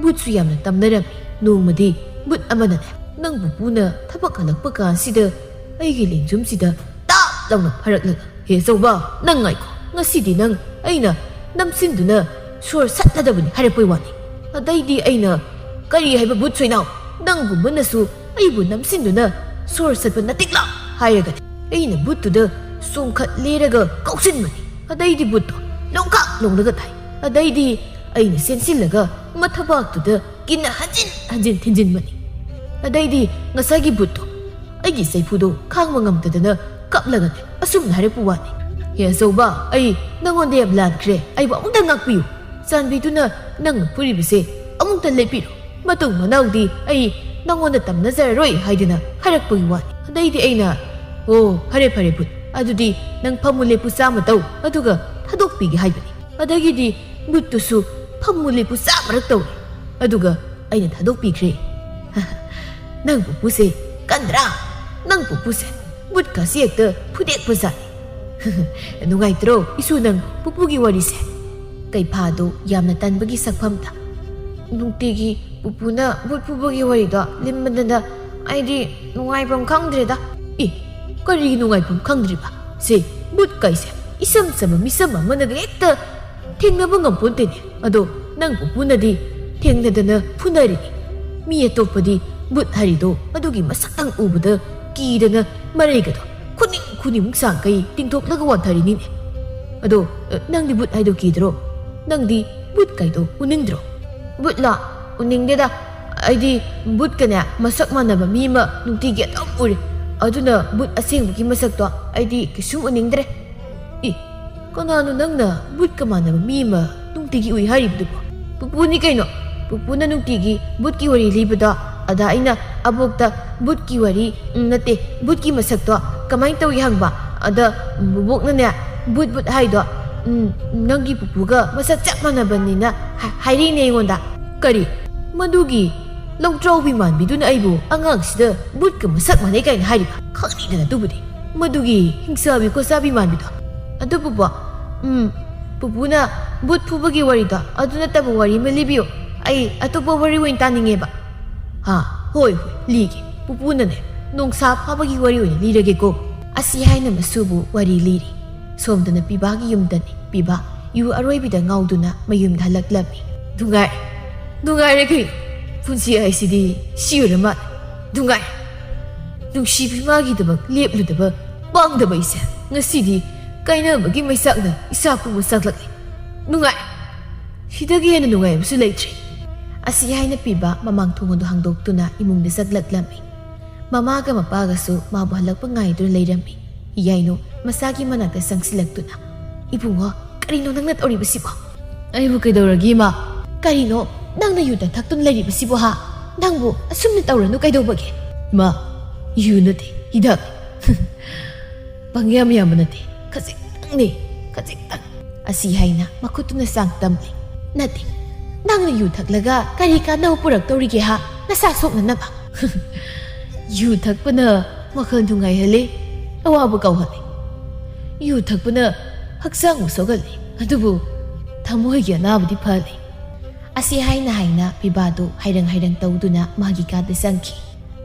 ꯕꯨꯠꯁꯨ ꯌꯥꯝꯅ ꯇꯝꯅꯔꯝꯃꯤ꯫ ꯅꯣꯡꯃꯗꯤ ꯕꯨꯠ ꯑꯃꯅꯅꯦ ꯅꯪ ꯄꯨꯄꯨꯅ ꯊꯕꯛ ꯍꯜꯂꯛꯄ ꯀꯥꯟꯁꯤꯗ ꯑꯩꯒꯤ ꯂꯦꯡꯖꯨꯝꯁꯤꯗ ꯇꯥꯞ ꯂꯥꯎꯅ ꯐꯔꯛꯂꯒ, 'ꯍꯦ ꯑꯆꯧꯕ, ꯅꯪ ꯉꯥꯏꯈꯣ꯫ ꯉꯁꯤꯗꯤ ꯅꯪ ꯑꯩꯅ ꯅꯝꯁꯤꯟꯗꯨꯅ ꯁꯣꯔ ꯁꯠꯂꯗꯕꯅꯤ' ꯍꯥꯏꯔꯛꯄꯩ ꯋꯥꯅꯤ꯫ ꯑꯗꯩꯗꯤ ꯑꯩꯅ, 'ꯀꯔꯤ ꯍꯥꯏꯕ ꯕꯨꯠ ꯁꯣꯏꯅꯥꯎ? ꯅꯪꯒꯨꯝꯕꯅꯁꯨ ꯑꯩꯕꯨ ꯅꯝꯁꯤꯟꯗꯨꯅ ꯁꯣꯔ ꯁꯠꯄ ꯅꯠꯇꯤꯛꯂꯥ?' ꯍꯥꯏꯔꯒꯅꯦ ꯑꯩꯅ ꯕꯨꯠꯇꯨꯗ ꯆꯣꯡꯈꯠ ꯂꯦꯔꯒ ꯀꯥꯎꯁꯤꯟꯕꯅꯤ꯫ ꯑꯗꯩꯗꯤ ꯕꯨꯠꯇꯣ ꯂꯣꯡꯈꯥꯛ ꯂꯣꯡꯂꯒ ꯊꯥꯏ꯫ ꯑꯗꯩꯗꯤ ꯑꯩꯅ ꯆꯦꯟꯁꯤꯜꯂꯒ ꯃꯊꯕꯥꯛꯇꯨꯗ ꯀꯤꯟꯅ ꯍꯟꯖꯤꯟ ꯍꯟꯖꯤꯟ ꯊꯤꯟꯖꯤꯟꯕꯅꯤ꯫ ꯑꯗꯩꯗꯤ ꯉꯁꯥꯏꯒꯤ ꯕꯨꯠꯇꯣ ꯑꯩꯒꯤ ꯆꯩꯐꯨꯗꯣ ꯈꯥꯡꯕ ꯉꯝꯗꯗꯅ ꯀꯞꯂꯒꯅꯦ ꯑꯁꯨꯝꯅ ꯍꯥꯏꯔꯛꯄ ꯋꯥꯅꯤ꯫ 'ꯍꯦ ꯑꯆꯧꯕ, ꯑꯩ ꯅꯉꯣꯟꯗ ꯌꯥꯝ ꯂꯥꯟꯈ꯭ꯔꯦ꯫ ꯑꯩꯕꯨ ꯑꯃꯨꯛꯇ ꯉꯥꯛꯄꯤꯌꯨ꯫ ꯆꯥꯟꯕꯤꯗꯨꯅ ꯅꯪꯅ ꯐꯨꯔꯤꯕꯁꯦ ꯑꯃꯨꯛꯇ ꯂꯦꯞꯄꯤꯔꯣ꯫ ꯃꯇꯨꯡ ꯃꯅꯥꯎꯗꯤ ꯑꯩ ꯅꯉꯣꯟꯗ ꯇꯝꯅꯖꯔꯔꯣꯏ' ꯍꯥꯏꯗꯨꯅ ꯍꯥꯏꯔꯛꯄꯒꯤ ꯋꯥꯅꯤ꯫ ꯑꯗꯩꯗꯤ ꯑꯩꯅ, 'ꯑꯣ, ꯐꯔꯦ, ꯐꯔꯦ ꯕꯨꯠ, ꯑꯗꯨꯗꯤ ꯅꯪ ꯐꯝꯃꯨ ꯂꯦꯞꯄꯨ ꯆꯥꯝꯃ ꯇꯧ, ꯑꯗꯨꯒ ꯊꯥꯗꯣꯛꯄꯤꯒꯦ' ꯍꯥꯏꯕꯅꯤ꯫ ꯑꯗꯒꯤꯗꯤ ꯕꯨꯠꯇꯨꯁꯨ ꯐꯝꯃꯨ ꯂꯦꯞꯄꯨ ꯆꯥꯝꯃꯔꯛ ꯇꯧꯔꯦ꯫ ꯑꯗꯨꯒ ꯑꯩꯅ ꯊꯥꯗꯣꯛꯄꯤꯈ꯭ꯔꯦ꯫ "ꯅꯪ ꯄꯨꯄꯨꯁꯦ ꯀꯟꯗ꯭ꯔꯥ? ꯅꯪ ꯄꯨꯄꯨꯁꯦ ꯕꯨꯠꯀꯁꯦ ꯍꯦꯛꯇ ꯐꯨꯗꯦꯛꯄꯖꯥꯠꯅꯤ꯫ ꯅꯨꯡꯉꯥꯏꯇ꯭ꯔꯣ ꯏꯁꯨ ꯅꯪ ꯄꯨꯄꯨꯒꯤ ꯋꯥꯔꯤꯁꯦ?" ꯀꯩꯐꯥꯗꯣ ꯌꯥꯝꯅ ꯇꯟꯕꯒꯤ ꯁꯛꯐꯝꯗ, "ꯅꯨꯡꯇꯤꯒꯤ ꯄꯨꯄꯨꯅ ꯕꯨꯠ ꯐꯨꯕꯒꯤ ꯋꯥꯔꯤꯗꯣ ꯂꯤꯃꯟꯗꯅ ꯑꯩꯗꯤ ꯅꯨꯡꯉꯥꯏꯐꯝ ꯈꯪꯗ꯭ꯔꯦꯗ꯫ ꯑꯦ, ꯀꯔꯤꯒꯤ ꯅꯨꯡꯉꯥꯏꯐꯝ ꯈꯪꯗ꯭ꯔꯤꯕ? ꯁꯦ, ꯕꯨꯠ ꯀꯥꯏꯁꯦ ꯏꯁꯝ ꯆꯝꯕ ꯃꯤꯁꯝ ꯑꯃꯅꯒ ꯍꯦꯛꯇ ꯊꯦꯡꯅꯕ ꯉꯝꯄꯣꯟꯇꯦꯅꯦ꯫ ꯑꯗꯣ ꯅꯪ ꯄꯨꯄꯨꯅꯗꯤ ꯊꯦꯡꯅꯗꯅ ꯐꯨꯅꯔꯤꯅꯤ꯫ ꯃꯤ ꯑꯇꯣꯞꯄꯗꯤ ꯕꯨꯠ ꯍꯥꯏꯔꯤꯗꯣ ꯑꯗꯨꯒꯤ ꯃꯁꯛꯇꯪ ꯎꯕꯗ ꯀꯤꯗꯅ ꯃꯔꯩꯒꯗꯣ ꯈꯨꯅꯤꯡ ꯈꯨꯅꯤꯡꯃꯨꯛ ꯁꯥꯡꯈꯩ ꯇꯤꯡꯊꯣꯛꯂꯒ ꯋꯥꯟꯊꯔꯤꯅꯤꯅꯦ꯫ ꯑꯗꯣ, ꯑ, ꯅꯪꯗꯤ ꯕꯨꯠ ꯍꯥꯏꯗꯣ ꯀꯤꯗ꯭ꯔꯣ? ꯅꯪꯗꯤ ꯕꯨꯠ ꯀꯥꯏꯗꯣ ꯎꯅꯤꯡꯗ꯭ꯔꯣ? ꯕꯨꯠꯂꯣ? ꯎꯅꯤꯡꯗꯦꯗ꯫ ꯑꯩꯗꯤ ꯕꯨꯠꯀꯅꯦ ꯃꯁꯛ ꯃꯥꯟꯅꯕ ꯃꯤ ꯑꯃ ꯅꯨꯡꯇꯤꯒꯤ ꯑꯗꯨꯝ ꯎꯔꯦ꯫ ꯑꯗꯨꯅ ꯕꯨꯠ ꯑꯁꯦꯡꯕꯒꯤ ꯃꯁꯛꯇꯣ ꯑꯩꯗꯤ ꯀꯩꯁꯨꯝ ꯎꯅꯤꯡꯗ꯭ꯔꯦ꯫ ꯏ, ꯀꯅꯥꯅꯣ ꯅꯪꯅ ꯕꯨꯠꯀ ꯃꯥꯟꯅꯕ ꯃꯤ ꯑꯃ ꯅꯨꯡꯇꯤꯒꯤ ꯎꯏ ꯍꯥꯏꯔꯤꯕꯗꯨꯕꯣ? ꯄꯨꯄꯨꯅꯤ ꯀꯩꯅꯣ꯫ ꯄꯨꯄꯨꯅ ꯅꯨꯡꯇꯤꯒꯤ ꯕꯨꯠꯀꯤ ꯋꯥꯔꯤ ꯂꯤꯕꯗꯣ, ꯑꯗ ꯑꯩꯅ ꯑꯕꯣꯛꯇ ꯕꯨꯠꯀꯤ ꯋꯥꯔꯤ, ꯎꯝ, ꯅꯠꯇꯦ, ꯕꯨꯠꯀꯤ ꯃꯁꯛꯇꯣ ꯀꯃꯥꯏꯅ ꯇꯧꯏ ꯍꯪꯕ꯫ ꯑꯗ ꯕꯨꯕꯣꯛꯅꯅꯦ, "ꯕꯨꯠ ꯕꯨꯠ ꯍꯥꯏꯗꯣ, ꯎꯝ, ꯅꯪꯒꯤ ꯄꯨꯄꯨꯒ ꯃꯁꯛ ꯆꯞ ꯃꯥꯟꯅꯕꯅꯤꯅ" ꯍꯥ-, ꯍꯥꯏꯔꯤꯅꯦ ꯑꯩꯉꯣꯟꯗ꯫ ꯀꯔꯤ? ꯃꯗꯨꯒꯤ ꯂꯧꯗ꯭ꯔꯥꯎꯕꯤ ꯃꯥꯟꯕꯤꯗꯨꯅ ꯑꯩꯕꯨ ꯑꯉꯥꯡꯁꯤꯗ ꯕꯨꯠꯀ ꯃꯁꯛ ꯃꯥꯟꯅꯩ ꯀꯥꯏꯅ ꯍꯥꯏꯔꯤꯕ? ꯈꯪꯅꯤꯗꯅ ꯑꯗꯨꯕꯨꯗꯤ꯫ ꯃꯗꯨꯒꯤ ꯍꯤꯡꯆꯥꯕꯤ ꯈꯣꯠꯆꯥꯕꯤ ꯃꯥꯟꯕꯤꯗꯣ꯫ ꯑꯗꯨꯕꯨꯕꯣ, ꯎꯝ, ꯄꯨꯄꯨꯅ ꯕꯨꯠ ꯐꯨꯕꯒꯤ ꯋꯥꯔꯤꯗꯣ ꯑꯗꯨ ꯅꯠꯇꯕ ꯋꯥꯔꯤ ꯑꯃ ꯂꯤꯕꯤꯌꯨ꯫ ꯑꯩ ꯑꯇꯣꯞꯄ ꯋꯥꯔꯤ ꯑꯣꯏꯅ ꯇꯥꯅꯤꯡꯉꯦꯕ꯫ ꯍꯥ, ꯍꯣꯏ, ꯍꯣꯏ, ꯂꯤꯒꯦ꯫ ꯄꯨꯄꯨꯅꯅꯦ, ꯅꯣꯡꯁꯥ ꯐꯥꯕꯒꯤ ꯋꯥꯔꯤ ꯑꯣꯏꯅ ꯂꯤꯔꯒꯦꯀꯣ꯫ ꯑꯁꯤ ꯍꯥꯏꯅ ꯃꯁꯨꯕꯨ ꯋꯥꯔꯤ ꯂꯤꯔꯤ꯫ ꯁꯣꯝꯗꯅ ꯄꯤꯕꯥꯒꯤ ꯌꯨꯝꯗꯅꯤ꯫ ꯄꯤꯕꯥ ꯌꯨ ꯑꯔꯣꯏꯕꯤꯗ ꯉꯥꯎꯗꯨꯅ ꯃꯌꯨꯝꯗ ꯍꯜꯂꯛꯂꯝꯃꯤ꯫ ꯅꯨꯡꯉꯥꯏ, ꯅꯨꯡꯉꯥꯏꯔꯦ ꯀꯩꯅꯣ꯫ ꯄꯨꯟꯁꯤ ꯍꯥꯏꯁꯤꯗꯤ ꯁꯤ ꯑꯣꯏꯔ ꯃꯥꯜꯂꯦ꯫ ꯅꯨꯡꯉꯥꯏ꯫ ꯅꯨꯡꯁꯤꯕꯤ ꯃꯥꯒꯤꯗꯃꯛ ꯂꯦꯞꯂꯨꯗꯕ ꯄꯥꯡꯗꯕ ꯑꯩꯁꯦ ꯉꯁꯤꯗꯤ ꯀꯥꯏꯅꯕꯒꯤ ꯃꯩꯁꯥꯛꯅ ꯏꯁꯥ ꯄꯨꯝꯕ ꯆꯥꯛꯂꯛꯂꯦ꯫ ꯅꯨꯡꯉꯥꯏ꯫ ꯁꯤꯗꯒꯤ ꯍꯦꯟꯅ ꯅꯨꯡꯉꯥꯏꯕꯁꯨ ꯂꯩꯇ꯭ꯔꯦ꯫ ꯑꯁꯤ ꯍꯥꯏꯅ ꯄꯤꯕ ꯃꯃꯥꯡ ꯊꯣꯡ ꯑꯗꯨ ꯍꯥꯡꯗꯣꯛꯇꯨꯅ ꯏꯃꯨꯡꯗ ꯆꯪꯂꯛꯂꯝꯃꯤ꯫ ꯃꯃꯥꯒ ꯃꯄꯥꯒꯁꯨ ꯃꯥꯕꯨ ꯍꯜꯂꯛꯄ ꯉꯥꯏꯗꯨꯅ ꯂꯩꯔꯝꯃꯤ꯫ ꯌꯥꯏꯅꯨ ꯃꯆꯥꯒꯤ ꯃꯅꯥꯛꯇ ꯆꯪꯁꯤꯜꯂꯛꯇꯨꯅ, "ꯏꯕꯨꯡꯉꯣ, ꯀꯔꯤꯅꯣ ꯅꯪꯅ ꯇꯧꯔꯤꯕꯁꯤꯕꯣ?" "ꯑꯩꯕꯨ ꯀꯩꯗꯧꯔꯒꯦ, ꯏꯃꯥ?" "ꯀꯔꯤꯅꯣ ꯅꯪꯅ ꯌꯨ ꯊꯛꯇꯨꯅ ꯂꯩꯔꯤꯕꯁꯤꯕꯣ, ꯍꯥ? ꯅꯪꯕꯨ ꯑꯁꯨꯝꯅ ꯇꯧꯔꯅꯨ ꯀꯩꯗꯧꯕꯒꯦ?" "ꯏꯃꯥ, ꯌꯨ ꯅꯠꯇꯦ, ꯍꯤꯗꯥꯛ꯫ ꯄꯪꯌꯥꯝ ꯌꯥꯝꯕ ꯅꯠꯇꯦ, ꯈꯖꯤꯛꯇꯪꯅꯦ, ꯈꯖꯤꯛꯇꯪ꯫" ꯑꯁꯤ ꯍꯥꯏꯅ ꯃꯈꯨꯠꯇꯨꯅ ꯆꯥꯡ ꯇꯝꯂꯦ꯫ "ꯅꯠꯇꯦ, ꯅꯪꯅ ꯌꯨ ꯊꯛꯂꯒ ꯀꯔꯤ ꯀꯥꯟꯅꯕ ꯄꯨꯔꯛꯇꯧꯔꯤꯒꯦ, ꯍꯥ? ꯅꯁꯥ ꯁꯣꯛꯅꯅꯕ꯫ ꯌꯨ ꯊꯛꯄꯅ ꯋꯥꯈꯜ ꯅꯨꯡꯉꯥꯏꯍꯜꯂꯤ, ꯑꯋꯥꯕ ꯀꯥꯎꯍꯜꯂꯤ꯫ ꯌꯨ ꯊꯛꯄꯅ ꯍꯛꯆꯥꯡꯕꯨ ꯁꯣꯛꯍꯜꯂꯤ, ꯑꯗꯨꯕꯨ ꯊꯃꯣꯏꯒꯤ ꯑꯅꯥꯕꯗꯤ ꯐꯍꯜꯂꯤ꯫" ꯑꯁꯤ ꯍꯥꯏꯅ ꯍꯥꯏꯅ ꯄꯤꯕꯥꯗꯨ ꯍꯥꯏꯔꯪ ꯍꯥꯏꯔꯪ ꯇꯧꯗꯨꯅ ꯃꯥꯒꯤ ꯀꯥꯗ ꯆꯪꯈꯤ꯫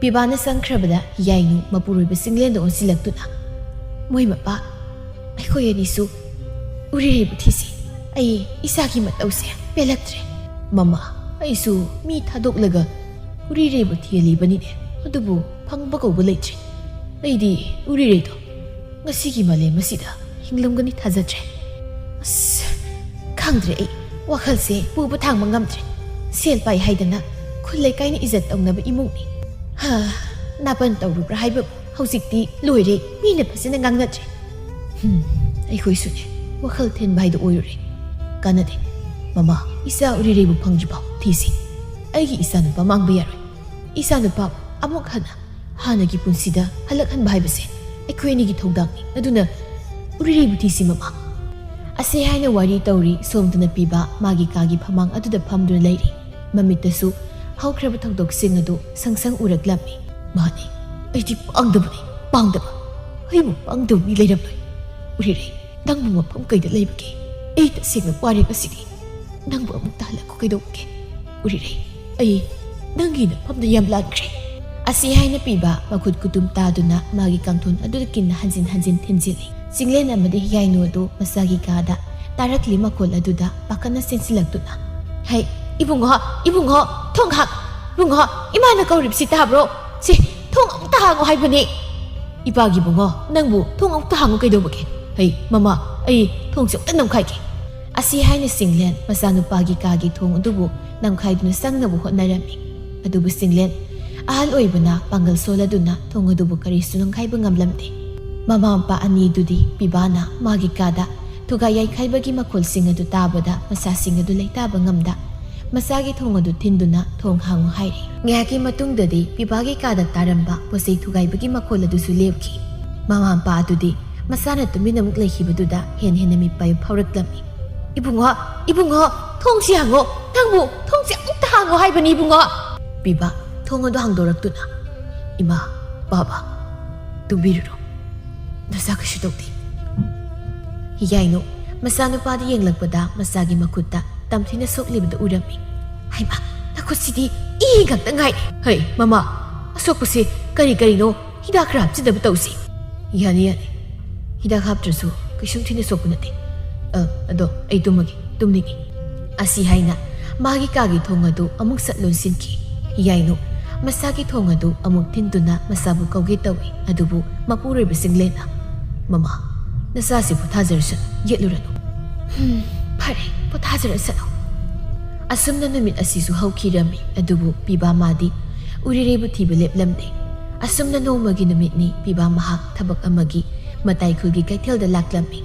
ꯄꯤꯕꯥꯅ ꯆꯪꯈ꯭ꯔꯕꯗ ꯌꯥꯏꯅꯨ ꯃꯄꯨꯔꯣꯏꯕ ꯆꯤꯡꯂꯦꯟꯗ ꯑꯣꯟꯁꯤꯜꯂꯛꯇꯨꯅ, "ꯃꯣꯏ ꯃꯄꯥ, ꯑꯩꯈꯣꯏ ꯑꯅꯤꯁꯨ ꯎꯔꯤꯔꯩꯕꯨ ꯊꯤꯁꯤ꯫ ꯑꯩ ꯏꯁꯥꯒꯤ ꯃꯇꯧꯁꯦ ꯄꯦꯜꯂꯛꯇ꯭ꯔꯦ꯫ ꯃꯃꯥ, ꯑꯩꯁꯨ ꯃꯤ ꯊꯥꯗꯣꯛꯂꯒ ꯎꯔꯤꯔꯩꯕꯨ ꯊꯤꯍꯜꯂꯤꯕꯅꯤꯅꯦ, ꯑꯗꯨꯕꯨ ꯐꯪꯕ ꯀꯧꯕ ꯂꯩꯇ꯭ꯔꯦ꯫ ꯑꯩꯗꯤ ꯎꯔꯤꯔꯩꯗꯣ ꯉꯁꯤꯒꯤ ꯃꯥꯂꯦꯝ ꯑꯁꯤꯗ ꯍꯤꯡꯂꯝꯒꯅꯤ ꯊꯥꯖꯗ꯭ꯔꯦ꯫ ꯑꯁ, ꯈꯪꯗ꯭ꯔꯦ, ꯑꯩ ꯋꯥꯈꯜꯁꯦ ꯄꯨꯕ ꯊꯥꯡꯕ ꯉꯝꯗ꯭ꯔꯦ꯫ ꯁꯦꯜ ꯄꯥꯏ ꯍꯥꯏꯗꯅ ꯈꯨꯜ ꯂꯩꯀꯥꯏꯅ ꯏꯖꯠ ꯇꯧꯅꯕ ꯏꯃꯨꯡꯅꯤ꯫ ꯍꯥ, ꯅꯥꯄꯟ ꯇꯧꯔꯨꯕ꯭ꯔꯥ ꯍꯥꯏꯕ ꯍꯧꯖꯤꯛꯇꯤ ꯂꯣꯏꯔꯦ, ꯃꯤꯅ ꯐꯖꯅ ꯉꯥꯡꯅꯗ꯭ꯔꯦ꯫ ꯍꯝ, ꯑꯩꯈꯣꯏꯁꯨꯅꯦ, ꯋꯥꯈꯜ ꯊꯤꯟꯕ ꯍꯥꯏꯗꯣ ꯑꯣꯏꯔꯨꯔꯦ꯫ ꯀꯥꯟꯅꯗꯦ꯫ ꯃꯃꯥ, ꯏꯆꯥ ꯎꯔꯤꯔꯩꯕꯨ ꯐꯪꯗ꯭ꯔꯤꯐꯥꯎ ꯊꯤꯁꯤ꯫ ꯑꯩꯒꯤ ꯏꯆꯥꯅꯨꯄꯥ ꯃꯥꯡꯕ ꯌꯥꯔꯣꯏ꯫ ꯏꯆꯥꯅꯨꯄꯥ ꯑꯃꯨꯛ ꯍꯟꯅ ꯍꯥꯟꯅꯒꯤ ꯄꯨꯟꯁꯤꯗ ꯍꯜꯂꯛꯍꯟꯕ ꯍꯥꯏꯕꯁꯦ ꯑꯩꯈꯣꯏ ꯑꯅꯤꯒꯤ ꯊꯧꯗꯥꯡꯅꯤ꯫ ꯑꯗꯨꯅ ꯎꯔꯤꯔꯩꯕꯨ ꯊꯤꯁꯤ, ꯃꯃꯥ꯫" ꯑꯁꯤ ꯍꯥꯏꯅ ꯋꯥꯔꯤ ꯇꯧꯔꯤ ꯁꯣꯝꯗꯅ ꯄꯤꯕ ꯃꯥꯒꯤ ꯀꯥꯒꯤ ꯐꯃꯥꯡ ꯑꯗꯨꯗ ꯐꯝꯗꯨꯅ ꯂꯩꯔꯤ꯫ ꯃꯃꯤꯠꯇꯁꯨ ꯍꯧꯈ꯭ꯔꯕ ꯊꯧꯗꯣꯛꯁꯤꯡ ꯑꯗꯨ ꯁꯪ ꯁꯪ ꯎꯔꯛꯂꯝꯃꯤ꯫ "ꯃꯥꯅꯤ, ꯑꯩꯗꯤ ꯄꯥꯡꯗꯕꯅꯤ, ꯄꯥꯡꯗꯕ꯫ ꯑꯩꯕꯨ ꯄꯥꯡꯗꯕ ꯃꯤ ꯂꯩꯔꯝꯂꯣꯏ꯫ ꯎꯔꯤꯔꯩ, ꯅꯪꯕꯨ ꯃꯐꯝ ꯀꯩꯗ ꯂꯩꯕꯒꯦ? ꯑꯩ ꯇꯁꯦꯡꯅ ꯋꯥꯔꯦ ꯉꯁꯤꯗꯤ꯫ ꯅꯪꯕꯨ ꯑꯃꯨꯛꯇ ꯍꯜꯂꯛꯈꯣ ꯀꯩꯗꯧꯕꯒꯦ? ꯎꯔꯤꯔꯩ, ꯑꯩ ꯅꯪꯒꯤ ꯅꯐꯝꯗ ꯌꯥꯝ ꯂꯥꯟꯈ꯭ꯔꯦ꯫" ꯑꯁꯤ ꯍꯥꯏꯅ ꯄꯤꯕ ꯃꯈꯨꯠ ꯀꯨꯇꯨꯝ ꯇꯥꯗꯨꯅ ꯃꯥꯒꯤ ꯀꯥꯡꯊꯣꯟ ꯑꯗꯨꯗ ꯀꯤꯟꯅ ꯍꯟꯖꯤꯟ ꯍꯟꯖꯤꯟ ꯊꯤꯟꯖꯤꯜꯂꯤ꯫ ꯆꯤꯡꯂꯦꯟ ꯑꯃꯗꯤ ꯍꯤꯌꯥꯏꯅꯨ ꯑꯗꯨ ꯃꯁꯥꯒꯤ ꯀꯥꯗ ꯇꯥꯔꯛꯂꯤ ꯃꯈꯣꯜ ꯑꯗꯨꯗ ꯄꯥꯈꯠꯅ ꯆꯦꯟꯁꯤꯜꯂꯛꯇꯨꯅ, "ꯍꯩ, ꯏꯕꯨꯡꯉꯣ, ꯏꯕꯨꯡꯉꯣ, ꯊꯣꯡ ꯍꯥꯡ! ꯏꯕꯨꯡꯉꯣ, ꯏꯃꯥꯅ ꯀꯧꯔꯤꯕꯁꯤ ꯇꯥꯕ꯭ꯔꯣ? ꯁꯤ, ꯊꯣꯡ ꯑꯃꯨꯛꯇ ꯍꯥꯡꯉꯣ ꯍꯥꯏꯕꯅꯤ!" "ꯏꯄꯥꯒꯤ ꯏꯕꯨꯡꯉꯣ, ꯅꯪꯕꯨ ꯊꯣꯡ ꯑꯃꯨꯛꯇ ꯍꯥꯡꯉꯨ ꯀꯩꯗꯧꯕꯒꯦ? ꯍꯩ, ꯃꯃꯥ, ꯑꯩ ꯊꯣꯡꯁꯦ ꯑꯃꯨꯛꯇ ꯅꯝꯈꯥꯏꯒꯦ꯫" ꯑꯁꯤ ꯍꯥꯏꯅ ꯆꯤꯡꯂꯦꯟ ꯃꯆꯥꯅꯨꯄꯥꯒꯤ ꯀꯥꯒꯤ ꯊꯣꯡ ꯑꯗꯨꯕꯨ ꯅꯝꯈꯥꯏꯗꯨꯅ ꯆꯪꯅꯕ ꯍꯣꯠꯅꯔꯝꯃꯤ꯫ ꯑꯗꯨꯕꯨ ꯆꯤꯡꯂꯦꯟ ꯑꯍꯜ ꯑꯣꯏꯕꯅ ꯄꯥꯡꯒꯜ ꯁꯣꯜꯂꯗꯨꯅ ꯊꯣꯡ ꯑꯗꯨꯕꯨ ꯀꯔꯤꯁꯨ ꯅꯝꯈꯥꯏꯕ ꯉꯝꯂꯝꯗꯦ꯫ ꯃꯃꯥ ꯃꯄꯥ ꯑꯅꯤꯗꯨꯗꯤ ꯄꯤꯕꯥꯅ ꯃꯥꯒꯤ ꯀꯥꯗ ꯊꯨꯒꯥꯏ ꯌꯥꯏꯈꯥꯏꯕꯒꯤ ꯃꯈꯣꯜꯁꯤꯡ ꯑꯗꯨ ꯇꯥꯕꯗ ꯃꯆꯥꯁꯤꯡ ꯑꯗꯨ ꯂꯩꯇꯥꯕ ꯉꯝꯗ ꯃꯆꯥꯒꯤ ꯊꯣꯡ ꯑꯗꯨ ꯊꯤꯟꯗꯨꯅ ꯊꯣꯡ ꯍꯥꯡꯉꯨ ꯍꯥꯏꯔꯤ꯫ ꯉꯥꯏꯍꯥꯛꯀꯤ ꯃꯇꯨꯡꯗꯗꯤ ꯄꯤꯕꯥꯒꯤ ꯀꯥꯗ ꯇꯥꯔꯝꯕ ꯄꯣꯠꯆꯩ ꯊꯨꯒꯥꯏꯕꯒꯤ ꯃꯈꯣꯜ ꯑꯗꯨꯁꯨ ꯂꯦꯞꯈꯤ꯫ ꯃꯃꯥ ꯃꯄꯥ ꯑꯗꯨꯗꯤ ꯃꯁꯥꯅ ꯇꯨꯃꯤꯟ ꯑꯃꯨꯛ ꯂꯩꯈꯤꯕꯗꯨꯗ ꯍꯦꯟꯅ ꯍꯦꯟꯅ ꯃꯤꯄꯥꯏꯕ ꯐꯥꯎꯔꯛꯂꯝꯃꯤ꯫ "ꯏꯕꯨꯡꯉꯣ, ꯏꯕꯨꯡꯉꯣ, ꯊꯣꯡꯁꯤ ꯍꯥꯡꯉꯣ꯫ ꯅꯪꯕꯨ ꯊꯣꯡꯁꯤ ꯑꯃꯨꯛꯇ ꯍꯥꯡꯉꯣ ꯍꯥꯏꯕꯅꯤ, ꯏꯕꯨꯡꯉꯣ꯫" ꯄꯤꯕꯥ ꯊꯣꯡ ꯑꯗꯨ ꯍꯥꯡꯗꯣꯔꯛꯇꯨꯅ, "ꯏꯃꯥ, ꯕꯥꯕꯥ, ꯇꯨꯝꯕꯤꯔꯨꯔꯣ꯫ ꯅꯆꯥ ꯀꯩꯁꯨ ꯇꯧꯗꯦ꯫" ꯍꯤꯌꯥꯏꯅꯨ ꯃꯆꯥꯅꯨꯄꯥꯗ ꯌꯦꯡꯂꯛꯄꯗ ꯃꯆꯥꯒꯤ ꯃꯈꯨꯠꯇ ꯇꯝꯊꯤꯅ ꯁꯣꯛꯂꯤꯕꯗꯨ ꯎꯔꯝꯃꯤ꯫ "ꯍꯩꯃꯥ, ꯅꯈꯨꯠꯁꯤꯗꯤ ꯏ ꯉꯥꯛꯇ ꯉꯥꯏꯔꯦ꯫" "ꯍꯩ, ꯃꯃꯥ, ꯑꯁꯣꯛꯄꯁꯦ ꯀꯔꯤ ꯀꯔꯤꯅꯣ? ꯍꯤꯗꯥꯛ ꯈꯔ ꯍꯥꯞꯆꯤꯟꯅꯕ ꯇꯧꯁꯤ꯫ ꯌꯥꯅꯤ, ꯌꯥꯅꯤ꯫ ꯍꯤꯗꯥꯛ ꯍꯥꯞꯇ꯭ꯔꯁꯨ ꯀꯩꯁꯨꯝ ꯊꯤꯅ ꯁꯣꯛꯄ ꯅꯠꯇꯦ꯫ ꯑ, ꯑꯗꯣ ꯑꯩ ꯇꯨꯝꯃꯒꯦ, ꯇꯨꯝꯅꯤꯡꯉꯤ꯫ ꯑꯁꯤ ꯍꯥꯏꯅ ꯃꯥꯒꯤ ꯀꯥꯒꯤ ꯊꯣꯡ ꯑꯗꯨ ꯑꯃꯨꯛ ꯁꯠ ꯂꯣꯟꯁꯤꯟꯈꯤ꯫ ꯌꯥꯏꯅꯨ ꯃꯁꯥꯒꯤ ꯊꯣꯡ ꯑꯗꯨ ꯑꯃꯨꯛ ꯊꯤꯟꯗꯨꯅ ꯃꯁꯥꯕꯨ ꯀꯧꯒꯦ ꯇꯧꯏ, ꯑꯗꯨꯕꯨ ꯃꯄꯨꯔꯣꯏꯕ ꯆꯤꯡꯂꯦꯟꯅ, "ꯃꯃꯥ, ꯅꯆꯥꯁꯤ ꯄꯣꯊꯥꯖꯔꯁꯅꯨ, ꯌꯦꯠꯂꯨꯔꯅꯨ꯫" "ꯍꯨꯝ, ꯐꯔꯦ, ꯄꯣꯊꯥꯖꯔꯁꯅꯨ꯫" ꯑꯁꯨꯝꯅ ꯅꯨꯃꯤꯠ ꯑꯁꯤꯁꯨ ꯍꯧꯈꯤꯔꯝꯃꯤ, ꯑꯗꯨꯕꯨ ꯄꯤꯕꯥ ꯃꯥꯗꯤ ꯎꯔꯤꯔꯩꯕꯨ ꯊꯤꯕ ꯂꯦꯞꯂꯝꯗꯦ꯫ ꯑꯁꯨꯝꯅ ꯅꯣꯡꯃꯒꯤ ꯅꯨꯃꯤꯠꯅꯤ ꯄꯤꯕꯥ ꯃꯍꯥꯛ ꯊꯕꯛ ꯑꯃꯒꯤ ꯃꯇꯥꯏ ꯈꯨꯜꯒꯤ ꯀꯩꯊꯦꯜꯗ ꯂꯥꯛꯂꯝꯃꯤ꯫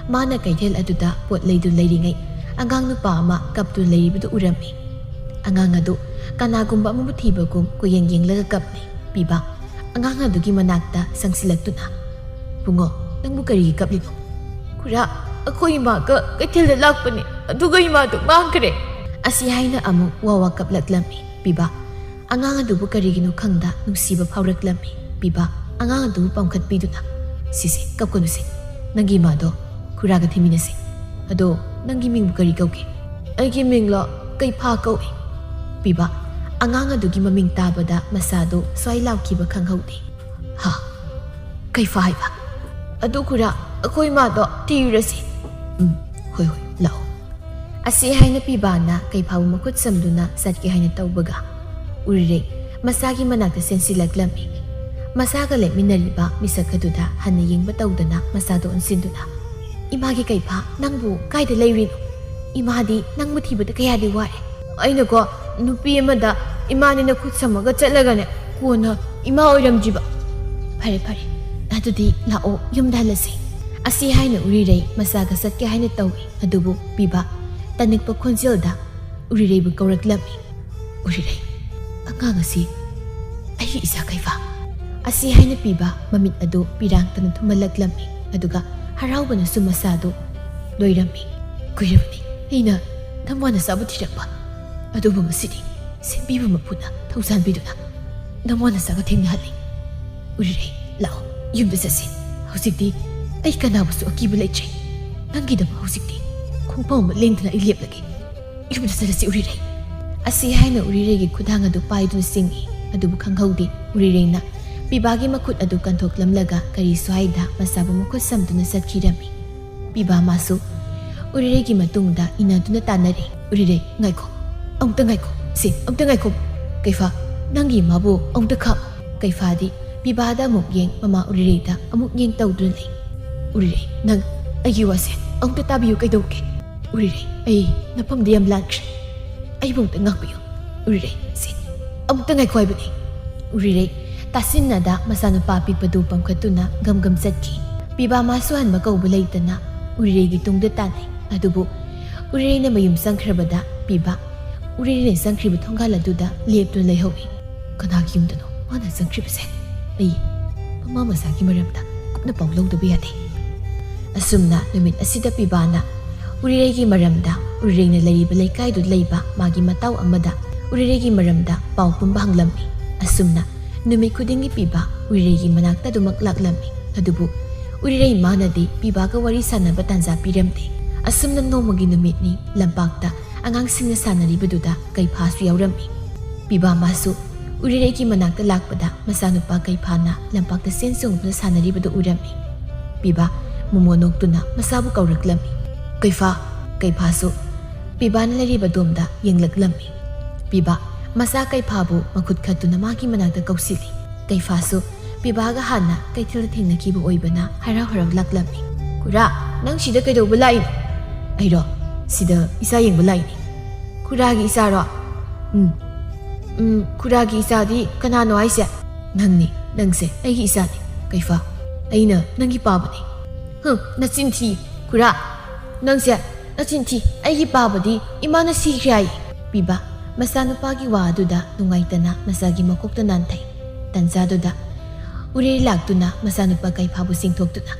ꯃꯥꯅ ꯀꯩꯊꯦꯜ ꯑꯗꯨꯗ ꯄꯣꯠ ꯂꯩꯗꯨ ꯂꯩꯔꯤꯉꯩ ꯑꯉꯥꯡ ꯅꯨꯄꯥ ꯑꯃ ꯀꯞꯇꯨꯅ ꯂꯩꯔꯤꯕꯗꯨ ꯎꯔꯝꯃꯤ꯫ ꯑꯉꯥꯡ ꯑꯗꯨ ꯀꯅꯥꯒꯨꯝꯕ ꯑꯃꯕꯨ ꯊꯤꯕꯒꯨꯝ ꯀꯣꯏꯌꯦꯡ ꯌꯦꯡꯂꯒ ꯀꯞꯂꯤ꯫ ꯄꯤꯕꯥ ꯑꯉꯥꯡ ꯑꯗꯨꯒꯤ ꯃꯅꯥꯛꯇ ꯆꯪꯁꯤꯜꯂꯛꯇꯨꯅ, "ꯕꯨꯡꯉꯣ, ꯅꯪꯕꯨ ꯀꯔꯤꯒꯤ ꯀꯞꯂꯤꯅꯣ?" "ꯈꯨꯔꯥ, ꯑꯩꯈꯣꯏ ꯏꯃꯥꯒ ꯀꯩꯊꯦꯜꯗ ꯂꯥꯛꯄꯅꯤ, ꯑꯗꯨꯒ ꯏꯃꯥꯗꯨ ꯃꯥꯡꯈ꯭ꯔꯦ꯫" ꯑꯁꯤ ꯍꯥꯏꯅ ꯑꯃꯨꯛ ꯋꯥ ꯋꯥ ꯀꯞꯂꯛꯂꯝꯃꯤ꯫ ꯄꯤꯕꯥ ꯑꯉꯥꯡ ꯑꯗꯨꯕꯨ ꯀꯔꯤꯒꯤꯅꯣ ꯈꯪꯗ ꯅꯨꯡꯁꯤꯕ ꯐꯥꯎꯔꯛꯂꯝꯃꯤ꯫ ꯄꯤꯕꯥ ꯑꯉꯥꯡ ꯑꯗꯨꯕꯨ ꯄꯥꯝꯈꯠꯄꯤꯗꯨꯅ, "ꯁꯤꯁꯦ, ꯀꯞꯀꯅꯨꯁꯦ꯫ ꯅꯪꯒꯤ ꯏꯃꯥꯗꯣ ꯈꯨꯔꯥꯒ ꯊꯤꯃꯤꯟꯅꯁꯦ꯫ ꯑꯗꯣ ꯅꯪꯒꯤ ꯃꯤꯡꯕꯨ ꯀꯔꯤ ꯀꯧꯒꯦ?" "ꯑꯩꯒꯤ ꯃꯤꯡꯂꯣ ꯀꯩꯐꯥ ꯀꯧꯏ꯫" ꯄꯤꯕꯥ ꯑꯉꯥꯡ ꯑꯗꯨꯒꯤ ꯃꯃꯤꯡ ꯇꯥꯕꯗ ꯃꯁꯥꯗꯨ ꯁ꯭ꯋꯥꯏ ꯂꯥꯎꯈꯤꯕ ꯈꯪꯍꯧꯗꯦ꯫ "ꯍꯥ? ꯀꯩꯐꯥ ꯍꯥꯏꯕ? ꯑꯗꯨ ꯈꯨꯔꯥ, ꯑꯩꯈꯣꯏ ꯏꯃꯥꯗꯣ ꯊꯤꯔꯨꯔꯁꯤ꯫" "ꯎꯝ, ꯍꯣꯏ, ꯍꯣꯏ, ꯂꯥꯛꯑꯣ꯫" ꯑꯁꯤ ꯍꯥꯏꯅ ꯄꯤꯕꯥꯅ ꯀꯩꯐꯥꯕꯨ ꯃꯈꯨꯠ ꯁꯝꯗꯨꯅ ꯆꯠꯀꯦ ꯍꯥꯏꯅ ꯇꯧꯕꯒ, ꯎꯔꯤꯔꯩ ꯃꯁꯥꯒꯤ ꯃꯅꯥꯛꯇ ꯆꯦꯟꯁꯤꯜꯂꯛꯂꯝꯃꯤ꯫ ꯃꯁꯥꯒ ꯂꯦꯞꯃꯤꯟꯅꯔꯤꯕ ꯃꯤꯁꯛ ꯑꯗꯨꯗ ꯍꯟꯅ ꯌꯦꯡꯕ ꯇꯧꯗꯅ ꯃꯁꯥꯗꯨ ꯑꯣꯟꯁꯤꯟꯗꯨꯅ, "ꯏꯃꯥꯒꯤ ꯀꯩꯐꯥ, ꯅꯪꯕꯨ ꯀꯥꯏꯗ ꯂꯩꯔꯨꯏꯅꯣ? ꯏꯃꯥꯗꯤ ꯅꯪꯕꯨ ꯊꯤꯕꯗ ꯀꯌꯥꯗꯤ ꯋꯥꯔꯦ꯫" "ꯑꯩꯅꯀꯣ, ꯅꯨꯄꯤ ꯑꯃꯗ ꯏꯃꯥꯅꯤꯅ ꯈꯨꯠ ꯁꯝꯃꯒ ꯆꯠꯂꯒꯅꯦ, ꯀꯣꯟꯅ ꯏꯃꯥ ꯑꯣꯏꯔꯝꯗ꯭ꯔꯤꯕ꯫" "ꯐꯔꯦ, ꯐꯔꯦ, ꯑꯗꯨꯗꯤ ꯂꯥꯛꯑꯣ, ꯌꯨꯝꯗ ꯍꯜꯂꯁꯤ꯫" ꯑꯁꯤ ꯍꯥꯏꯅ ꯎꯔꯤꯔꯩ ꯃꯁꯥꯒ ꯆꯠꯀꯦ ꯍꯥꯏꯅ ꯇꯧꯏ, ꯑꯗꯨꯕꯨ ꯄꯤꯕꯥ ꯇꯅꯤꯛꯄ ꯈꯣꯟꯖꯦꯜꯗ ꯎꯔꯤꯔꯩꯕꯨ ꯀꯧꯔꯛꯂꯝꯃꯤ꯫ "ꯎꯔꯤꯔꯩ, ꯑꯉꯥꯡ ꯑꯁꯤ ꯑꯩꯒꯤ ꯏꯆꯥ ꯀꯩꯐꯥ꯫" ꯑꯁꯤ ꯍꯥꯏꯅ ꯄꯤꯕꯥ ꯃꯃꯤꯠ ꯑꯗꯨ ꯄꯤꯔꯥꯡꯇꯅ ꯊꯨꯝꯍꯜꯂꯛꯂꯝꯃꯤ, ꯑꯗꯨꯒ ꯍꯔꯥꯎꯕꯅꯁꯨ ꯃꯁꯥꯗꯨ ꯂꯣꯏꯔꯝꯃꯤ꯫ "ꯀꯨꯏꯔꯕꯅꯤ ꯑꯩꯅ ꯅꯃꯥ ꯅꯆꯥꯕꯨ ꯊꯤꯔꯛꯄ, ꯑꯗꯨꯕꯨ ꯉꯁꯤꯗꯤ ꯁꯦꯝꯕꯤꯕ ꯃꯄꯨꯅ ꯊꯧꯖꯥꯟꯕꯤꯗꯨꯅ ꯅꯃꯥ ꯅꯆꯥꯒ ꯊꯦꯡꯅꯍꯜꯂꯤ꯫ ꯎꯔꯤꯔꯩ, ꯂꯥꯛꯑꯣ, ꯌꯨꯝꯗ ꯆꯠꯁꯤ꯫ ꯍꯧꯖꯤꯛꯇꯤ ꯑꯩ ꯀꯅꯥꯕꯨꯁꯨ ꯑꯀꯤꯕ ꯂꯩꯇ꯭ꯔꯦ꯫ ꯅꯪꯒꯤꯗꯃꯛ ꯍꯧꯖꯤꯛꯇꯤ ꯈꯣꯡꯐꯝ ꯑꯃ ꯂꯦꯡꯗꯅ ꯑꯩ ꯂꯦꯞꯂꯒꯦ꯫ ꯌꯨꯝꯗ ꯆꯠꯂꯁꯤ, ꯎꯔꯤꯔꯩ꯫" ꯑꯁꯤ ꯍꯥꯏꯅ ꯎꯔꯤꯔꯩꯒꯤ ꯈꯨꯗꯥꯡ ꯑꯗꯨ ꯄꯥꯏꯗꯨꯅ ꯆꯤꯡꯏ꯫ ꯑꯗꯨꯕꯨ ꯈꯪꯍꯧꯗꯦ, ꯎꯔꯤꯔꯩꯅ ꯄꯤꯕꯥꯒꯤ ꯃꯈꯨꯠ ꯑꯗꯨ ꯀꯟꯊꯣꯛꯂꯝꯂꯒ ꯀꯔꯤꯁꯨ ꯍꯥꯏꯗ ꯃꯁꯥꯕꯨ ꯃꯈꯨꯠ ꯁꯝꯗꯨꯅ ꯆꯠꯈꯤꯔꯝꯃꯤ꯫ ꯄꯤꯕꯥ ꯃꯥꯁꯨ ꯎꯔꯤꯔꯩꯒꯤ ꯃꯇꯨꯡꯗ ꯏꯟꯅꯗꯨꯅ ꯇꯥꯟꯅꯔꯦ꯫ "ꯎꯔꯤꯔꯩ, ꯉꯥꯏꯈꯣ, ꯑꯃꯨꯛꯇ ꯉꯥꯏꯈꯣ, ꯁꯦ, ꯑꯃꯨꯛꯇ ꯉꯥꯏꯈꯣ꯫ ꯀꯩꯐꯥ, ꯅꯪꯒꯤ ꯏꯃꯥꯕꯨ ꯑꯃꯨꯛꯇ ꯈꯥꯛꯑꯣ꯫" ꯀꯩꯐꯥꯗꯤ ꯄꯤꯕꯥꯗ ꯑꯃꯨꯛ ꯌꯦꯡ, ꯃꯃꯥ ꯎꯔꯤꯔꯩꯗ ꯑꯃꯨꯛ ꯌꯦꯡ ꯇꯧꯗꯨꯅ ꯂꯩ꯫ "ꯎꯔꯤꯔꯩ, ꯅꯪ ꯑꯩꯒꯤ ꯋꯥꯁꯦ ꯑꯃꯨꯛꯇ ꯇꯥꯕꯤꯌꯨ, ꯀꯩꯗꯧꯒꯦ? ꯎꯔꯤꯔꯩ, ꯑꯩ ꯅꯐꯝꯗ ꯌꯥꯝ ꯂꯥꯟꯈ꯭ꯔꯦ꯫ ꯑꯩꯕꯨ ꯑꯃꯨꯛꯇ ꯉꯥꯛꯄꯤꯌꯨ꯫ ꯎꯔꯤꯔꯩ, ꯁꯦ, ꯑꯃꯨꯛꯇ ꯉꯥꯏꯈꯣ ꯍꯥꯏꯕꯅꯤ꯫" ꯎꯔꯤꯔꯩ ꯇꯥꯁꯤꯟꯅꯗ ꯃꯆꯥꯅꯨꯄꯥ ꯑꯄꯤꯛꯄꯗꯨ ꯄꯝꯈꯠꯇꯨꯅ ꯒꯝ ꯒꯝ ꯆꯠꯈꯤ꯫ ꯄꯤꯕꯥ ꯃꯥꯁꯨ ꯍꯟꯕ ꯀꯧꯕ ꯂꯩꯇꯅ ꯎꯔꯤꯔꯩꯒꯤ ꯇꯨꯡꯗ ꯇꯥꯟꯅꯩ꯫ ꯑꯗꯨꯕꯨ ꯎꯔꯤꯔꯩꯅ ꯃꯌꯨꯝ ꯆꯪꯈ꯭ꯔꯕꯗ ꯄꯤꯕꯥ ꯎꯔꯤꯔꯩꯅ ꯆꯪꯈ꯭ꯔꯤꯕ ꯊꯣꯡꯒꯥꯜ ꯑꯗꯨꯗ ꯂꯦꯞꯇꯨꯅ ꯂꯩꯍꯧꯏ꯫ ꯀꯅꯥꯒꯤ ꯌꯨꯝꯗꯅꯣ ꯃꯥꯅ ꯆꯪꯈ꯭ꯔꯤꯕꯁꯦ? ꯑꯩ ꯃꯃꯥ ꯃꯆꯥꯒꯤ ꯃꯔꯝꯗ ꯀꯨꯞꯅ ꯄꯥꯎ ꯂꯧꯗꯕ ꯌꯥꯗꯦ꯫ ꯑꯁꯨꯝꯅ ꯅꯨꯃꯤꯠ ꯑꯁꯤꯗ ꯄꯤꯕꯥꯅ ꯎꯔꯤꯔꯩꯒꯤ ꯃꯔꯝꯗ, ꯎꯔꯤꯔꯩꯅ ꯂꯩꯔꯤꯕ ꯂꯩꯀꯥꯏꯗꯨꯗ ꯂꯩꯕ ꯃꯥꯒꯤ ꯃꯇꯥꯎ ꯑꯃꯗ ꯎꯔꯤꯔꯩꯒꯤ ꯃꯔꯝꯗ ꯄꯥꯎ ꯄꯨꯝꯕ ꯍꯪꯂꯝꯃꯤ꯫ ꯑꯁꯨꯝꯅ ꯅꯨꯃꯤꯠ ꯈꯨꯗꯤꯡꯒꯤ ꯄꯤꯕꯥ ꯎꯔꯤꯔꯩꯒꯤ ꯃꯅꯥꯛꯇ ꯑꯗꯨꯃꯛ ꯂꯥꯛꯂꯝꯃꯤ꯫ ꯑꯗꯨꯕꯨ ꯎꯔꯤꯔꯩ ꯃꯥꯅꯗꯤ ꯄꯤꯕꯥꯒ ꯋꯥꯔꯤ ꯁꯥꯟꯅꯕ ꯇꯥꯟꯖꯥ ꯄꯤꯔꯝꯗꯦ꯫ ꯑꯁꯨꯝꯅ ꯅꯣꯡꯃꯒꯤ ꯅꯨꯃꯤꯠꯅꯤ ꯂꯝꯄꯥꯛꯇ ꯑꯉꯥꯡꯁꯤꯡꯅ ꯁꯥꯟꯅꯔꯤꯕꯗꯨꯗ ꯀꯩꯐꯥꯁꯨ ꯌꯥꯎꯔꯝꯃꯤ꯫ ꯄꯤꯕꯥ ꯃꯥꯁꯨ ꯎꯔꯤꯔꯩꯒꯤ ꯃꯅꯥꯛꯇ ꯂꯥꯛꯄꯗ ꯃꯆꯥꯅꯨꯄꯥ ꯀꯩꯐꯥꯅ ꯂꯝꯄꯥꯛꯇ ꯆꯦꯟ ꯆꯣꯡꯗꯨꯅ ꯁꯥꯟꯅꯔꯤꯕꯗꯨ ꯎꯔꯝꯃꯤ꯫ ꯄꯤꯕꯥ ꯃꯣꯃꯣ ꯅꯣꯛꯇꯨꯅ ꯃꯆꯥꯕꯨ ꯀꯧꯔꯛꯂꯝꯃꯤ꯫ "ꯀꯩꯐꯥ!" ꯀꯩꯐꯥꯁꯨ ꯄꯤꯕꯥꯅ ꯂꯩꯔꯤꯕ ꯑꯗꯣꯝꯗ ꯌꯦꯡꯂꯛꯂꯝꯃꯤ꯫ ꯄꯤꯕꯥ ꯃꯆꯥ ꯀꯩꯐꯥꯕꯨ ꯃꯈꯨꯠ ꯈꯠꯇꯨꯅ ꯃꯥꯒꯤ ꯃꯅꯥꯛꯇ ꯀꯧꯁꯤꯜꯂꯤ꯫ ꯀꯩꯐꯥꯁꯨ ꯄꯤꯕꯥꯒ ꯍꯥꯟꯅ ꯀꯩꯊꯦꯜꯗ ꯊꯦꯡꯅꯈꯤꯕ ꯑꯣꯏꯕꯅ ꯍꯔꯥꯎ ꯍꯔꯥꯎ ꯂꯥꯛꯂꯝꯃꯤ꯫ "ꯈꯨꯔꯥ, ꯅꯪ ꯁꯤꯗ ꯀꯩꯗꯧꯕ ꯂꯥꯛꯏꯅꯣ?" "ꯑꯩꯔꯣ? ꯁꯤꯗ ꯏꯆꯥ ꯌꯦꯡꯕ ꯂꯥꯛꯏꯅꯤ꯫" "ꯈꯨꯔꯥꯒꯤ ꯏꯆꯥꯔꯣ?" "ꯎꯝ꯫" "ꯎꯝ, ꯈꯨꯔꯥꯒꯤ ꯏꯆꯥꯗꯤ ꯀꯅꯥꯅꯣ ꯍꯥꯏꯁꯦ?" "ꯅꯪꯅꯤ, ꯅꯪꯁꯦ ꯑꯩꯒꯤ ꯏꯆꯥꯅꯤ, ꯀꯩꯐꯥ꯫ ꯑꯩꯅ ꯅꯪꯒꯤ ꯄꯥꯕꯅꯤ꯫" "ꯍꯨꯝ, ꯅꯆꯤꯟ ꯊꯤ, ꯈꯨꯔꯥ꯫ ꯅꯪꯁꯦ ꯅꯆꯤꯟ ꯊꯤ꯫ ꯑꯩꯒꯤ ꯄꯥꯕꯗꯤ ꯏꯃꯥꯅ ꯁꯤꯈ꯭ꯔꯦ ꯍꯥꯏ꯫" ꯄꯤꯕꯥ ꯃꯆꯥꯅꯨꯄꯥꯒꯤ ꯋꯥ ꯑꯗꯨꯗ ꯅꯨꯡꯉꯥꯏꯇꯅ ꯃꯆꯥꯒꯤ ꯃꯀꯣꯛꯇ ꯅꯥꯟꯊꯩ꯫ ꯇꯟꯖꯥꯗꯨꯗ ꯎꯔꯤꯔꯩ ꯂꯥꯛꯇꯨꯅ ꯃꯆꯥꯅꯨꯄꯥ ꯀꯩꯐꯥꯕꯨ ꯆꯤꯡꯊꯣꯛꯇꯨꯅ,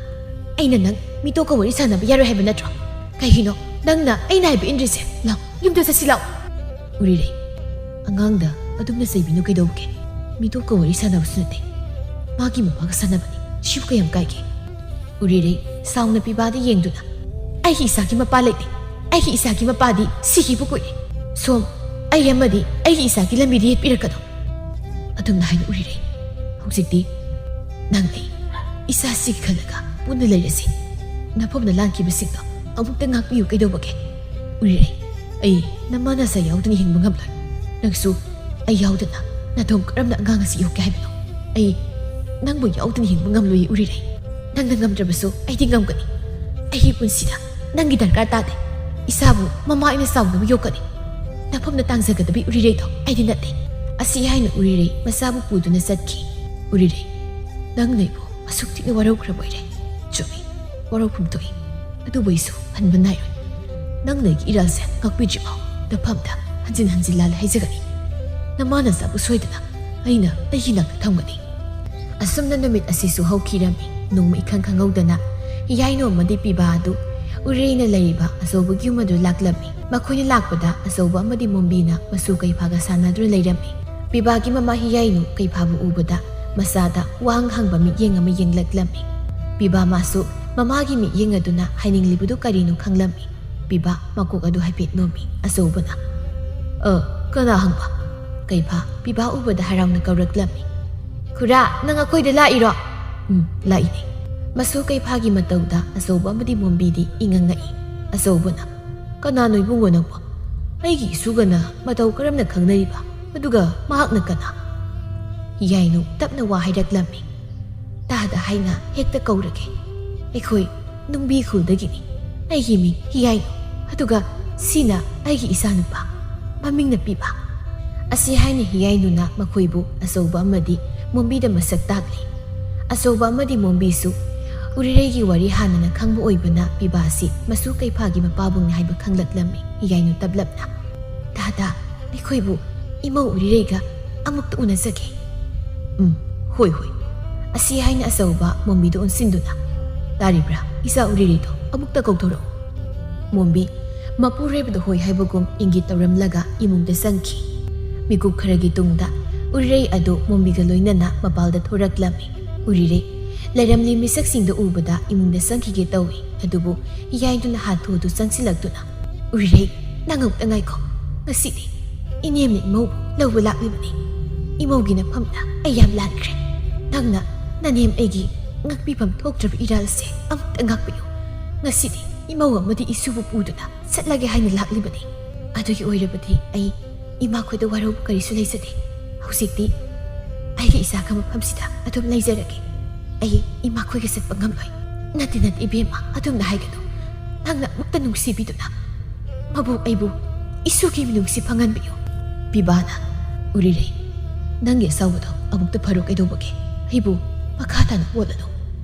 "ꯑꯩꯅ ꯅꯪ ꯃꯤꯇꯣꯞꯀ ꯋꯥꯔꯤ ꯁꯥꯟꯅꯕ ꯌꯥꯔꯣꯏ ꯍꯥꯏꯕ ꯅꯠꯇ꯭ꯔꯣ? ꯀꯩꯒꯤꯅꯣ ꯅꯪꯅ ꯑꯩꯅ ꯍꯥꯏꯕ ꯏꯟꯗ꯭ꯔꯤꯁꯦ? ꯂꯥꯎ, ꯌꯨꯝꯗ ꯆꯠꯁꯤ ꯂꯥꯎ꯫" ꯎꯔꯤꯔꯩ, "ꯑꯉꯥꯡꯗ ꯑꯗꯨꯝꯅ ꯆꯩꯕꯤꯅꯨ ꯀꯩꯗꯧꯕꯒꯦ? ꯃꯤꯇꯣꯞꯀ ꯋꯥꯔꯤ ꯁꯥꯟꯅꯕꯁꯨ ꯅꯠꯇꯦ꯫ ꯃꯥꯒꯤ ꯃꯄꯥꯒ ꯁꯥꯟꯅꯕꯅꯤ꯫ ꯁꯤꯕꯨ ꯀꯌꯥꯝ ꯀꯥꯏꯒꯦ?" ꯎꯔꯤꯔꯩ ꯁꯥꯎꯅ ꯄꯤꯕꯥꯗ ꯌꯦꯡꯗꯨꯅ, "ꯑꯩꯒꯤ ꯏꯆꯥꯒꯤ ꯃꯄꯥ ꯂꯩꯇꯦ꯫ ꯑꯩꯒꯤ ꯏꯆꯥꯒꯤ ꯃꯄꯥꯗꯤ ꯁꯤꯈꯤꯕ ꯀꯨꯏꯔꯦ꯫ ꯁꯣꯝ, ꯑꯩ ꯑꯃꯗꯤ ꯑꯩꯒꯤ ꯏꯆꯥꯒꯤ ꯂꯝꯕꯤꯗ ꯌꯦꯠꯄꯤꯔꯛꯀꯅꯨ꯫" ꯑꯗꯨꯝꯅ ꯍꯥꯏꯅ ꯎꯔꯤꯔꯩ꯫ ꯍꯧꯖꯤꯛꯇꯤ ꯅꯪ ꯑꯩ ꯏꯁꯥꯁꯤꯒꯤ ꯈꯜꯂꯒ ꯄꯨꯟꯅ ꯂꯩꯔꯁꯤ꯫ ꯅꯐꯝꯅ ꯂꯥꯟꯈꯤꯕꯁꯤꯡꯗꯣ ꯑꯃꯨꯛꯇ ꯉꯥꯛꯄꯤꯌꯨ ꯀꯩꯗꯧꯕꯒꯦ? ꯎꯔꯤꯔꯩ, ꯑꯩ ꯅꯃꯥ ꯅꯆꯥ ꯌꯥꯎꯗꯅ ꯍꯤꯡꯕ ꯉꯝꯂꯣꯏ꯫ ꯅꯪꯁꯨ ꯑꯩ ꯌꯥꯎꯗꯅ ꯅꯊꯧ ꯀꯔꯝꯅ ꯑꯉꯥꯡ ꯑꯁꯤ ꯌꯣꯛꯀꯦ ꯍꯥꯏꯕꯅꯣ? ꯑꯩ ꯅꯪꯕꯨ ꯌꯥꯎꯗꯅ ꯍꯤꯡꯕ ꯉꯝꯂꯣꯏ ꯎꯔꯤꯔꯩ꯫ ꯅꯪꯅ ꯉꯝꯗ꯭ꯔꯕꯁꯨ ꯑꯩꯗꯤ ꯉꯝꯒꯅꯤ꯫ ꯑꯩꯒꯤ ꯄꯨꯟꯁꯤꯗ ꯅꯪꯒꯤ ꯗꯔꯀꯥꯔ ꯇꯥꯗꯦ꯫ ꯏꯁꯥꯕꯨ ꯃꯃꯥ ꯑꯩꯅ ꯆꯥꯎꯅꯕ ꯌꯣꯛꯀꯅꯤ꯫ ꯅꯐꯝꯅ ꯇꯥꯡꯖꯒꯗꯕꯤ ꯎꯔꯤꯔꯩꯗꯣ ꯑꯩꯗꯤ ꯅꯠꯇꯦ꯫ ꯑꯁꯤ ꯍꯥꯏꯅ ꯎꯔꯤꯔꯩ ꯃꯆꯥꯕꯨ ꯄꯨꯗꯨꯅ ꯆꯠꯈꯤ꯫ ꯎꯔꯤꯔꯩ, ꯅꯪ ꯅꯩꯕꯨ ꯑꯁꯨꯛ ꯊꯤꯅ ꯋꯥꯔꯧꯈ꯭ꯔꯕ ꯑꯣꯏꯔꯦ꯫ ꯆꯨꯝꯃꯤ, ꯋꯥꯔꯧꯐꯝ ꯊꯣꯛꯏ꯫ ꯑꯗꯨꯕꯨ ꯑꯩꯁꯨ ꯍꯟꯕ ꯅꯥꯏꯔꯣꯏ꯫ ꯅꯪ ꯅꯩꯒꯤ ꯏꯔꯥꯜꯁꯦ ꯉꯥꯛꯄꯤꯗ꯭ꯔꯤꯐꯥꯎ ꯅꯐꯝꯗ ꯍꯟꯖꯤꯟ ꯍꯟꯖꯤꯟ ꯂꯥꯜꯂ ꯍꯥꯏꯖꯒꯅꯤ꯫ ꯅꯃꯥ ꯅꯆꯥꯕꯨ ꯁꯣꯏꯗꯅ ꯑꯩꯅ ꯑꯩꯒꯤ ꯅꯥꯛꯇ ꯊꯝꯒꯅꯤ꯫ ꯑꯁꯨꯝꯅ ꯅꯨꯃꯤꯠ ꯑꯁꯤꯁꯨ ꯍꯧꯈꯤꯔꯝꯃꯤ꯫ ꯅꯣꯡꯃ ꯏꯈꯪ ꯈꯪꯍꯧꯗꯅ ꯍꯤꯌꯥꯏꯅꯨ ꯑꯃꯗꯤ ꯄꯤꯕꯥ ꯑꯗꯨ ꯎꯔꯤꯔꯩꯅ ꯂꯩꯔꯤꯕ ꯑꯆꯧꯕꯒꯤ ꯌꯨꯝ ꯑꯗꯨ ꯂꯥꯛꯂꯝꯃꯤ꯫ ꯃꯈꯣꯏꯅ ꯂꯥꯛꯄꯗ ꯑꯆꯧꯕ ꯑꯃꯗꯤ ꯃꯣꯝꯕꯤꯅ ꯃꯆꯨ ꯀꯩꯐꯥꯒ ꯁꯥꯟꯅꯗꯨꯅ ꯂꯩꯔꯝꯃꯤ꯫ ꯄꯤꯕꯥꯒꯤ ꯃꯃꯥ ꯍꯤꯌꯥꯏꯅꯨ ꯀꯩꯐꯥꯕꯨ ꯎꯕꯗ ꯃꯆꯥꯗ ꯋꯥꯍꯪ ꯍꯪꯕ ꯃꯤꯠꯌꯦꯡ ꯑꯃ ꯌꯦꯡꯂꯛꯂꯝꯃꯤ꯫ ꯄꯤꯕꯥ ꯃꯥꯁꯨ ꯃꯃꯥꯒꯤ ꯃꯤꯠꯌꯦꯡ ꯑꯗꯨꯅ ꯍꯥꯏꯅꯤꯡꯂꯤꯕꯗꯨ ꯀꯔꯤꯅꯣ ꯈꯪꯂꯝꯃꯤ꯫ ꯄꯤꯕꯥ ꯃꯀꯣꯛ ꯑꯗꯨ ꯍꯥꯏꯐꯦꯠ ꯅꯣꯝꯃꯤ꯫ ꯑꯆꯧꯕꯅ, "ꯑ, ꯀꯅꯥ ꯍꯪꯕ?" ꯀꯩꯐꯥ ꯄꯤꯕꯥ ꯎꯕꯗ ꯍꯔꯥꯎꯅ ꯀꯧꯔꯛꯂꯝꯃꯤ꯫ "ꯈꯨꯔꯥ, ꯅꯪ ꯑꯩꯈꯣꯏꯗ ꯂꯥꯛꯏꯔꯣ?" "ꯎꯝ, ꯂꯥꯛꯏꯅꯦ꯫" ꯃꯆꯨ ꯀꯩꯐꯥꯒꯤ ꯃꯇꯧꯗ ꯑꯆꯧꯕ ꯑꯃꯗꯤ ꯃꯣꯝꯕꯤꯗꯤ ꯏꯉꯛ ꯉꯛꯏ꯫ ꯑꯆꯧꯕꯅ, "ꯀꯅꯥꯅꯣ ꯏꯕꯨꯡꯉꯣ ꯅꯪꯕꯣ? ꯑꯩꯒꯤ ꯏꯁꯨꯒꯅ ꯃꯇꯧ ꯀꯔꯝꯅ ꯈꯪꯅꯔꯤꯕ? ꯑꯗꯨꯒ ꯃꯍꯥꯛꯅ ꯀꯅꯥ?" ꯍꯤꯌꯥꯏꯅꯨ ꯇꯞꯅ ꯋꯥ ꯍꯥꯏꯔꯛꯂꯝꯃꯤ꯫ "ꯇꯥꯗ ꯍꯥꯏꯅ ꯍꯦꯛꯇ ꯀꯧꯔꯒꯦ꯫ ꯑꯩꯈꯣꯏ ꯅꯨꯡꯕꯤ ꯈꯨꯜꯗꯒꯤꯅꯤ꯫ ꯑꯩꯒꯤ ꯃꯤꯡ ꯍꯤꯌꯥꯏꯅꯨ꯫ ꯑꯗꯨꯒ ꯁꯤꯅ ꯑꯩꯒꯤ ꯏꯆꯥꯅꯨꯄꯥ꯫ ꯃꯃꯤꯡꯅ ꯄꯤꯕꯥ꯫" ꯑꯁꯤ ꯍꯥꯏꯅ ꯍꯤꯌꯥꯏꯅꯨꯅ ꯃꯈꯣꯏꯕꯨ ꯑꯆꯧꯕ ꯑꯃꯗꯤ ꯃꯣꯝꯕꯤꯗ ꯃꯁꯛ ꯇꯥꯛꯂꯤ꯫ ꯑꯆꯧꯕ ꯑꯃꯗꯤ ꯃꯣꯝꯕꯤꯁꯨ ꯎꯔꯤꯔꯩꯒꯤ ꯋꯥꯔꯤ ꯍꯥꯟꯅꯅ ꯈꯪꯕ ꯑꯣꯏꯕꯅ ꯄꯤꯕꯥ ꯑꯁꯤ ꯃꯆꯨ ꯀꯩꯐꯥꯒꯤ ꯃꯄꯥꯕꯨꯡꯅꯤ ꯍꯥꯏꯕ ꯈꯪꯂꯛꯂꯝꯃꯤ꯫ ꯍꯤꯌꯥꯏꯅꯨ ꯇꯞꯂꯞꯅ, "ꯇꯥꯗ, ꯑꯩꯈꯣꯏꯕꯨ ꯏꯃꯧ ꯎꯔꯤꯔꯩꯒ ꯑꯃꯨꯛꯇ ꯎꯅꯖꯒꯦ꯫" "ꯎꯝ, ꯍꯣꯏ, ꯍꯣꯏ꯫" ꯑꯁꯤ ꯍꯥꯏꯅ ꯑꯆꯧꯕ ꯃꯣꯝꯕꯤꯗ ꯑꯣꯟꯁꯤꯟꯗꯨꯅ, "ꯇꯥꯔꯤꯕ꯭ꯔꯥ? ꯏꯆꯥ ꯎꯔꯤꯔꯩꯗꯣ ꯑꯃꯨꯛꯇ ꯀꯧꯊꯣꯔꯛꯎ꯫" ꯃꯣꯝꯕꯤ ꯃꯄꯨꯔꯣꯏꯕꯗ ꯍꯣꯏ ꯍꯥꯏꯕꯒꯨꯝ ꯏꯪꯒꯤꯠ ꯇꯧꯔꯝꯂꯒ ꯏꯃꯨꯡꯗ ꯆꯪꯈꯤ꯫ ꯃꯤꯀꯨꯞ ꯈꯔꯒꯤ ꯇꯨꯡꯗ ꯎꯔꯤꯔꯩ ꯑꯗꯨ ꯃꯣꯝꯕꯤꯒ ꯂꯣꯏꯅꯅ ꯃꯄꯥꯜꯗ ꯊꯣꯔꯛꯂꯝꯃꯤ꯫ ꯎꯔꯤꯔꯩ ꯂꯩꯔꯝꯂꯤ ꯃꯤꯁꯛꯁꯤꯡꯗ ꯎꯕꯗ ꯏꯃꯨꯡꯗ ꯆꯪꯈꯤꯒꯦ ꯇꯧꯏ, ꯑꯗꯨꯕꯨ ꯍꯤꯌꯥꯏꯅꯨꯅ ꯍꯥꯊꯨ ꯍꯥꯊꯨ ꯆꯪꯁꯤꯜꯂꯛꯇꯨꯅ, "ꯎꯔꯤꯔꯩ, ꯅꯪ ꯑꯃꯨꯛꯇ ꯉꯥꯏꯈꯣ꯫ ꯉꯁꯤꯗꯤ ꯏꯅꯦꯝꯅ ꯏꯃꯧꯕꯨ ꯂꯧꯕ ꯂꯥꯛꯂꯤꯕꯅꯤ꯫" ꯏꯃꯧꯒꯤ ꯅꯐꯝꯗ ꯑꯩ ꯌꯥꯝ ꯂꯥꯟꯈ꯭ꯔꯦ꯫ ꯅꯪꯅ ꯅꯅꯦꯝ ꯑꯩꯒꯤ ꯉꯥꯛꯄꯤꯐꯝ ꯊꯣꯛꯇ꯭ꯔꯕ ꯏꯔꯥꯜꯁꯦ ꯑꯃꯨꯛꯇ ꯉꯥꯛꯄꯤꯌꯨ꯫ ꯉꯁꯤꯗꯤ ꯏꯃꯧ ꯑꯃꯗꯤ ꯏꯁꯨꯕꯨ ꯄꯨꯗꯨꯅ ꯆꯠꯂꯒꯦ ꯍꯥꯏꯅ ꯂꯥꯛꯂꯤꯕꯅꯤ꯫ ꯑꯗꯨꯒꯤ ꯑꯣꯏꯔꯕꯗꯤ ꯑꯩ ꯏꯃꯥꯈꯣꯏꯗ ꯋꯥꯔꯧꯕ ꯀꯔꯤꯁꯨ ꯂꯩꯖꯗꯦ꯫ ꯍꯧꯖꯤꯛꯇꯤ ꯑꯩꯒꯤ ꯏꯆꯥꯒ ꯃꯐꯝꯁꯤꯗ ꯑꯗꯨꯝ ꯂꯩꯖꯔꯒꯦ꯫ ꯑꯩ ꯏꯃꯥꯈꯣꯏꯒ ꯆꯠꯄ ꯉꯝꯂꯣꯏ꯫ ꯅꯠꯇꯦ, ꯅꯠꯇꯦ, ꯏꯕꯦꯝꯃ, ꯑꯗꯨꯝꯅ ꯍꯥꯏꯒꯅꯨ꯫ ꯅꯪꯅ ꯑꯃꯨꯛꯇ ꯅꯨꯡꯁꯤꯕꯤꯗꯨꯅ ꯃꯕꯨ ꯑꯩꯕꯨ ꯏꯁꯨꯒꯤ ꯃꯤꯅꯨꯡꯁꯤ ꯐꯪꯍꯟꯕꯤꯌꯨ꯫ ꯄꯤꯕꯥꯅ, "ꯎꯔꯤꯔꯩ, ꯅꯪꯒꯤ ꯑꯁꯥꯎꯕꯗꯣ ꯑꯃꯨꯛꯇ ꯐꯔꯣ ꯀꯩꯗꯧꯕꯒꯦ? ꯑꯩꯕꯨ ꯃꯈꯥ ꯇꯥꯅ ꯑꯣꯠꯂꯅꯨ꯫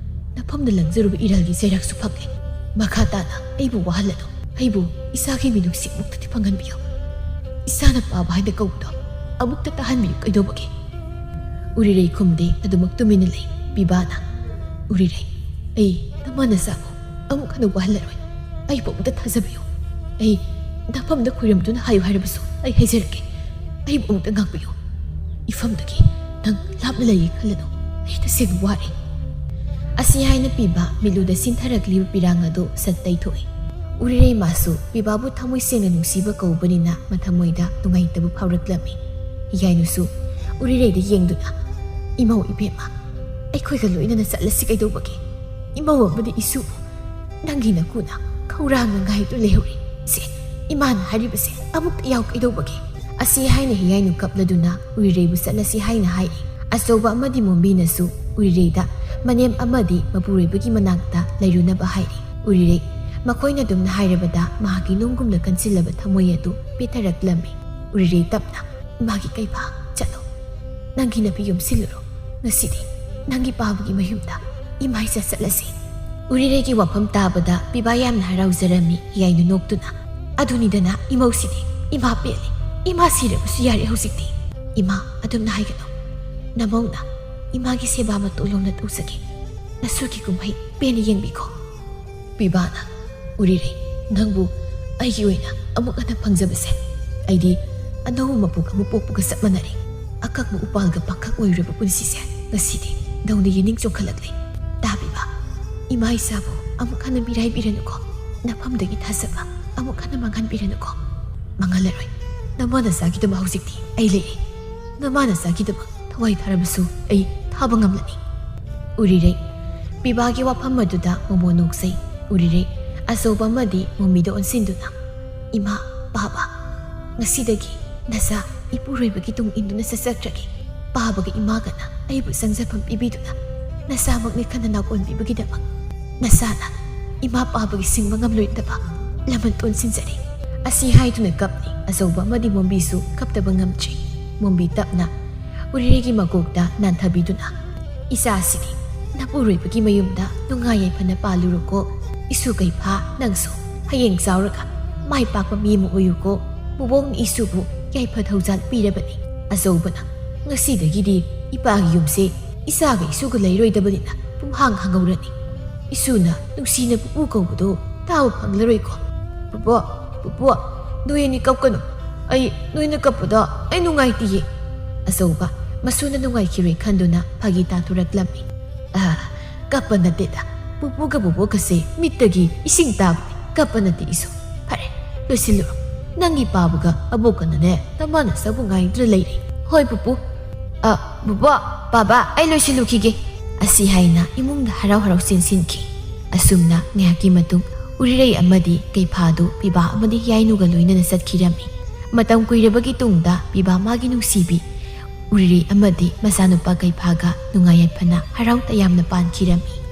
ꯅꯐꯝꯗ ꯂꯪꯖꯔꯨꯕ ꯏꯔꯥꯜꯒꯤ ꯆꯩꯔꯥꯛꯁꯨ ꯐꯪꯂꯦ꯫ ꯃꯈꯥ ꯇꯥꯅ ꯑꯩꯕꯨ ꯋꯥꯍꯜꯂꯅꯨ꯫ ꯑꯩꯕꯨ ꯏꯆꯥꯒꯤ ꯃꯤꯅꯨꯡꯁꯤ ꯑꯃꯨꯛꯇꯗꯤ ꯐꯪꯍꯟꯕꯤꯌꯨ꯫ ꯏꯆꯥꯅ ꯄꯥꯕ ꯍꯥꯏꯅ ꯀꯧꯕꯗꯣ ꯑꯃꯨꯛꯇ ꯇꯥꯍꯟꯕꯤꯌꯨ ꯀꯩꯗꯧꯕꯒꯦ?" ꯎꯔꯤꯔꯩ ꯈꯨꯝꯗꯦ, ꯑꯗꯨꯃꯛ ꯇꯨꯃꯤꯟꯅ ꯂꯩ꯫ ꯄꯤꯕꯥꯅ, "ꯎꯔꯤꯔꯩ, ꯑꯩ ꯅꯃꯥ ꯅꯆꯥꯕꯨ ꯑꯃꯨꯛ ꯍꯟꯅ ꯋꯥꯍꯜꯂꯔꯣꯏ꯫ ꯑꯩꯕꯨ ꯑꯃꯨꯛꯇ ꯊꯥꯖꯕꯤꯌꯨ꯫ ꯑꯩ ꯅꯐꯝꯗ ꯈꯣꯏꯔꯝꯗꯨꯅ ꯍꯥꯏꯌꯨ ꯍꯥꯏꯔꯕꯁꯨ ꯑꯩ ꯍꯥꯏꯖꯔꯛꯀꯦ꯫ ꯑꯩꯕꯨ ꯑꯃꯨꯛꯇ ꯉꯥꯛꯄꯤꯌꯨ꯫ ꯏꯐꯝꯗꯒꯤ ꯅꯪ ꯂꯥꯞꯅ ꯂꯩꯒꯦ ꯈꯜꯂꯅꯨ꯫ ꯑꯩ ꯇꯁꯦꯡꯅ ꯋꯥꯔꯦ꯫" ꯑꯁꯤ ꯍꯥꯏꯅ ꯄꯤꯕꯥ ꯃꯤꯠꯂꯨꯗ ꯁꯤꯟꯊꯔꯛꯂꯤꯕ ꯄꯤꯔꯥꯡ ꯑꯗꯨ ꯁꯠ ꯇꯩꯊꯣꯛꯏ꯫ ꯎꯔꯤꯔꯩ ꯃꯥꯁꯨ ꯄꯤꯕꯥꯕꯨ ꯊꯃꯣꯏ ꯁꯦꯡꯅ ꯅꯨꯡꯁꯤꯕ ꯀꯧꯕꯅꯤꯅ ꯃꯊꯃꯣꯏꯗ ꯅꯨꯡꯉꯥꯏꯇꯕ ꯐꯥꯎꯔꯛꯂꯝꯃꯤ꯫ ꯍꯤꯌꯥꯏꯅꯨꯁꯨ ꯎꯔꯤꯔꯩꯗ ꯌꯦꯡꯗꯨꯅ, "ꯏꯃꯧ ꯏꯕꯦꯝꯃ, ꯑꯩꯈꯣꯏꯒ ꯂꯣꯏꯅꯅ ꯆꯠꯂꯁꯤ ꯀꯩꯗꯧꯕꯒꯦ? ꯏꯃꯧ ꯑꯃꯗꯤ ꯏꯁꯨ, ꯅꯪꯒꯤ ꯅꯀꯨꯅ ꯈꯧꯔꯥꯡꯅ ꯉꯥꯏꯗꯨꯅ ꯂꯩꯍꯧꯔꯤ꯫ ꯁꯦ, ꯏꯃꯥꯅ ꯍꯥꯏꯔꯤꯕꯁꯦ ꯑꯃꯨꯛꯇ ꯌꯥꯎ ꯀꯩꯗꯧꯕꯒꯦ?" ꯑꯁꯤ ꯍꯥꯏꯅ ꯍꯤꯌꯥꯏꯅꯨ ꯀꯞꯂꯗꯨꯅ ꯎꯔꯤꯔꯩꯕꯨ ꯆꯠꯂꯁꯤ ꯍꯥꯏꯅ ꯍꯥꯏꯔꯤ꯫ ꯑꯆꯧꯕ ꯑꯃꯗꯤ ꯃꯣꯝꯕꯤꯅꯁꯨ ꯎꯔꯤꯔꯩꯗ ꯃꯅꯦꯝ ꯑꯃꯗꯤ ꯃꯄꯨꯔꯣꯏꯕꯒꯤ ꯃꯅꯥꯛꯇ ꯂꯩꯔꯨꯅꯕ ꯍꯥꯏꯔꯤ꯫ ꯎꯔꯤꯔꯩ ꯃꯈꯣꯏꯅ ꯑꯗꯨꯝꯅ ꯍꯥꯏꯔꯕꯗ ꯃꯍꯥꯛꯀꯤ ꯅꯨꯡꯒꯨꯝꯅ ꯀꯟꯁꯤꯜꯂꯕ ꯊꯃꯣꯏ ꯑꯗꯨ ꯄꯦꯠꯊꯔꯛꯂꯝꯃꯤ꯫ ꯎꯔꯤꯔꯩ ꯇꯞꯅ, "ꯏꯃꯥꯒꯤ ꯀꯩꯕꯥ, ꯆꯠꯂꯣ꯫ ꯅꯪꯒꯤ ꯅꯥꯄꯤ ꯌꯣꯝꯁꯤꯜꯂꯨꯔꯣ꯫ ꯉꯁꯤꯗꯤ ꯅꯪꯒꯤ ꯄꯥꯕꯒꯤ ꯃꯌꯨꯝꯗ ꯏꯃꯥ ꯏꯆꯥ ꯆꯠꯂꯁꯤ꯫" ꯎꯔꯤꯔꯩꯒꯤ ꯋꯥꯐꯝ ꯇꯥꯕꯗ ꯄꯤꯕꯥ ꯌꯥꯝꯅ ꯍꯔꯥꯎꯖꯔꯝꯃꯤ꯫ ꯍꯤꯌꯥꯏꯅꯨ ꯅꯣꯛꯇꯨꯅ, "ꯑꯗꯨꯅꯤꯗꯅ ꯏꯃꯧꯁꯤꯗꯤ ꯏꯃꯥ ꯄꯦꯜꯂꯦ꯫ ꯏꯃꯥ ꯁꯤꯔꯕꯁꯨ ꯌꯥꯔꯦ ꯍꯧꯖꯤꯛꯇꯤ꯫ ꯏꯃꯥ, ꯑꯗꯨꯝꯅ ꯍꯥꯏꯒꯅꯨ꯫ ꯅꯃꯧꯅ ꯏꯃꯥꯒꯤ ꯁꯦꯕꯥ ꯃꯇꯧ ꯂꯣꯝꯅ ꯇꯧꯖꯒꯦ꯫ ꯅꯁꯨꯒꯤ ꯀꯨꯝꯍꯩ ꯄꯦꯟꯅ ꯌꯦꯡꯕꯤꯈꯣ꯫" ꯄꯤꯕꯥꯅ, "ꯎꯔꯤꯔꯩ, ꯅꯪꯕꯨ ꯑꯩꯒꯤ ꯑꯣꯏꯅ ꯑꯃꯨꯛ ꯍꯟꯅ ꯐꯪꯖꯕꯁꯦ, ꯑꯩꯗꯤ ꯑꯅꯧꯕ ꯃꯄꯣꯛ ꯑꯃ ꯄꯣꯛꯄꯒ ꯆꯞ ꯃꯥꯟꯅꯔꯦ꯫ ꯑꯀꯪꯕ ꯎꯄꯥꯜꯒ ꯄꯥꯡꯈꯛ ꯑꯣꯏꯔꯨꯔꯕ ꯄꯨꯟꯁꯤꯁꯦ ꯉꯁꯤꯗꯤ ꯅꯧꯅ ꯌꯦꯅꯤꯡ ꯆꯣꯡꯈꯠꯂꯛꯂꯦ꯫ ꯇꯥꯕꯤꯕ, ꯏꯃꯥ ꯏꯆꯥꯕꯨ ꯑꯃꯨꯛ ꯍꯟꯅ ꯃꯤꯔꯥꯏꯕꯤꯔꯅꯨꯀꯣ꯫ ꯅꯐꯝꯗꯒꯤ ꯊꯥꯖꯕ ꯑꯃꯨꯛ ꯍꯟꯅ ꯃꯥꯡꯍꯟꯕꯤꯔꯅꯨꯀꯣ꯫ ꯃꯥꯡꯍꯜꯂꯔꯣꯏ꯫ ꯅꯃꯥ ꯅꯆꯥꯒꯤꯗꯃꯛ ꯍꯧꯖꯤꯛꯇꯤ ꯑꯩ ꯂꯩꯔꯦ꯫" ꯅꯃꯥ ꯅꯆꯥꯒꯤꯗꯃꯛ ꯊꯋꯥꯏ ꯊꯥꯔꯕꯁꯨ ꯑꯩ ꯊꯥꯕ ꯉꯝꯂꯅꯤ꯫ ꯎꯔꯤꯔꯩ꯫ ꯄꯤꯕꯥꯒꯤ ꯋꯥꯐꯝ ꯑꯗꯨꯗ ꯃꯣꯃꯣ ꯅꯣꯛꯆꯩ꯫ ꯎꯔꯤꯔꯩ ꯑꯆꯧꯕ ꯑꯃꯗꯤ ꯃꯣꯃꯤꯗ ꯑꯣꯟꯁꯤꯟꯗꯨꯅ, "ꯏꯃꯥ, ꯄꯥꯕ, ꯉꯁꯤꯗꯒꯤ ꯅꯆꯥ ꯏꯄꯨꯔꯣꯏꯕꯒꯤ ꯇꯨꯡ ꯏꯟꯗꯨꯅ ꯆꯠꯆꯈ꯭ꯔꯒꯦ꯫ ꯄꯥꯕꯒ ꯏꯃꯥꯒꯅ ꯑꯩꯕꯨ ꯆꯪꯖꯐꯝ ꯄꯤꯕꯤꯗꯨꯅ ꯅꯆꯥꯃꯛꯅꯤ ꯈꯟꯅ ꯅꯥꯎ ꯑꯣꯟꯕꯤꯕꯒꯤꯗꯃꯛ ꯅꯆꯥꯅ ꯏꯃꯥ ꯄꯥꯕꯒꯤ ꯁꯤꯡꯕ ꯉꯝꯂꯣꯏꯗꯕ ꯂꯃꯟ ꯇꯣꯟꯁꯤꯟꯖꯔꯤ"꯫ ꯑꯁꯤ ꯍꯥꯏꯗꯨꯅ ꯀꯞꯂꯤ꯫ ꯑꯆꯧꯕ ꯑꯃꯗꯤ ꯃꯣꯝꯕꯤꯁꯨ ꯀꯞꯇꯕ ꯉꯝꯗ꯭ꯔꯤ꯫ ꯃꯣꯝꯕꯤ ꯇꯞꯅ ꯎꯔꯤꯔꯩꯒꯤ ꯃꯀꯣꯛꯇ ꯅꯥꯟꯊꯕꯤꯗꯨꯅ, "ꯏꯆꯥꯁꯤꯗꯤ ꯅꯄꯨꯔꯣꯏꯕꯒꯤ ꯃꯌꯨꯝꯗ ꯅꯨꯡꯉꯥꯏ ꯌꯥꯏꯐꯅ ꯄꯥꯜꯂꯨꯔꯣꯀꯣ꯫ ꯏꯁꯨ ꯀꯩꯐꯥ, ꯅꯪꯁꯨ ꯍꯌꯦꯡ ꯆꯥꯎꯔꯒ ꯃꯥꯏ ꯄꯥꯛꯄ ꯃꯤ ꯑꯃ ꯑꯣꯏꯌꯨꯀꯣ꯫ ꯄꯨꯕꯣꯛꯅ ꯏꯁꯨꯕꯨ ꯌꯥꯏꯐ ꯊꯧꯖꯥꯜ ꯄꯤꯔꯕꯅꯤ꯫ ꯑꯆꯧꯕꯅ, ꯉꯁꯤꯗꯒꯤꯗꯤ ꯏꯄꯥꯒꯤ ꯌꯨꯝꯁꯦ ꯏꯆꯥꯒ ꯏꯁꯨꯒ ꯂꯩꯔꯣꯏꯗꯕꯅꯤꯅ ꯄꯨꯝꯍꯥꯡ ꯍꯥꯡꯍꯧꯔꯅꯤ꯫ ꯏꯁꯨꯅ ꯅꯨꯡꯁꯤꯅ ꯄꯨꯄꯨ ꯀꯧꯕꯗꯣ ꯇꯥꯕ ꯐꯪꯂꯔꯣꯏꯀꯣ"꯫ "ꯄꯨꯄꯨ, ꯄꯨꯄꯨ, ꯅꯣꯏ ꯑꯅꯤ ꯀꯞꯀꯅꯨ꯫ ꯑꯩ ꯅꯣꯏꯅ ꯀꯞꯄꯗ ꯑꯩ ꯅꯨꯡꯉꯥꯏꯇꯤꯌꯦ"꯫ ꯑꯆꯧꯕ ꯃꯁꯨꯅ ꯅꯨꯡꯉꯥꯏꯈꯤꯔꯣꯏ ꯈꯟꯗꯨꯅ ꯐꯥꯒꯤ ꯇꯥꯊꯣꯔꯛꯂꯝꯃꯤ꯫ "ꯑ, ꯀꯞꯄ ꯅꯠꯇꯦꯗ, ꯄꯨꯄꯨꯒ ꯕꯣꯕꯣꯛꯀꯁꯦ ꯃꯤꯠꯇꯒꯤ ꯏꯁꯤꯡ ꯇꯥꯕꯅꯤ꯫ ꯀꯞꯄ ꯅꯠꯇꯦ ꯏꯁꯨ꯫ ꯐꯔꯦ, ꯂꯣꯏꯁꯤꯜꯂꯨꯔꯣ꯫ ꯅꯪꯒꯤ ꯄꯥꯕꯒ ꯑꯕꯣꯛꯀꯅꯅꯦ ꯅꯃꯥ ꯅꯆꯥꯕꯨ ꯉꯥꯏꯗꯨꯅ ꯂꯩꯔꯦ꯫ ꯍꯣꯏ ꯄꯨꯄꯨ꯫ ꯑ, ꯕꯣꯕꯣꯛ, ꯄꯥꯕ, ꯑꯩ ꯂꯣꯏꯁꯤꯜꯂꯨꯈꯤꯒꯦ"꯫ ꯑꯁꯤ ꯍꯥꯏꯅ ꯏꯃꯨꯡꯗ ꯍꯔꯥꯎ ꯍꯔꯥꯎ ꯆꯦꯟꯁꯤꯟꯈꯤ꯫ ꯑꯁꯨꯝꯅ ꯉꯥꯏꯍꯥꯛꯀꯤ ꯃꯇꯨꯡ ꯎꯔꯤꯔꯩ ꯑꯃꯗꯤ ꯀꯩꯐꯥꯗꯨ ꯄꯤꯕꯥ ꯑꯃꯗꯤ ꯌꯥꯏꯅꯨꯒ ꯂꯣꯏꯅꯅ ꯆꯠꯈꯤꯔꯝꯃꯤ꯫ ꯃꯇꯝ ꯀꯨꯏꯔꯕꯒꯤ ꯇꯨꯡꯗ ꯄꯤꯕꯥ ꯃꯥꯒꯤ ꯅꯨꯡꯁꯤꯕꯤ ꯎꯔꯤꯔꯩ ꯑꯃꯗꯤ ꯃꯆꯥꯅꯨꯄꯥ ꯀꯩꯐꯥꯒ ꯅꯨꯡꯉꯥꯏ ꯌꯥꯏꯐꯅ ꯍꯔꯥꯎ ꯇꯌꯥꯝꯅ ꯄꯥꯟꯈꯤꯔꯝꯃꯤ꯫